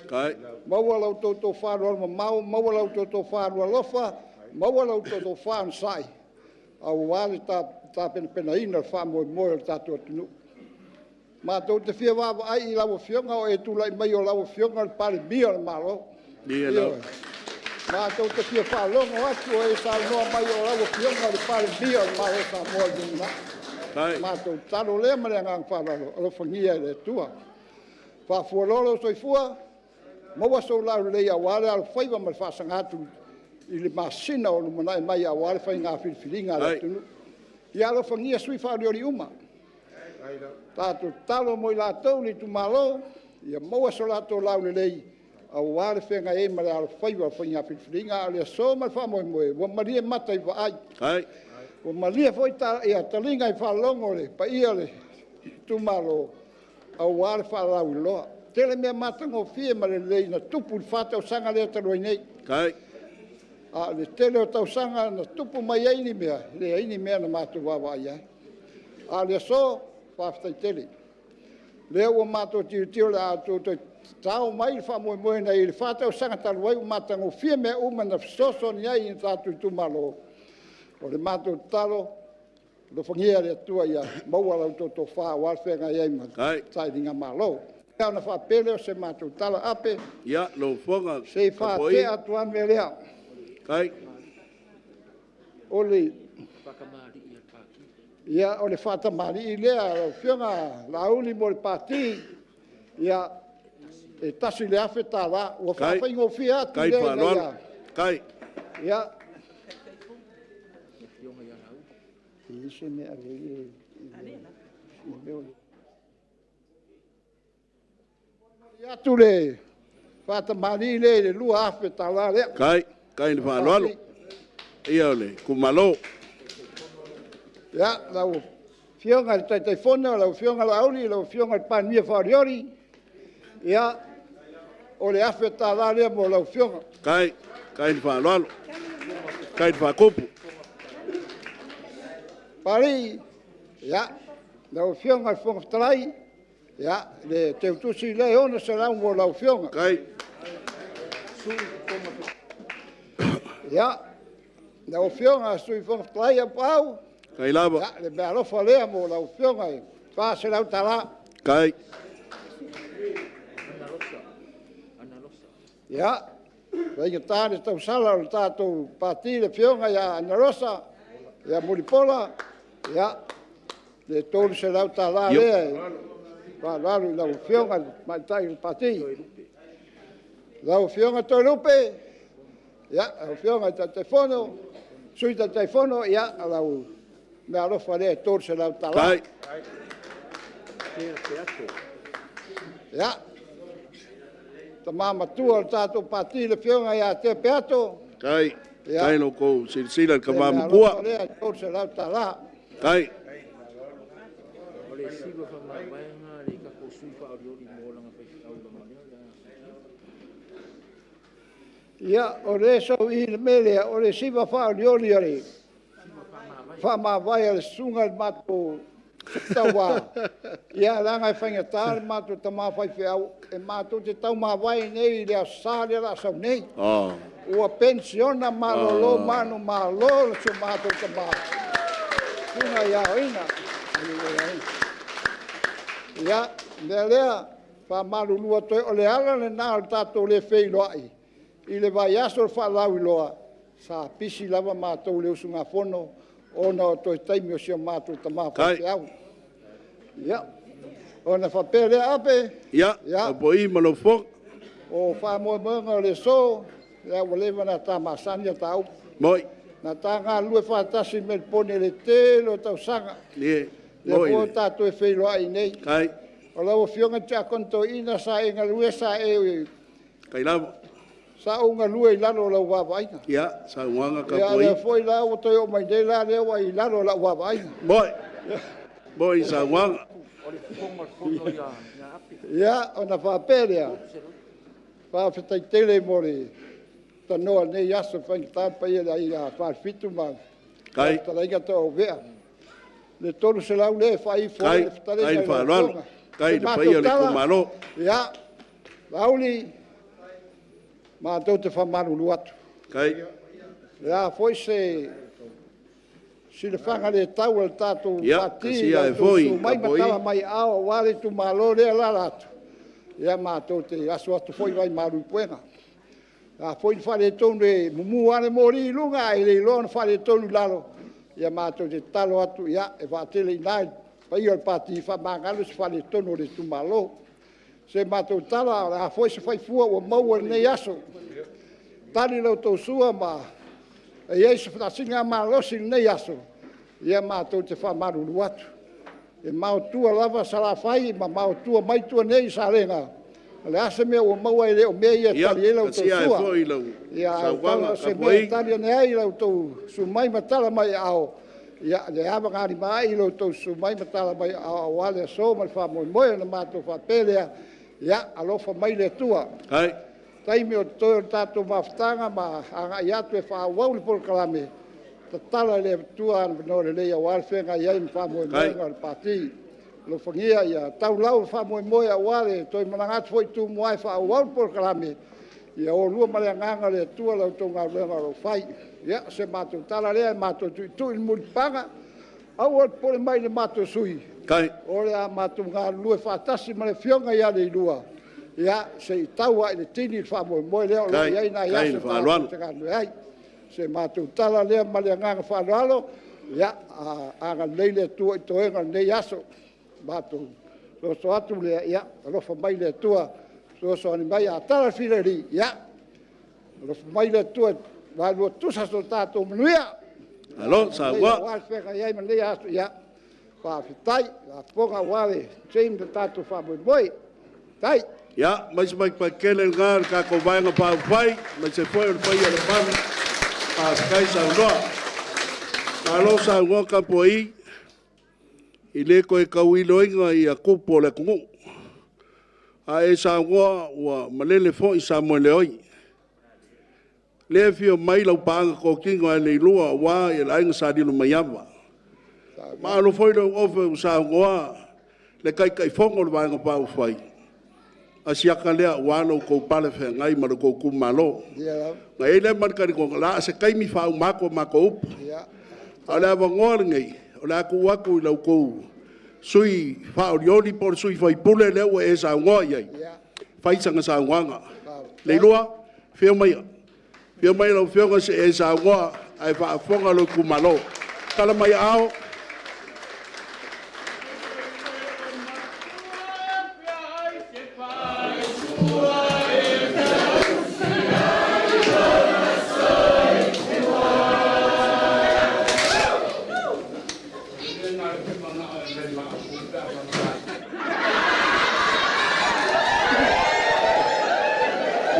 Kai. maua la outou tofa alualumamao, maua la outou tofa alualofa, maua la outou tofa onosai aua le tapenapenaina o le faamoemoe o le tatou atunuu. Matou te fia vaavaai i lau Afioga o e tulai mai o lau Afioga o le Palemia o le Malo. Ia lava. Matou te fia faalogo atu o e saunoa mai o lau Afioga o le Palemia o le Malo o Samoa i le lumanai. Kai. Matou tatalo lea ma le agaga faaaloalo, alofagia e le Atua. Faafualoa lou soifua, maua sou laulelei aua le alofaiva ma le faasaga atu i le masina o lumanai mai aua le faiga filifiliga a le atunuu. Ia alofagia sui usufono faaolioli uma. Tatou tatalo mo i latou i le itumalo, ia maua so latou laulelei aua le feagai ai ma le alofaiva o faiga filifiliga. A o le aso ma le faamoemoe, ua malie mata i vaai, Kai. ua malie foi taliga i faalogo o le paia o le itumalo aua le faalauiloa. E tele mea matagofie ma lelei na tupu i le 4 tausaga lea talu ai nei. Kai. A o le tele o tausaga na tupu mai ai ni mea, e leai ni mea na matou vaavaai ai. A o le aso, faafetai tele. O lea ua matou tilotilo o le a outou toe tatao mai le faamoemoe na i ai i le 4 tausaga talu ai ua matagofie mea uma na fesoasoani ai i o tatou itumalo. O le matou tatalo, alofagia e le Atua ia maua la outou tofa aua le feagai ai ma Kai. sailigamalo. Ona faapea lea o se matou tala ape, Ia, lau Fofoga. se i faatea atu lava le mea lea. Kai. O le faatamalii lea lau Afioga Laauli mo le Pati, ia, e $1,000. Ua faafaigofie atu Kai lea ina faaaloalo. ia... Kai. Ia. E i ai se mea e ave ai le... atu le Faatamalii lea i le $2,000 lea. Kai, kai le faaaloalo. Ia o le itumalo. Ia, lau Afioga i le Taitaifono, lau Afioga Laauli, lau Afioga i le Palemia Faolioli, ia, o le $1,000 lea mo lau Afioga. Kai, kai le faaaloalo. Kai le faatupu. Papalii, ia, lau Afioga i le Fofoga Fetalai, ia, le teutusi lea e $600 mo lau Afioga. Kai. Ia, lau Afioga i le Sui Fofoga Fetalai Aupaau, Kai lava. Ia, le meaalofa lea mo lau Afioga e $400. Kai. Ia, faigata le tausala o le tatou Pati le Afioga ia Ana Rosa, ia Mulipola, ia, le $300 lea e faaaloalo i lau Afioga i le Tamaitai o le Pati. Lau Afioga Toelupe, ia, lau Afioga i le Taitaifono, Sui Taitaifono, ia, o lau meaalofa lea e $300. Kai. Ia, tama matua o le tatou Pati le Afioga ia Tea Peato. Kai. Ia. Kai lo kou silasila i le Le tama meaalofa matua. lea e $300. Kai. Ia, o lea e sau i i le mea lea, o le siva faaolioli a le faamavae a le susuga i le matou tauva, ia leaga e faigata le matou tama faifeau, e matou te taumavae nei i le Aso Sa lea o le a sau nei. Oh. Ua penisiona malolo manumalo si o matou tama, susuga ia Aoina. Ia, o le mea lea, faamalulu atu ai, o le ala lena o le tatou le feiloai i le vaiaso o le faalauiloa, sa pisi lava matou i le usugafono ona o toe taimi o si o matou tama faifeau. Ia, ona faapea lea, Ape. Ia, Ia. tapuai ma lou fofoga. O faamoemoega o le aso, ia ua leva ona ta masani a ta upu. Moi. Na ta galulue faatasi i Melepone i le tele o tausaga. Ie. Lea Moi. foi ua tatou feiloai nei. Kai. O lau Afioga i le Tiakono Toeaina, sa e galue, Kai lava. sa ou galue i lalo o lau vaavaaiga. Ia, saunoaga Ia, lea tapuai. foi la ua toe oo mai nei la lea ua i lalo o lau vaavaaiga. Moi. Moi saunoaga. Ia, ona faapea lea, faafetai tele mo le tanoa o lenei aso, faigata le paia i le Aiga Falefitu ma Kai. fetalaiga Toauvea. Le 300 lea e faaifo ai Kai. le fetalaiga Kai le i lau faaaloalo. Afioga. Kai Se le paia o le matou tala, itumalo. Ia, Laauli, matou te faamalulu atu. Kai. Le a foi se silafaga le tau a le tatou Ia, Pati, kasia lau ai foi, susu mai ma tapuai. tala mai aao aua le itumalo lea e alaala atu, ia matou te aso atu foi vaimalu i puega. A foi ni faaletonu e mumu lava le moli i luga ae le iloa ona faaletonu i lalo, ia matou te tatalo atu, ia, e vaatele i ina i le paia o le Pati, faamagalo se faaletonu o le itumalo. Se matou tala, o le a foi se faifua ua maua i lenei aso, tali la outou sua ma e i ai se faasiligamalosi i lenei aso, ia matou te faamalulu atu. E maotua lava Salafai ma maotua mai tua nei i Salega, o le a se mea ua maua, e le o mea ia e Ia, tali ai la outou kasia ai sua. foi lau Ia, ae saunoaga tala se mea e tapuai. tali ane ai la outou susu mai ma tala mai aao, ia, le avagalima ai lo outou susu mai ma tala mai aao aua le aso ma le faamoemoe. Ona matou faapea lea, ia alofa mai le Atua. Kai. Taimi o totoe o le tatou mafutaga ma agai atu e faaauau le polokalame, tatala e le Atua avanoa lelei aua le feagai ai ma faamoemoega o le Pati. Alofagia ia tau lau le faamoemoe aua le toe malaga atu foi i Tumua e faaauau le polokalame, ia oulua ma le agaga o le Atua la outou galuega o lo o fai. Ia, o se matou tala lea, matou tuitui le mulipapaga, aua le popole mai i le matou sui usufono, Kai. o le a matou galulue faatasi ma le Afioga ia Leilua, ia, se i tau lava i le tini le faamoemoe lea o lo o Kai. i ai nai Kai aso le faaaloalo. tatou te galulue ai. Se matou tala lea ma le agaga faaaloalo, ia, agalelei le Atua i toega o lenei aso. Matou soso atu lea, ia, alofa mai le Atua, fesoasoani mai a tala le fileli, ia, alofa mai le Atua, vaelua tusa so tatou manuia. Alo, saunoa. Aua le feagai ai ma lenei aso, ia, faafetai, lafoga aua le team le tatou faamoemoe. Faafetai. Ia, mai se pakepake'ele lena le tatou Vaega Faaupufai, aemaise foi o le paia o le malu, faafetai saunoa. Malo saunoa Tapuai, e le toe tauiloina tupu o le atunuu. A e saunoa ua malele foi Samoeleoi, o lea e afio mai lau paaga totino ia Leilua aua le Aiga Sa Lilomaiava. Faamalo foi le ofe ua saunoa le Taitaifono o le Vaega Faaupufai, asiata lea aua lo outou palefeagai ma lo outou itumalo. Ona i ai lea ma le talitonuga, o se taimi faauma atu a matou upu. A o le avanoa lenei, o le a tuu atu i la outou sui usufono faaolioli po o le sui usufono lea ua e saunoa i ai, e fai sana saunoaga. Leilua, afio maia lau Afioga se i e saunoa ae faafofoga lou itumalo. Tala mai aao.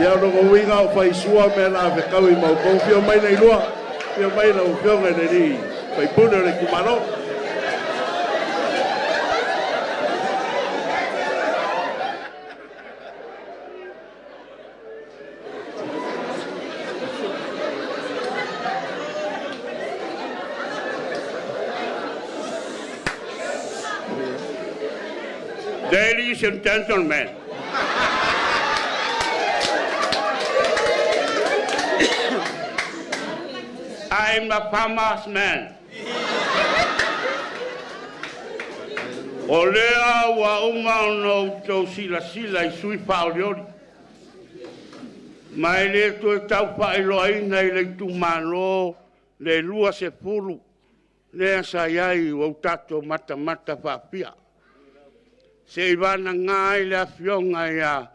Ia o lona uiga o faisua mea o le a fetaui ma outou. Afio mai Leilua, afio mai lau Afioga i le sui usufono o le itumalo. Ladies and gentlemen, I'm a farmer's man. O lea ua uma ona outou silasila i sui usufono faaolioli, ma e le toe tau faailoaina i le itumalo le 20 lea sa i ai ua tatou matamata faapipii, seiavagana ai le afioga ia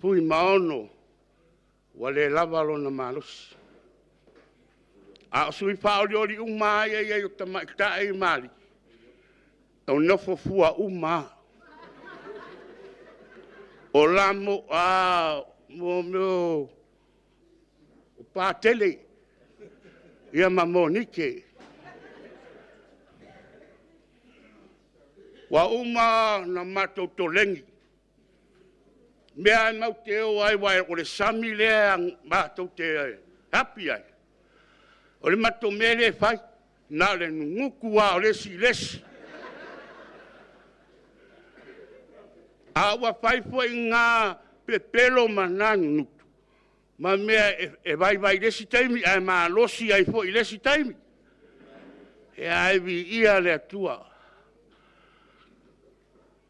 Fuimaono ua le lava lona malosi. A o sui usufono faaolioli uma lava ia e i ai o tamaitai ma alii, e nofo fua uma lava. O mea o Patele ma Monike. Ua uma ona matou koleni, o mea lava matou te o ai aua o le sami lea matou te api ai, o le matou mea lea e fai, na o le nunutu lava o le isi i le isi. A ua fai foi na pepelo ma na nunutu ma mea e vaivai i le isi taimi ae malosi ai foi i le isi taimi. Ae viia le Atua.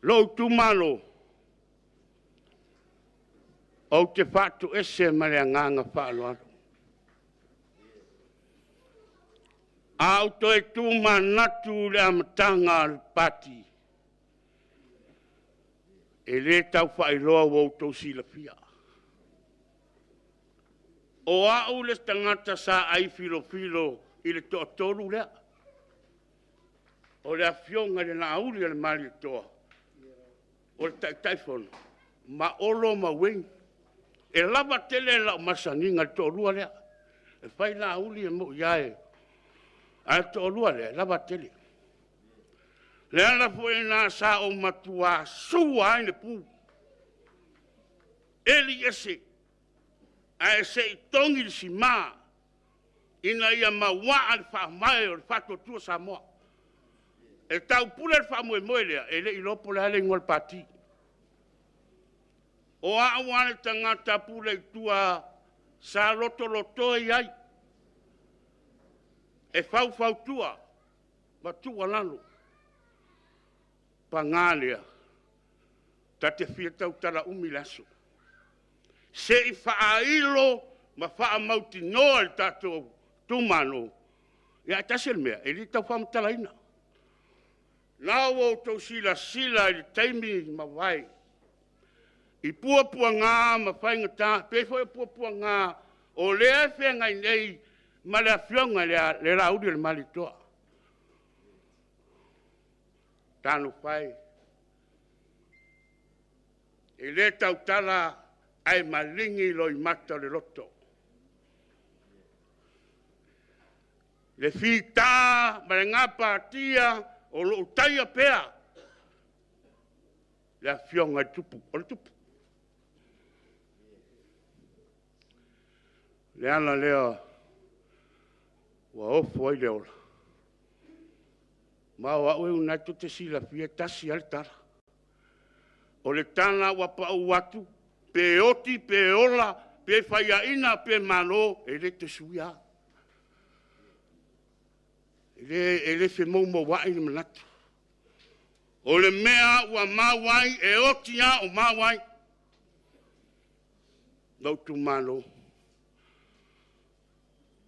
Lou itumalo, ou te faatoese ma le agaga faaaloalo. A ou toe tumanatu i le amataga o le Pati, e le tau faailoa ua outou silafia. O au le tagata sa ai filofilo i le toatolu lea, o le Afioga i le Laauli o le Malietoa, o le Taitaifono ma Olo ma Ueni. E lava tele lau masaniga i le toalua lea. E fai Laauli e moni lava, a o le toalua lea, e lava tele. O le ala foi lena sa ou matua sua ai le pu, eli ese, ae se i togi le sima ina ia mauaa le faavae o le Faatuatua Samoa. E taupule le faamoemoe lea, e le i iloa po o le a le igoa o le Pati. O au lava le tagata pule i tua sa lotoloto i ai e faufautua ma tuualalo. Paga lea, ta te fia tautala umi i le aso, se i faailo ma faamautinoa e le tatou itumalo. Ae tasi le mea, e le tau faamatalaina. O lena ua outou silasila i le taimi ua mavae i puapuaga ma faigata, e pei foi o puapuaga o lea e feagai nei ma le Afioga i le Laaulialemalietoa. Talofa e! E le tautala ae maligi loimata o le loto. Le fita ma le gapatia o lo o taia pea le Afioga i le Tupu, o le Tupu. O le ala lea ua ofo ai le ola, ma o au e manatu e te silafia e tasi lava le tala. O le tala ua pau atu, pe oti pe ola, pe faiaina pe malo, e le toe suia lava. E le femoumouai le manatu. O le mea ua mau ai, e oti lava o mau ai. Lou itumalo,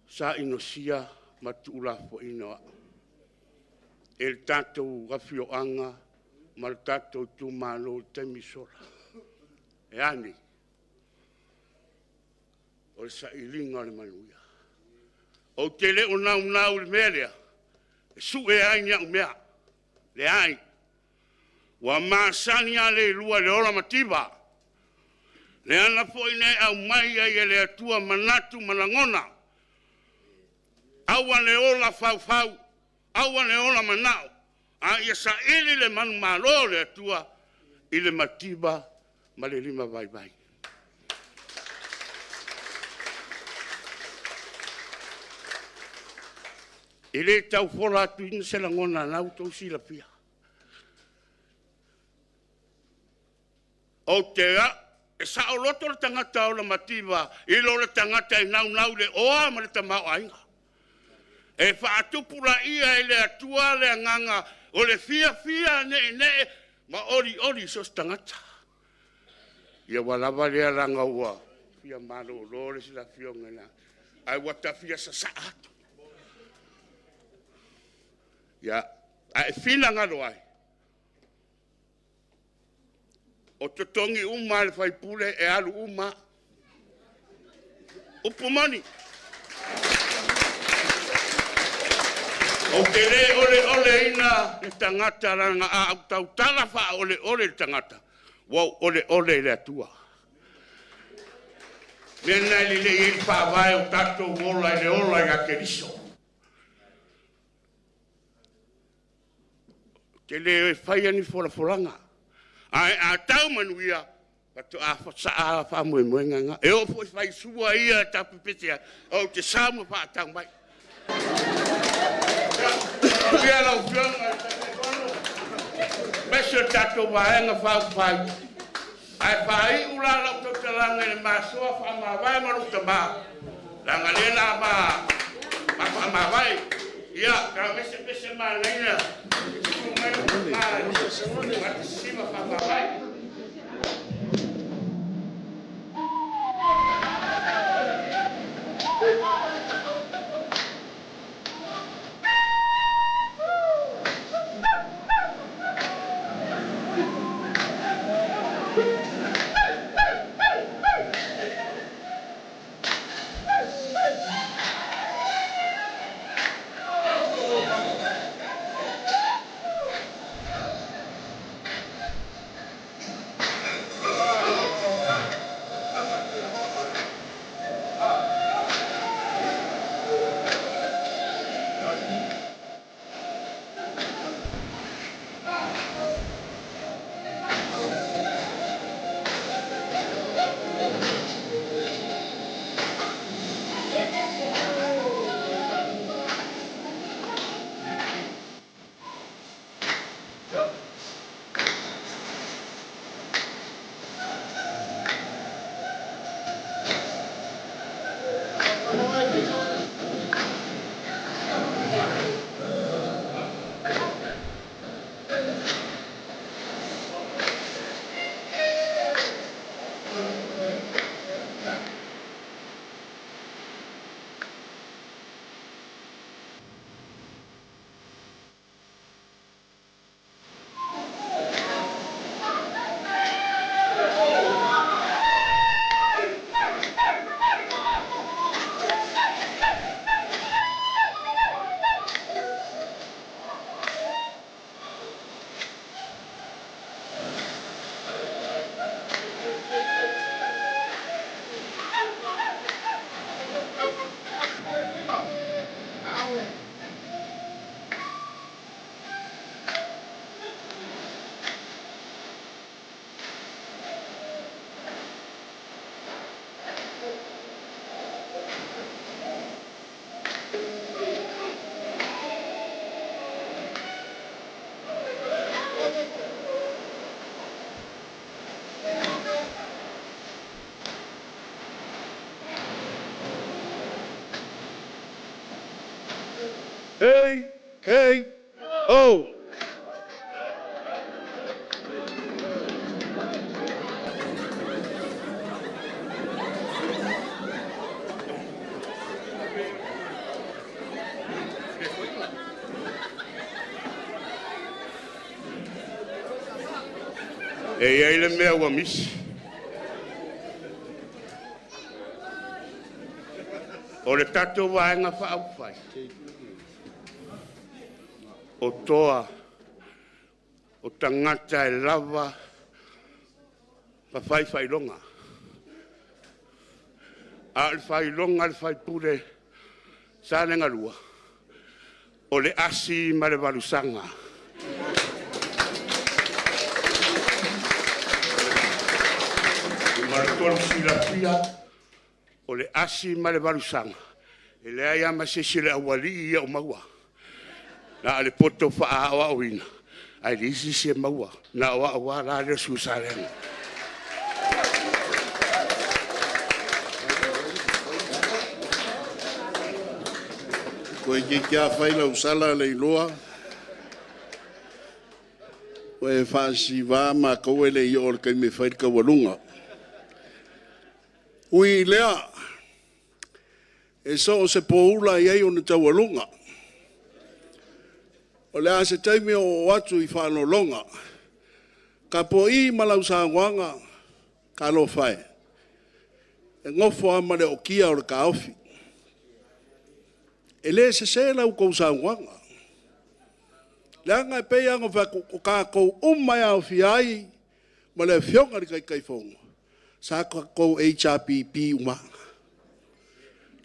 sa inosia ma tuulafoaina o au e le tatou afioaga ma le tatou itumalo i le taimi ua sola. E a nei? O le sailiga o le manuia. Ou te le o naunau i le mea lea, e sue ai ni au mea. Leai, ua masani lava le iloa i le ola mativa. Le ala foi lea e aumai ai e le Atua manatu ma lagona, aua le ola faufau, aua le ola manao, a ia saili le manumalo o le Atua i le mativa ma le limavaivai. E le tau fola atuina se lagona o lena ua outou silafia. Ou te e saoloto le tagata ola mativa i lo le tagata e naunau i le oa ma le tamaoaiga. E faatupulaia e le Atua le agaga o le fiafia neenee ma olioli i so o se tagata. Ia ua lava lea leaga ua fia malolo le afioga ae ua ta fia sasaa atu. Ia, a e finagalo ai, o totogi uma lava e le sui usufono e alu uma lava. Upu moni. Ou te le oleoleina le tagata leaga a ou tautala faaoleole i le tagata, ua ou oleole i le Atua. O le mea lena e lelei ai le faavae o tatou ola i le ola ia Keriso. Ou te le faia ni folafolaga, ae a tau manuia, faatoa saa lava faamoemoega na. E oo foi i faisua ia e ta te pepese ai, ou te sau ma faatau mai. Manuia lau Afioga i le Taitaifono, aemaise o le tatou Vaega Faaupufai. Ae faaiu la lau tautalaga i le ma soa faamavae ma lou tama, leaga o lea o le a ma faamavae. Ia, taamese pese manaia, susu mai lou tama ma te sima faamavae. A K O. E i ai le mea ua misi. O le tatou Vaega Faaupufai, o toa o tagata e lava ma fai faailoga. A o le faailoga a le faipule Salega 2, o le asi ma le valusaga. Mo le silafia, o le asi ma le valusaga, e leai lava ma se isi o le aualii ia o maua. Na o le poto faaaoaoina, ae leai se isi e maua, na o au lava la lea le sui o Salega. Toeitiiti lava fai lau sala Leiloa, ua e faasisiva matou e le i oo i le taimi e fai le taualuga. Ui i lea, e so o se poula e i ai ona taualuga. O le a se taimi o oo atu i faaaloaloga. Tapuai ma lau saunoaga, talofa e, e nofo lava ma le ootia o le taofi. E le sese la outou saunoaga, leaga e pei lava ona ou fai atu, o tatou uma e aofia ai ma le Afioga i le Taitaifono, sa tatou HRPP uma lava.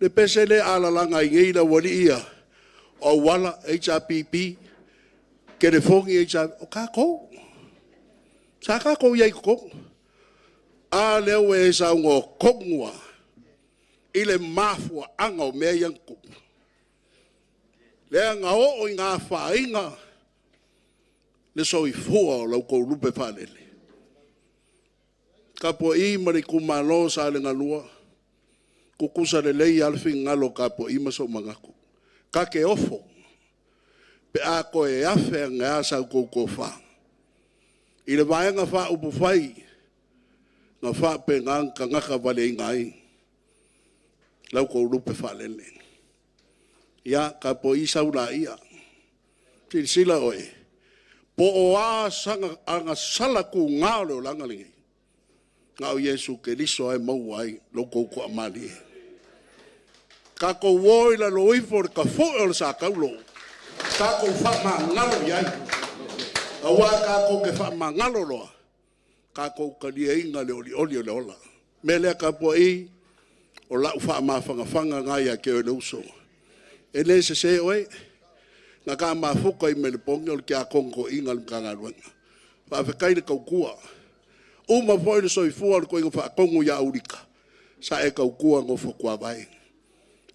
Le pese lea a lalaga ai nei le aualii ia, o auala, HRPP, telefoni, o tatou. Sa tatou i ai i totonu. A lea ua e saunoa tonu lava i le mafuaaga o mea ia na tutupu, lea na oo ina afaina le soifua o la outou lupe faalele. Le tapuai ma le itumalo o Salega 2, tutusa lelei lava le finagalo o Tapuai ma sou manatu. Ta te ofo pe a toe afe ane lava sa outou tofa i le Vaega Faaupufai na faapena ona tagatavaleina ai la outou lupe faalele. Ia tapuai sau laia, silasila oe, po o a agasala tuga o le olaga lenei, na o Iesu Keriso lava e maua ai lo outou toamalie. Tatou o i lalo ifo o le tafue o le sa taulo, tatou faamagalo i ai, aua tatou te faamagalo loa, tatou taliaina le olioli o le ola. O le mea lea Tapuai, o lau faamafanafanaga lena ia te oe le uso. E le sese oe, na ta mafuta i Melepone o le tiakono toeaina o le Matagaluega. Faafetai le tautua. Uma foi le soifua o le toeaina faatonu ia Aulika, sa e tautua gofotuavae.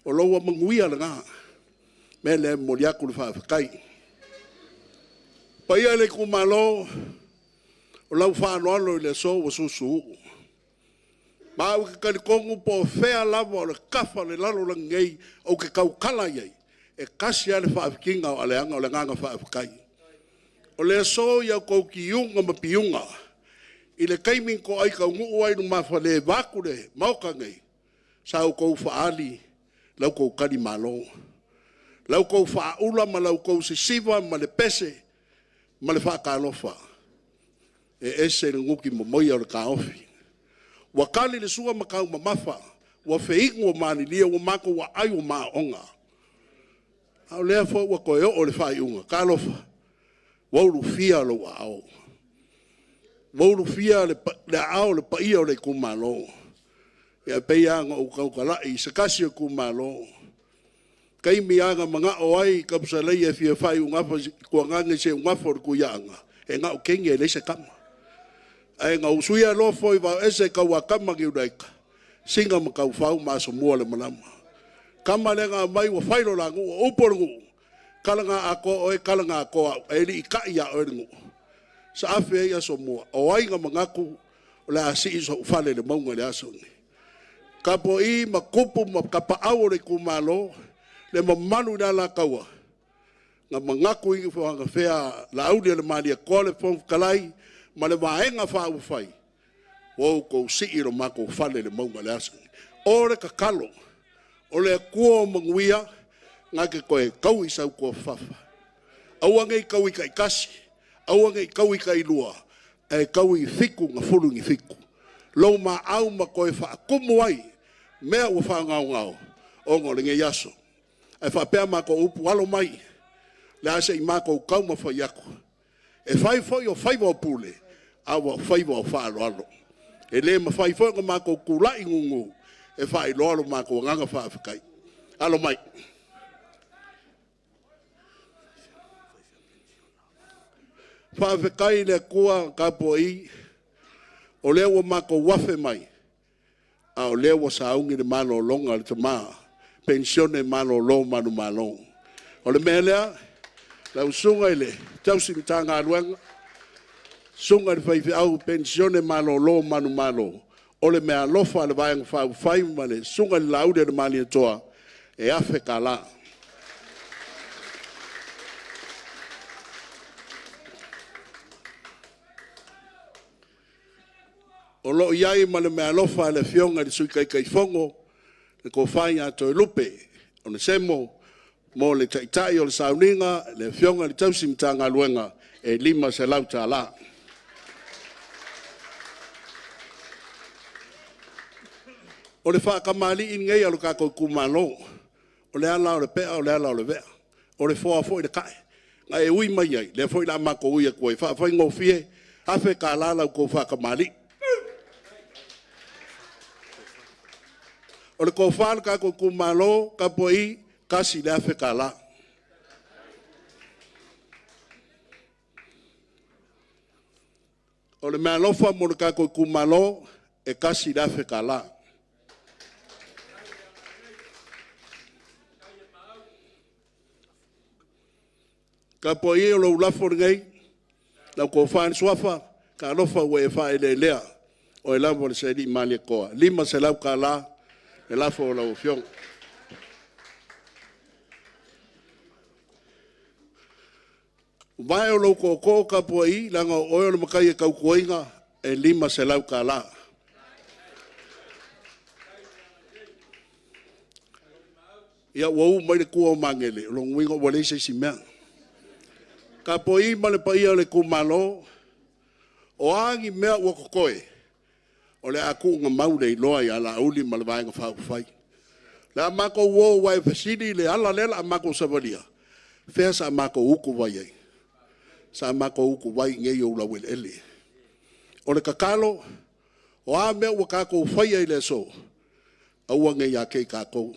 O lou manuia lena. O le mea lea e momoli atu le faafetai. Le paia i le itumalo, o lau faaaloalo i le aso ua susuuu. Ma ou te talitonu po o fea lava o le tafa o le lalolagi nei ou te tautala i ai, e tasi lava le faafitiga o aleaga, o le agaga faafetai. O le aso i a outou tiuga ma piuga, i le taimi na toai taunuu ai i lumafale vaeatu le Maota nei, sa outou faaali la outou talimalo, la outou faaula ma la outou sisiva ma le pese ma le faatalofa. E ese le nutimomoia o le taofi. Ua tali le sua ma taumamafa, ua feinu ua malilie, ua matou aai ua maooga. A o lea foi ua toe oo i le faaiuga, talofa, ua ulufia lou aao, ua ulufia le aao o le paia o le itumalo. Ia e pei lava ona ou tautalai i se tasi o itumalo. Taimi lava na manao ai Kamosalaia e fia faaiugafa tuagaga i se ugafa o le Tuiaana, e na o teine e leai se tama. Ae na usuia loa foe vaoese e tauatama Niunaita, sina ma taufau ma asomua le malama. Tama lea na aumai ua fai lo la nuu, o upu o le nuu, tala na atoa oe, tala na atoa au, e liitai ia oe le nuu. Saafe ai asomua, o ai na manatu o le a sii sou fale i le mauga i le aso lenei. Tapoi ma tupu ma tapaau o le itumalo, le mamalu i le Alataua, na manatu ifo anafea Laauli o le Malietoa le Fofoga Fetalai ma le Vaega Faaupufai, ua outou sii lo matou fale i le mauga i le aso lenei. O le tatalo, o le Atua o manuia na te toe taui sau toafafa. Aua ne i taui taitasi, aua ne i taui tailua, ae taui 7 na 17. Lou maau ma toe faatumu ai mea ua faagaogao ona o lenei aso. Ae faapea matou upu, alo mai, le a se i matou taumafai atu. E fai foi o faiva o pule, a ua faiva o faaaloalo. E le mafai foi ona matou tulai gugu e faailoa lo matou agaga faafetai. Alo mai. Faafetai i le Atua tapuai, o lea ua matou afe mai, a o lea ua sauni le malologa a le tama, penisione malolo manumalo. O le mea lea, lau susuga i le tausi Matagaluega, susuga i le faifeau penisione malolo manumalo, o le meaalofa a le Vaega Faaupufai ma le susuga i le Laauli o le Malietoa, e $1,000. O lo o i ai ma le meaalofa a le Afioga i le Sui Taitaifono, le Tofa ia Toelupe Onesemo mo le Taitai o le Sauniga, le Afioga i le Tausi Matagaluega, e $500. O le faatamalii lenei a lo tatou itumalo, o le ala o le pea o le ala o le vea, o le foa foi le tae. Na e ui mai ai, lea foi o le a matou ui atu ai, e faafaigofie, $1,000 la outou faatamalii. O le tofa a le tatou itumalo, Tapuai, $1,000. O le meaalofa mo le tatou itumalo, e $1,000. Tapuai e, o lou lafo lenei, lau Tofa i le Suafa, talofa ua e faaeleelea, o oe lava o le Alii Malietoa, e $500 le lafo a lau Afioga. O vae o lou tootoo Tapuai, leaga o oe o le matai e tautuaina, e $500. Ia ua u mai le tua o Magele, o lona uiga ua leai se isi mea. Tapuai ma le paia o le itumalo, o a ni mea ua totoe, o le a tuugamau le iloa ia Laauli ma le Vaega Faaupufai. O le a matou o aua e fesili le ala lea o le a matou savalia, fea sa matou utuvai ai? Sa matou utuvai i inei i ou laueleele. O le tatalo, o a mea ua tatou faia i le aso, aua ne i ia te i tatou,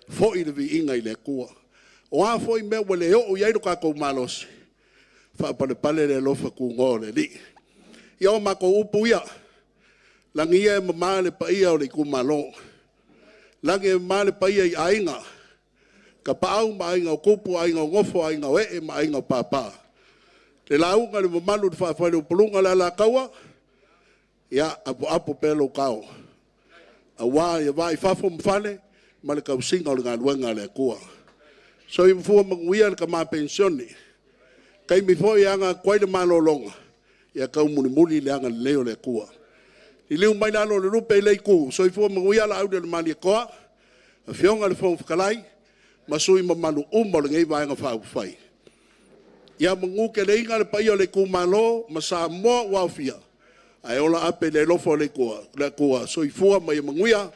foi le viiga i le Atua. O a foi mea ua le oo i ai lo tatou malosi, faapalepale le alofa tunoa o le Alii. Ia o matou upu ia, lagi e mama le paia o le itumalo, lagi e mama le paia i Aiga, Tapaau ma Aiga o Tupu, Aiga o Nofo, Aiga o Ee ma Aiga o Papa. Le lauga i le mamalu i le Faa-faleupoluga o le Alataua, ia apoapo pea lou tao, aua le va i fafo ma fale ma le tausiga o le galuega a le Atua. Soifua manuia le tama penisione, taimi foi e aga atu ai le malologa, ia taumulimuli le agalelei o le Atua. Liliu mai i le alo o le lupe i lea itu, soifua manuia Laauli o le Malietoa, Afioga i le Fofoga Fetalai, ma sui usufono mamalu uma o lenei Vaega Faaupufai. Ia manuteleina le paia o le itumalo ma Samoa ua aofia, ae ola ape i le alofa o le Atua. Soifua ma ia manuia.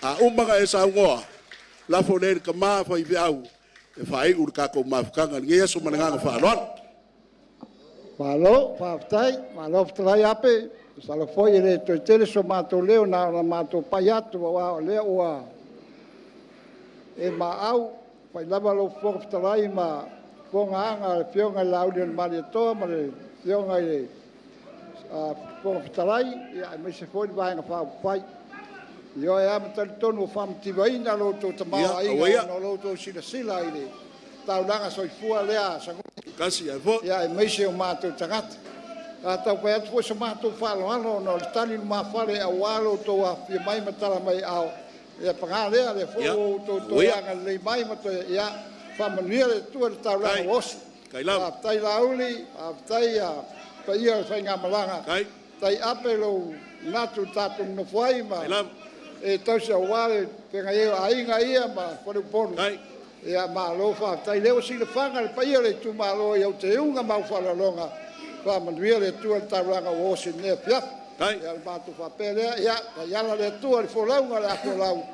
A uma ona e saunoa, lafo lea i le tama faifeau e faaiu le tatou mafutaga i lenei aso ma le agaga faaaloalo. Malo faafetai, malo fetalai Ape. Masalo foi e le toe tele so matou leo na ona matou pai atu aua o lea ua e maau, fai lava lou Fofoga Fetalai ma fofogaaga a le Afioga i le Laaulialemalietoa ma le Afioga i le Fofoga Fetalai, aemaise foi le Vaega Faaupufai. Ioe lava ma talitonu ua faamativaina lo outou tamaoaiga ona o lo outou silasila i le taulaga soifua lea a Saguni, aemaise o matou tagata. Sa tau fai atu foi se matou faaaloalo ona o le tali lumafale aua lo outou afifio mai ma tala mai aao. Ia paga lea, o lea foi ua outou toe agalelei mai ma toe… Ia faamanuia le Atua i le taulaga ua osi. Faafetai Laauli, faafetai le paia o le faigamalaga, faafetai Ape i lou manatu na tatou nonofo ai ma e tausi aua le feagai ai o aiga ia ma faleupolu. Ia malo faafetai. O lea ua silafaga e le paia o le itumalo i au teuga ma au faaaloaloga. Faamanuia le Atua i le taulaga ua osi i lenei afiafi. Ia ona matou faapea lea, ia taiala le Atua i le folauga o le a folau,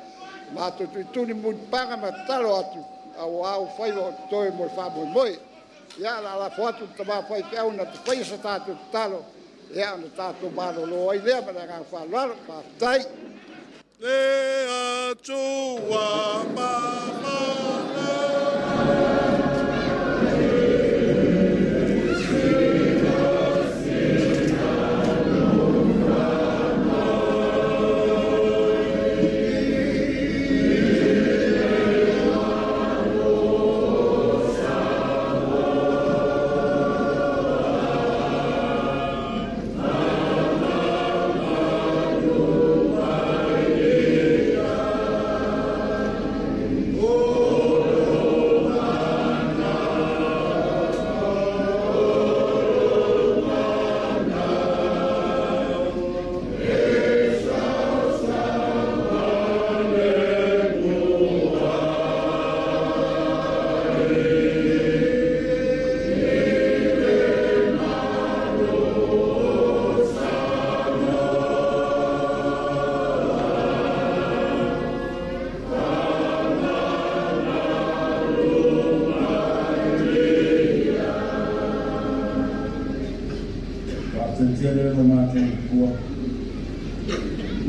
matou tulituli mulipapaga ma tatalo atu aua ou faiva o totoe mo le faamoemoe. Ia o le a lafo atu i le tama faifeau na te faia se tatou tatalo ona tatou malolo ai lea ma le agaga faaaloalo. Faafetai. Le Atua mamana. Faafetai tele lo matou Atua,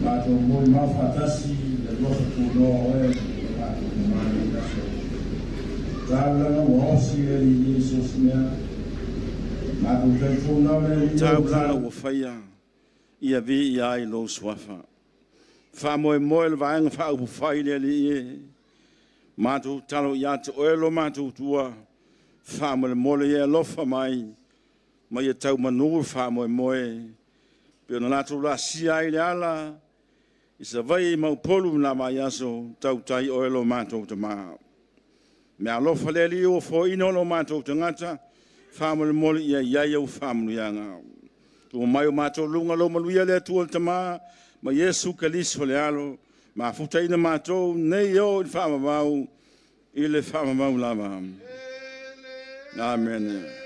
matou molimau faatasi i le alofa tunoa o Oe lo matou Tama i lenei aso. Taulaga ua osi le Alii i so o se mea. Matou talitonu lava le Alii. Taulaga ua faia, ia viia ai lou suafa. Faamoemoe le Vaega Faaupufai le Alii e, matou tatalo ia te Oe lo matou Atua, faamolemole ia e alofa mai, ma ia taumanu le faamoemoe, pei ona latou laasia ai le ala i Savaii ma Upolu i na vaiaso, tautai oe lo matou Tama. Mea alofa le Alii ua foaiina o lo matou tagata, faamolemole ia i ai au faamanuiaga. Tua mai o matou luga lou manuia le Atua le Tama, ma Iesu Keriso le Alo, mafutaina matou nei o i le faavavau, i le faavavau lava. Amene.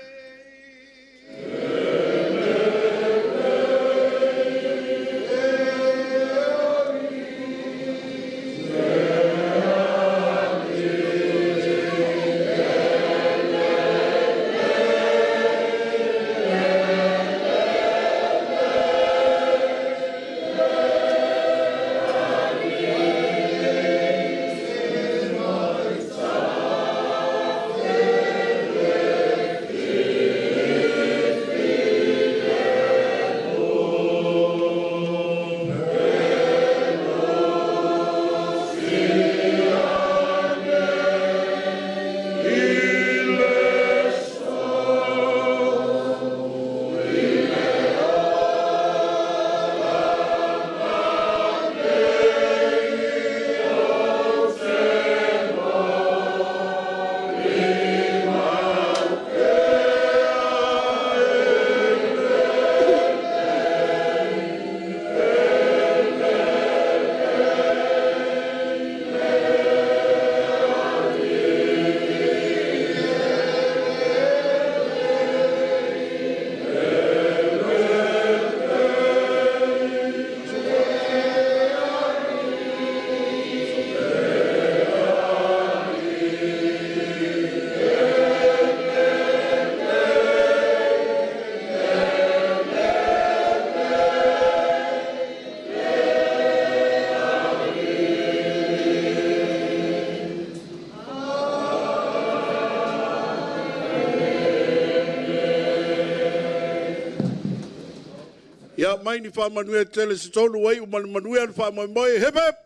Ia mai ni faamanuia tele se tolu ai uma le manuia le faamoemoe. Hip hip!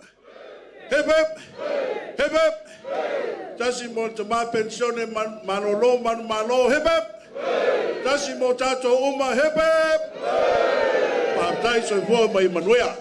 Hip hip! Hip hip! Tasi mo le tama penisione malolo manumalo. Hip hip! Tasi mo tatou uma. Hip hip! Faafetai, soifua ma ia manuia.